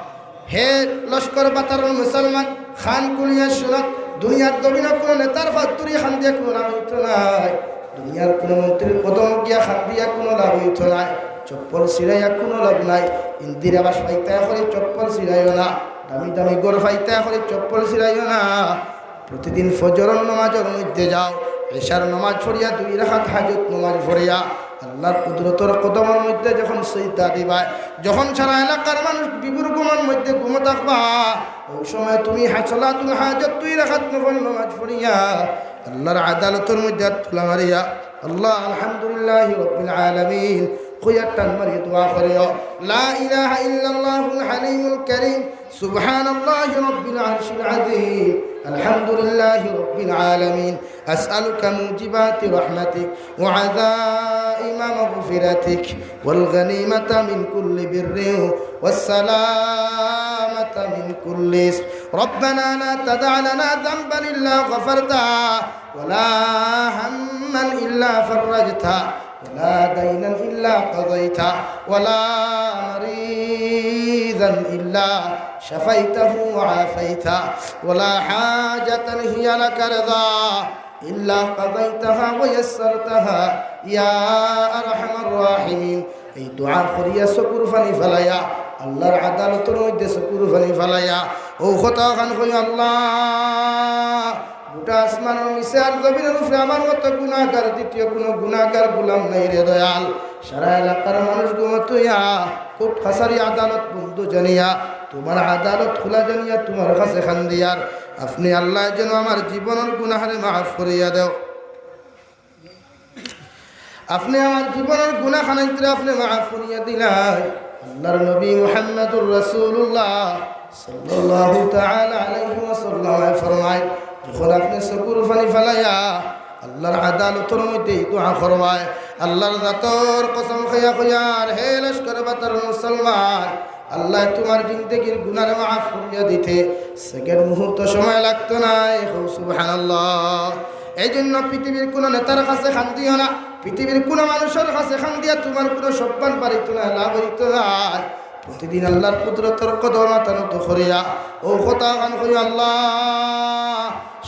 হে লস্কর বাতারর মুসলমান, কান খুলিয়া শুনো, দুনিয়ার জমিনো কুনু নেতার ফাত্তুরি কান্দিয়া কুনু লাভ অইতো নায়, দুনিয়ার কুনু মন্ত্রীর কদমো গিয়া কান্দিয়া কুনু লাভ অইতো নায়, চপ্পল ছিড়াইয়া কুনু লাভ নাই। ইন্দিরা বাস পাইতায় করি চপ্পল ছিড়াইও না, দামি দামি ঘর পাইতায় করি চপ্পল ছিড়াইও না। প্রতিদিন ফজরর নামাজর মধ্যে যাও, এশার নামাজ পড়িয়া দুই রাকাত হাজত নামাজ পড়িয়া আল্লার কুদরতর কদমর মধ্যে যখন সিজদা দিবায়, যখন সারা এলাকার মানুষ বিবুর ঘুমর মধ্যে ঘুমো থাকবা, অউ সময় তুমি হা-, সালাতুল হাজত দুই রাকাত নফল নামাজ পড়িয়া আল্লার আদালতর মধ্যে আত তুলা মারিয়া, "আল্লাহ আলহামদুলিল্লাহি রাব্বিল আলামিন" কইয়া টান মারি দোয়া করিও, "লা ইলাহা ইল্লাল্লাহুল হালিমুল কারীম, সুবহানাল্লাহি রাব্বিল আরশিল আযীম, আলহামদুলিল্লাহি রাব্বিল আলামিন, আসআলুকা মুজিবাতি রাহমাতিক ওয়া আযাইমা মাগফিরাতিক ওয়াল গানিমাতা মিন কুল্লি বিররিন ওয়াস সালামাতা মিন কুল্লি ইসম। রব্বানা লা তাদা লানা যানবান ইল্লা গাফারতাহু ওয়া লা হাম্মান ইল্লা ফাররাজতাহু ওয়া লা দাইনান ইল্লা কাযাইতাহু ওয়া লা মারিদান ইল্লা শাফাইতাহু ওয়া আফাইতাহু ওয়া লা হাজাতান হিয়া লাকা রিদা ইল্লা কাযাইতাহা ওয়া ইয়াসসারতাহা ইয়া আরহামার রাহিমিন।" এই দোয়া করিয়া চকুর পানি ফালাইয়া, আল্লার আদালতর মধ্যে চকুর পানি ফালাইয়া, অউ কথা খান কই, "আল্লাহ, গোটা আসমানর নিচে আর জমিনর উপরে আমার মতো গুনাহগার দ্বিতীয় কুনু গুনাহগার গুলাম নাই রে দয়াল। সারা এলাকার মানুষ ঘুমো থইয়া, কোর্ট কাছারি আদালত বন্ধ জানিয়া, তুমার আদালত খুলা জানিয়া তুমার কাছে কান্দিয়ার, আপনে আল্লায় যেন আমার জীবনর গুনাহরে মাফ করিয়া দেও।" আপনে আমার জীবনর গুনা খানাইন্তরে আপনে মাফ করিয়া দিলায়। আল্লার নবী মুহাম্মাদুর রাসূলুল্লাহ সাল্লাল্লাহু তাআলা আলাইহি ওয়াসাল্লামে ফরমায়, যে অখন আপনে চকুর পানি ফালাইয়া আল্লার আদালতর মধ্যে ই দোয়া করবায়। আল্লার জাতর কসম খাইয়া কইয়ার, হে লস্কর বাতার মুসলমান, আল্লায় তুমার জিন্দেগির গুনারে মাফ করিয়া দিতে সেকেন্ড মুহূর্ত সময় লাগতো নায়। কও সুবহানাল্লাহ। এই জন্য পৃথিবীর কুনু নেতার কাছে কান্দিও না, পৃথিবীর কুনু মানুষর কাছে কান্দিয়া তুমার কুনু সম্মান বাড়িতো নায়, লাভ অইতো নায়। প্রতিদিন আল্লার কুদরতর কদমো মাথা নত করিয়া অউ কথা খান কইও, আল্লা,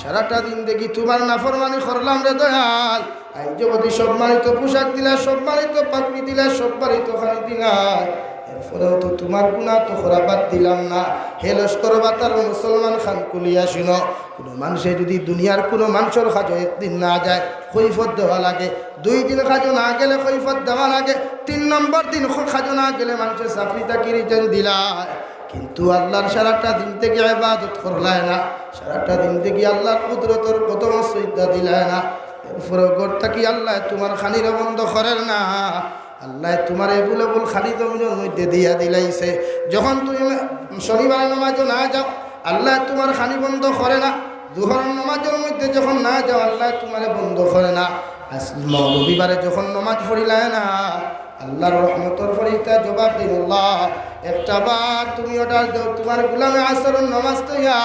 সারাটা জিন্দেগি তুমার নাফরমানি করলাম রে দয়াল। আইজ যুদি সম্মানিত পোশাক দিলায়, সম্মানিত পাগড়ি দিলায়, সম্মানিত খানি দিলায়, এরপরেও তো তুমার গুনা তো করা বাদ দিলাম না। হে লস্কর বাতার মুসলমান, কান খুলিয়া হুনো, কুনু মানষে যুদি দুনিয়ার কুনু মানষর কাজো একদিন না যায়, কৈফত দেওয়া লাগে। দুই দিন কাজো না গেলে কৈফত দেওয়া লাগে। তিন নম্বর দিন খ-, কাজো না গেলে মানষে চাকরি থাকি resign দিলায়। কিন্তু আল্লার সারাটা জিন্দেগি ইবাদত করলায় না, সারাটা জিন্দেগি আল্লার কুদরতর কদমো সইজদা দিলায় না, এরপরেও ঘর থাকি আল্লায় তুমার খানিরে বন্ধ করের না। আল্লায় তুমারে এবুল এবুল খানি জমিনর মধ্যে দিয়া দিলাইছে। যখন তুমি শনিবারে নমাজো না যাও, আল্লায় তুমার খানি বন্ধ করে না। জোহরর নমাজর মধ্যে যখন না যাও, আল্লায় তুমারে বন্ধ করে না। আজ মৌলবীবারে যখন নমাজ পড়িলায় না, আল্লার রহমতর ফরিস্তায় জবাব দিন, আল্লা, একটা বার তুমি order দেও, তুমার গুলামে আসরর নমাজ থইয়া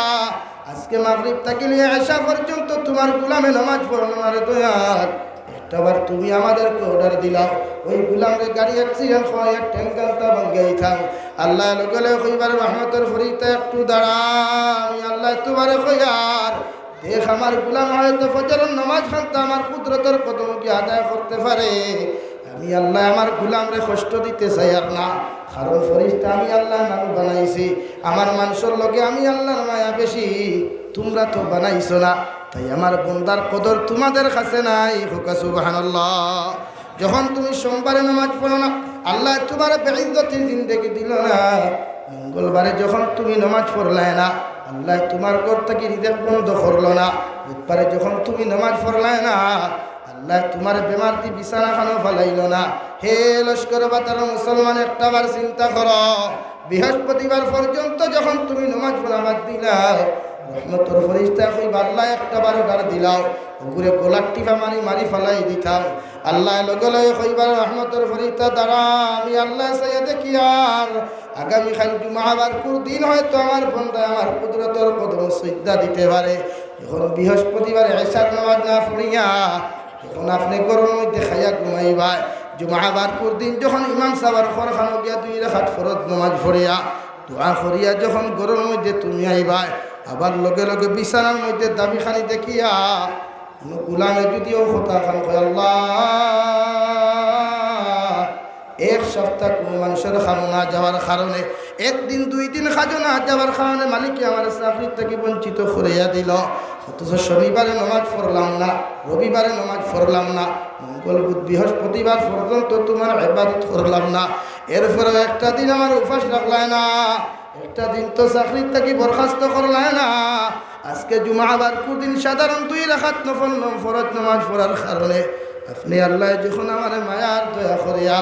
আজকে মাগরিব থাকি লইয়া এশা পর্যন্ত তুমার গুলামে নমাজ পড়লো না রে দয়াল। একটা বার তুমি আমাদেরকে order দিলাও, ওই গুলামরে গাড়ি accident করাইয়া ঠ্যাং গালটা ভাঙ্গাইতাম। আল্লায় লগে লগে কইবার, রহমতর ফরিস্তা একটু দাঁড়া, আমি আল্লায় তুমারে কইয়ার, দেখ আমার গুলাম হয়তো ফজরর নমাজ খানতা আমার কুদরতর কদমো গিয়া আদায় করতে পারে। আমি আল্লায় আমার গুলামরে কষ্ট দিতে চাইয়ার না, কারণ ফরিস্তা আমি আল্লায় মানুষ বানাইছি, আমার মানষর লগে আমি আল্লার মায়া বেশি, তুমরা তো বানাইছো না, তাই আমার বন্দার কদর তুমাদের কাছে নাই। কউক্কা সুবহানাল্লাহ। যখন তুমি সোমবারে নমাজ পড়ো না, আল্লায় তুমারে বেইজ্জতির জিন্দেগি দিলো না। মঙ্গলবারে যখন তুমি নমাজ পড়লায় না, আল্লায় তুমার ঘর থাকি রিজিক বন্ধ করলো না। বুধবারে যখন তুমি নমাজ পড়লায় না, আল্লায় তুমারে বেমারদি বিছানা খানো ফালাইলো না। হে লস্কর বাতার মুসলমান, একটা বার চিন্তা করো, বৃহস্পতিবার পর্যন্ত যখন তুমি নমাজ পড়া বাদ দিলায়, রহমতর ফরিস্তায় কইবা, আল্লায় একটা বার order দিলাও, ওগুরে গলার টিপা মারি মারি ফালাই দিতাম। আল্লায় লগে লগে কইবার, রহমতর ফরিস্তা দাঁড়া, আমি আল্লায় চাইয়া দেখিয়ার, আগামীকাল জুমা বারকুর দিন হয়তো আমার বন্দায় আমার কুদরতর কদমো সইজদা দিতে পারে। যখন বৃহস্পতিবারে এশার নমাজ না পড়িয়া যখন আপনে ঘরর মধ্যে খাইয়া ঘুমাইবায়, জুমা বারকুর দিন যখন ইমাম সাবর ঘর খানো গিয়া দুই রাকাত ফরজ নমাজ পড়িয়া, দোয়া করিয়া যখন ঘরর মধ্যে তুমি আইবায়, আবার লগে লগে বিছানার মধ্যে দাবি খানি দেখিয়া, কুনু গুলামে যুদি অউ কথা খান কয়, আল্লা, এক সপ্তাহ কুনু মানষর খানো না যাওয়ার কারণে, একদিন দুই দিন কাজো না যাওয়ার কারণে মালিকে আমারে চাকরি থাকি বঞ্চিত করিয়া দিলো, অথচ শনিবারে নমাজ পড়লাম না, রবিবারে নমাজ পড়লাম না, মঙ্গল বুধ বৃহস্পতিবার পর্যন্ত তুমার ইবাদত করলাম না, এরপরেও একটা দিন আমারে উপাস রাখলায় না, একটা দিন তো চাকরি থাকি বরখাস্ত করলায় না, আজকে জুমা বারকুর দিন সাধারণ দুই রাকাত নফল নম-, ফরজ নমাজ পড়ার কারণে আপনে আল্লায় যখন আমারে মায়ার দয়া করিয়া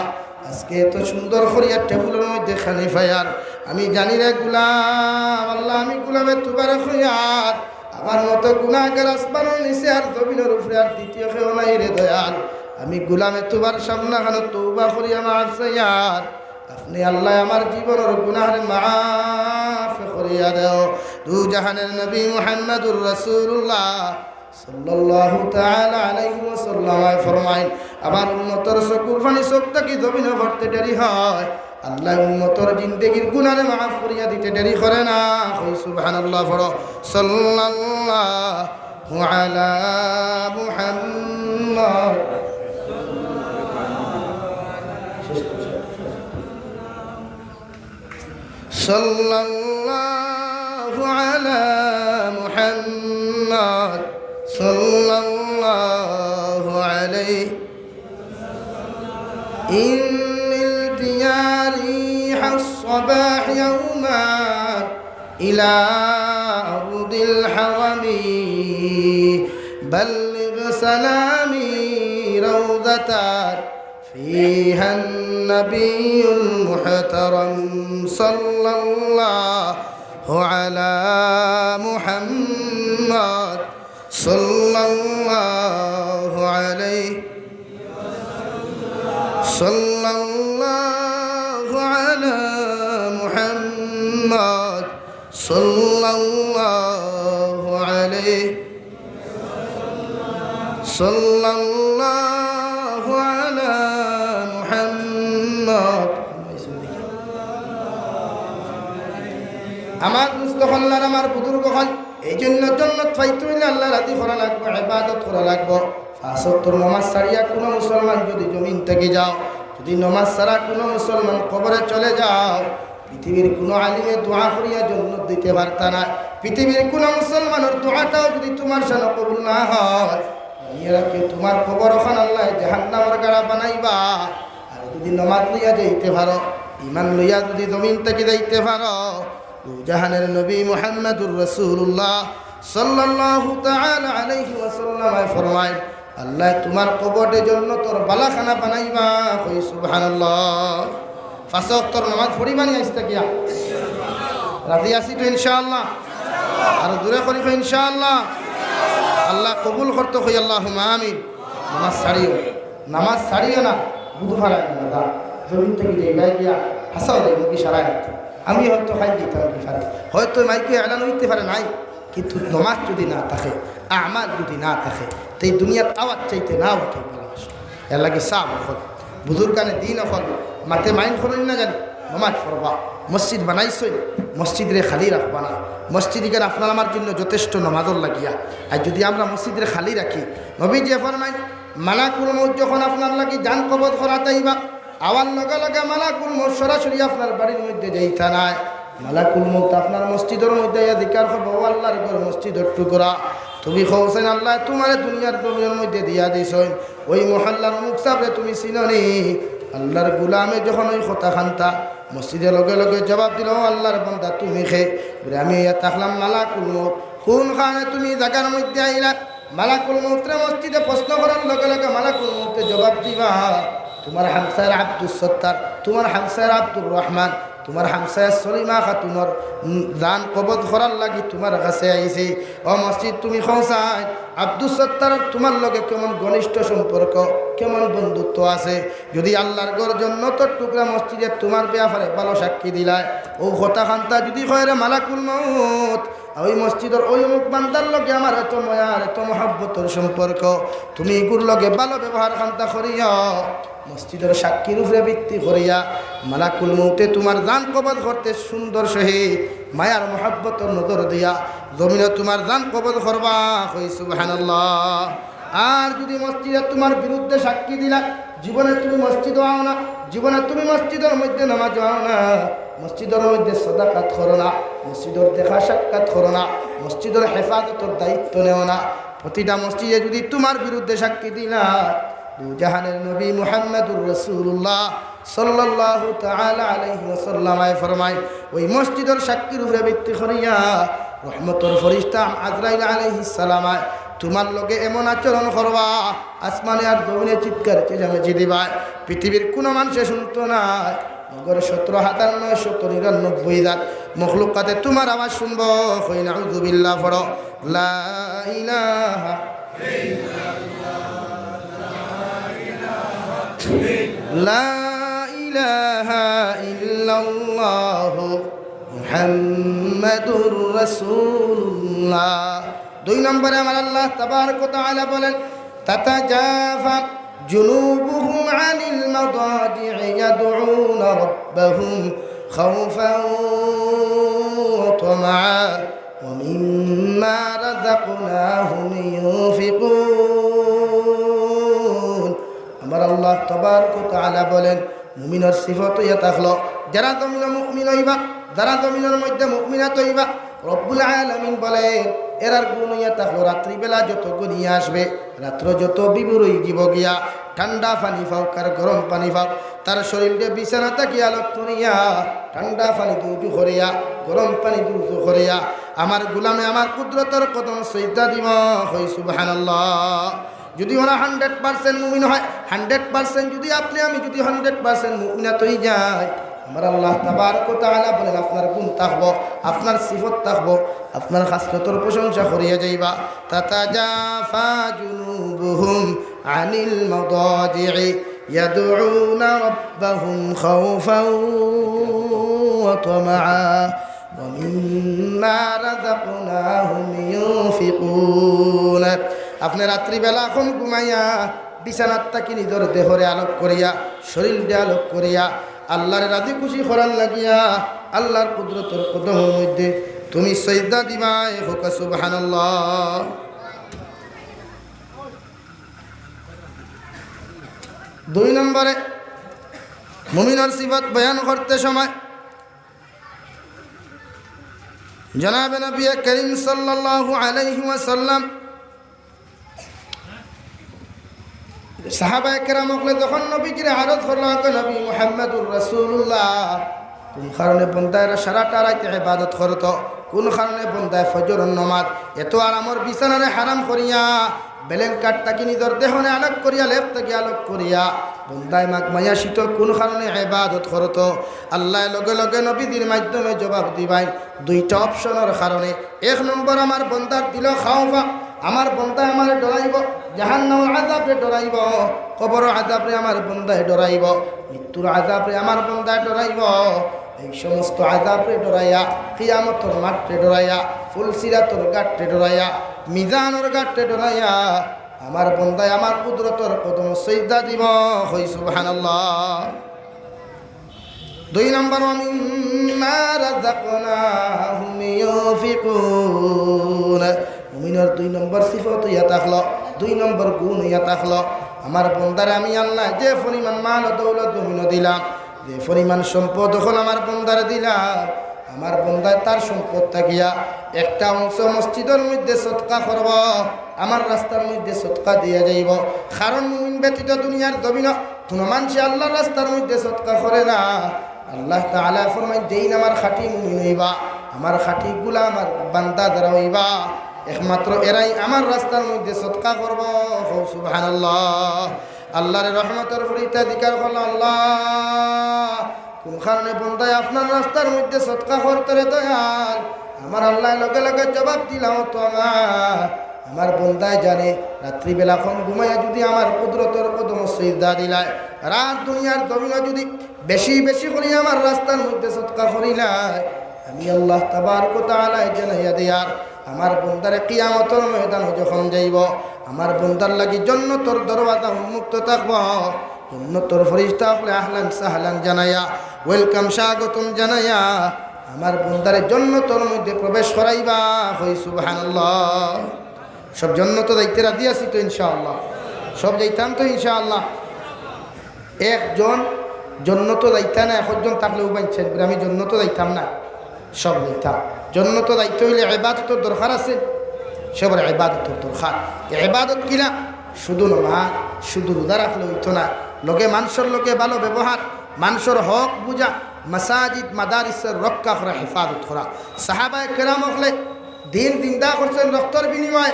আজকে এত সুন্দর করিয়া টেবুলর মধ্যে খানি ফায়ার, আমি জানি রে গুলাম, আল্লা, আমি গুলামে তুমারে কইয়ার, আমার মতো গুনাগার আসমানর নিচে আর জমিনর উপরে আর দ্বিতীয় কেউ নাই রে দয়াল। আমি গুলামে তুমার সামনে খানো তওবা করিয়া মাফ চাইয়ার। আপনে আল্লায় আমার জীবনর গুনাহরে মাফ করিয়া দেও। দু জাহানের নবী মুহাম্মাদুর রাসূলুল্লাহ সাল্লাল্লাহু তাআলা আলাইহি ওয়াসাল্লাম ফরমাইন, আমার উম্মতর চকুর পানি চোখ থাকি জমিনো পড়তে দেরি হয়, আল্লায় উম্মতর জিন্দেগির গুনাহরে মাফ করিয়া দিতে দেরি করে না। কই সুবহানাল্লাহ পড়ো। সাল্লাল্লাহু আলা মুহাম্মাদ। صلى الله على محمد، صلى الله عليه. إن الجياريح الصباح يوما إلى أرض الحرم، بلغ سلامي روضة فيها النبي المحترم، صلى الله على محمد، صلى الله عليه، صلى الله على محمد، صلى الله عليه، صلى الله على محمد। আমার দোস্ত অকল আর আমার বুজুর্গ অকল, এই জন্য জন্নত পাইতে অইলে, আল্লাহ রাজি করা লাগবো, ইবাদত করা লাগবো। পাঁচ ওয়াক্তর নামাজ ছাড়িয়া কুনু মুসলমান যুদি জমিন থাকি যাও, যুদি নামাজ ছাড়া কুনু মুসলমান কবরে চলে যাও, পৃথিবীর কুনু আলিমে দোয়া করিয়া জন্নত দিতে পারতা নায়। পৃথিবীর কুনু মুসলমানর দোয়াটাও যুদি তুমার শানো কবুল না হয়, মনে রাখিও, তুমার কবর অখান আল্লায় জাহান্নামর গাড়া বানাইবা। আর যুদি নামাজ লইয়া যাইতে পারো, ইমান লইয়া যুদি জমিন থাকি যাইতে পারো, দুজাহানের নবী মুহাম্মাদুর রাসূলুল্লাহ সাল্লাল্লাহু তাআলা আলাইহি ওয়াসাল্লামে ফরমাইন, আল্লায় তুমার কবররে জন্নতর বালাখানা বানাইবা। কই সুবহানাল্লাহ। পাঁচ ওয়াক্তর নামাজ পড়িবানি আইজ থাকিয়া? রাজি আছি তো ইনশাআল্লাহ? আর জোরে করি কই ইনশাআল্লাহ। আল্লায় কবুল করতো, কই আল্লাহুম্মা আমিন। নামাজ ছাড়িও, নামাজ ছাড়িও না, বুঝু ফারায় না, না, জমিন থাকি যাইবায় গিয়া, হাসাও যাইবো কি সারায়। আমি হয়তো খাই দিতাম কি ফারে, হয়তো মাইকে এলান অইতে পারে নাই, কিন্তু নমাজ যুদি না থাকে, আমাল যুদি না থাকে, তে দুনিয়ার আওয়াজ চাইতে না ওঠে ভালোবাসা। এর লাগি সাব অকল, বুজুর্গানে দিন অকল, মাতে মাইন করইন না জানি, নমাজ পড়বা, মসজিদ বানাইছইন, মসজিদরে খালি রাখবা না। মসজিদ ইখান আপনার আমার জন্য যথেষ্ট নমাজর লাগিয়া। আর যুদি আমরা মসজিদরে খালি রাখি, নবীজিয়ে ফরমাইন, মালাকুল মউত যখন আপনার লাগি জান কবজ করাত আইবা, আওয়ার লগে লগে মালাকুল মউত সরাসরি আপনার বাড়ির মধ্যে যাইতা নায়। মালাকুল মউত আপনার মসজিদর মধ্যে আইয়া জিকার করবো, "ও আল্লাহর ঘর, মসজিদর টুকরা, তুমি কওছাইন আল্লায় তুমারে দুনিয়ার জমিনর মধ্যে দিয়া দিছইন, ওই মহল্লার অমুক সাবরে তুমি চিনো নি?" আল্লাহর গুলামে যখন ওই কথা খান্তা মসজিদে লগে লগে জবাব দিল, "ও আল্লাহর বান্দা, তুমি খে?" বলে, "আমি ইয়া থাকলাম মালাকুল মউত।" "কোন খানে তুমি জাগার মধ্যে আইলা?" মালাকুল মউতরে মসজিদে প্রশ্ন করার লগে লগে মালাকুল মউতে জবাব দিবা, "তুমার হামসায়ার আব্দুস সত্তার, তুমার হামসায়ার আব্দুর রহমান, তুমার হামসায়ার সলিমা খাতুনর, উম, জান কবজ করার লাগি তুমার কাছে আইছি।" ও মসজিদ, তুমি কওছাইন আব্দুস সত্তারর তুমার লগে কেমন ঘনিষ্ঠ সম্পর্ক, কেমন বন্ধুত্ব আছে? যুদি আল্লাহর ঘর জন্নতর টুকরা মসজিদে তুমার ব্যাপারে ভালো সাক্ষী দিলায়, ও কথা খান্তা যুদি কয়, "রে মালাকুল মউত, ওই মসজিদর ওই অমুক বান্দার লগে আমার এত ময়ার, এত মহব্বতর সম্পর্ক, তুমি ইগুর লগে ভালো ব্যবহার খান্তা করিও।" মসজিদর সাক্ষীর উপরে ভিত্তি করিয়া মালাকুল মউতে তুমার জান কবজ করতে সুন্দর সহিত মায়ার মহব্বতর নজর দিয়া জমিনো তুমার জান কবজ করবা। কই সুবহানাল্লাহ। আর যুদি মসজিদে তুমার বিরুদ্ধে সাক্ষী দিলা, জীবনে তুমি মসজিদো আও না, জীবনে তুমি মসজিদর মধ্যে নামাজো আও না, মসজিদর মধ্যে সদাকাত করো না, মসজিদর দেখা সাক্ষাৎ করো না, মসজিদর হেফাজতর দায়িত্ব নেও না, প্রতিটা মসজিদে যুদি তুমার বিরুদ্ধে সাক্ষী দিলা, দুজাহানের নবী মুহাম্মাদুর রাসূলুল্লাহ সাল্লাল্লাহু তাআলা আলাইহি ওয়াসাল্লামে ফরমায়, ওই মসজিদর সাক্ষীর উপরে ভিত্তি করিয়া রহমতর ফরিস্তা আজরাইল আলাইহিস সালামে তুমার লগে এমন আচরণ করবা, আসমানে আর জমিনে চিৎকার চেঁচামেচি দিবায়, পৃথিবীর কুনু মানষে শুনতো নায়। মগর সতেরো হাজার নয়শত নিরানব্বই জাত মখলুকাতে তুমার আওয়াজ শুনবো। কই নাউজুবিল্লাহ পড়ো। লা ইলাহা, লা ইলাহা ইল্লাল্লাহু মুহাম্মাদুর রাসূলুল্লাহ। দুই নম্বরে আমার আল্লাহ তাবারক ওয়া তাআলা বলেন, "তাতাজাফা জুনুবুহুম আনিল মাদাজি'i ইয়াদউনা রাব্বাহুম খাওফান ওয়া তামাআ ওয়া মিম্মা রাযাকনাহুম ইউনফিকুন।" আমার আল্লাহ তাবারক ওয়া তাআলা বলেন, মুমিনর সিফত অইয়া থাকলো, যারা জমিনো মুমিন অইবা, যারা জমিনর মধ্যে মুমিনাত অইবা, রব্বুল আলামিন বলেন, এরার গুণ অইয়া থাকলো, রাত্রিবেলা যত ঘনিয়া আসবে, রাত্র যত বিবুর অইযিবো গিয়া, ঠান্ডা পানি পাউক আর গরম পানি পাউক, তার শরীলরে বিছানা থাকি আলাদা করিয়া, ঠান্ডা পানি দিয়া উজু করিয়া, গরম পানি দিয়া উজু করিয়া, আমার গুলামে আমার কুদরতর কদম সইজদা দিবো। কই সুবহানাল্লাহ। যুদি ওরা হান্ড্রেড পার্সেন্ট মুমিন হয়, হান্ড্রেড পার্সেন্ট যুদি আপনে আমি যুদি হান্ড্রেড পার্সেন্ট মুমিনাত অইযাই, আমার আল্লাহ তাবারক ওয়া তাআলা বলেন, আপনার গুণ থাকবো, আপনার সিফত থাকবো, আপনার খাসলতর প্রশংসা করিয়া যাইবা। تتجافى جنوبهم عن المضاجع يدعون ربهم خوفا وطمعا ومما رزقناهم ينفقون। আপনে রাত্রিবেলা অখন ঘুমাইয়া বিছানাত থাকি নিজর দেহরে আলোক করিয়া, শরীলরে আলোক করিয়া, আল্লাহরে রাজি খুশি করার লাগিয়া আল্লাহর কুদরতর কদমর মধ্যে তুমি সইজদা দিবায়। কউক্কা সুবহানাল্লাহ। দুই নম্বরে মুমিনর সিফত বয়ান করতে সময় জনাবে নবী করিম সাল্লাল্লাহু আলাইহি ওয়াসাল্লাম, সাহাবায়ে কেরাম অকলে যখন নবীজিরে আরজ করলা, কয়, "নবী মুহাম্মাদুর রাসূলুল্লাহ, কোন কারণে বন্দায় সারাটা রাইত ইবাদত করতো? কোন কারণে বন্দায় ফজরর নমাজ এত আরামর বিছানারে হারাম করিয়া, বেলেঙ্কার থাকি নিজর দেহরে আলোক করিয়া, লেপ থাকি আলোক করিয়া, বন্দায় মাঘ মাইয়া শীত কোন কারণে ইবাদত করতো?" আল্লায় লগে লগে নবীজির মাধ্যমে জবাব দিবাইন দুইটা অপশনর কারণে। এক নম্বর, আমার বন্দার দিলো খাওফা, আমার বন্দায় আমারে ডরাইবো, জাহান্নামর আযাবরে ডরাইবো, কবরর আযাবরে আমার বন্দায় ডরাইবো, মৃত্যুর আযাবরে আমার বন্দায় ডরাইবো। এই সমস্ত আযাবরে ডরাইয়া, কিয়ামতর মাঠরে ডরাইয়া, ফুলসিরাতর ঘাটরে ডরাইয়া, মিজানর ঘাটরে ডরাইয়া, আমার বন্দায় আমার কুদরতর কদমো সইজদা দিবো। কই সুবহানাল্লাহ। দুই নম্বর, "ওয়া মিম্মা রাযাকনাহুম ইউনফিকুন।" মুমিনর দুই নম্বর সিফত অইয়া থাকলো, দুই নম্বর গুণ অইয়া থাকলো, আমার বন্দারে আমি আল্লায় যে পরিমাণ মাল ও দৌলত জমিনো দিলাম, যে পরিমাণ সম্পদ অকল আমার বন্দারে দিলাম, আমার বন্দায় তার সম্পদ থাকিয়া একটা অংশ মসজিদর মধ্যে সদকা করবো, আমার রাস্তার মধ্যে সদকা দিয়া যাইবো। কারণ মুমিন ব্যতীত দুনিয়ার জমিনো কুনু মানষে আল্লাহর রাস্তার মধ্যে সদকা করে না। আল্লাহ তাআলা ফরমাইন, "যেইন আমার খাঁটি মুমিন অইবা, আমার খাঁটি গুলাম, আমার বান্দা যারা অইবা, একমাত্র এরাই আমার রাস্তার মধ্যে সদকা করবো।" কও সুবহানাল্লাহ। আল্লাহর রহমতর ফরিস্তায় জিকার করলা, "আল্লাহ, কোন কারণে বন্দায় আপনার রাস্তার মধ্যে সদকা করতো রে দয়াল?" আমার আল্লায় লগে লগে জবাব দিলা, "ও তো আমার, আমার বন্দায় জানে রাত্রিবেলা অখন ঘুমাইয়া যদি আমার কুদরতর কদমো সইজদা দিলায়, রাত দুনিয়ার জমিনো যদি বেশি বেশি করি আমার রাস্তার মধ্যে সদকা করিলায়, আমি আল্লাহ তাবারক ওয়া তাআলায় জানাইয়া দেয়ার, আমার বন্দারে কিয়ামতর ময়দানো যখন যাইবো, আমার বন্দার লাগি জন্নতর দরওয়াজা উন্মুক্ত থাকবো, জন্নতর ফরিস্তা অকলে আহলান সাহলান জানাইয়া, welcome, স্বাগতম জানাইয়া, আমার বন্দারে জন্নতর মধ্যে প্রবেশ করাইবা।" কই সুবহানাল্লাহ। সব জন্নতো যাইতে রাজি আছি তো ইনশাআল্লাহ? সব যাইতাম তো ইনশাআল্লাহ? একজন জন্নতো যাইতা না, একজন থাকলে উবাইছেন, "আমি জন্নতো যাইতাম না।" সব যাইতাম। জন্নতো যাইতে অইলে ইবাদতর দরকার আছে, সবর ইবাদতর দরকার। ইবাদত কিলা? শুধু নমাজ, শুধু রোজা রাখলে অইতো না, লগে মানষর লগে ভালো ব্যবহার, মানষর হক বুঝা, মাসাজিদ মাদারিসর রক্ষা করা, হেফাজত করা। সাহাবায়ে কেরাম অকলে দিন জিন্দা করছেন রক্তর বিনিময়ে,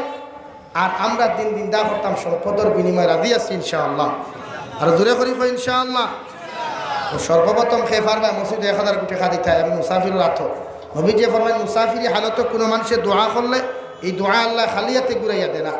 আর আমরা দিন জিন্দা করতাম সম্পদর বিনিময়ে। রাজি আছি ইনশাআল্লাহ? আর জোরে করি কই ইনশাআল্লাহ। তো সর্বপ্রথম কে পারবা মসজিদো এক হাজার কোটি টেকা দিতা, আমি মুসাফিরর আতো। নবীজিয়ে ফরমাইন, মুসাফিরি হালতো কুনু মানষে দোয়া করলে এই দোয়া আল্লায় খালি আতে ঘুরাইয়া দেয় না।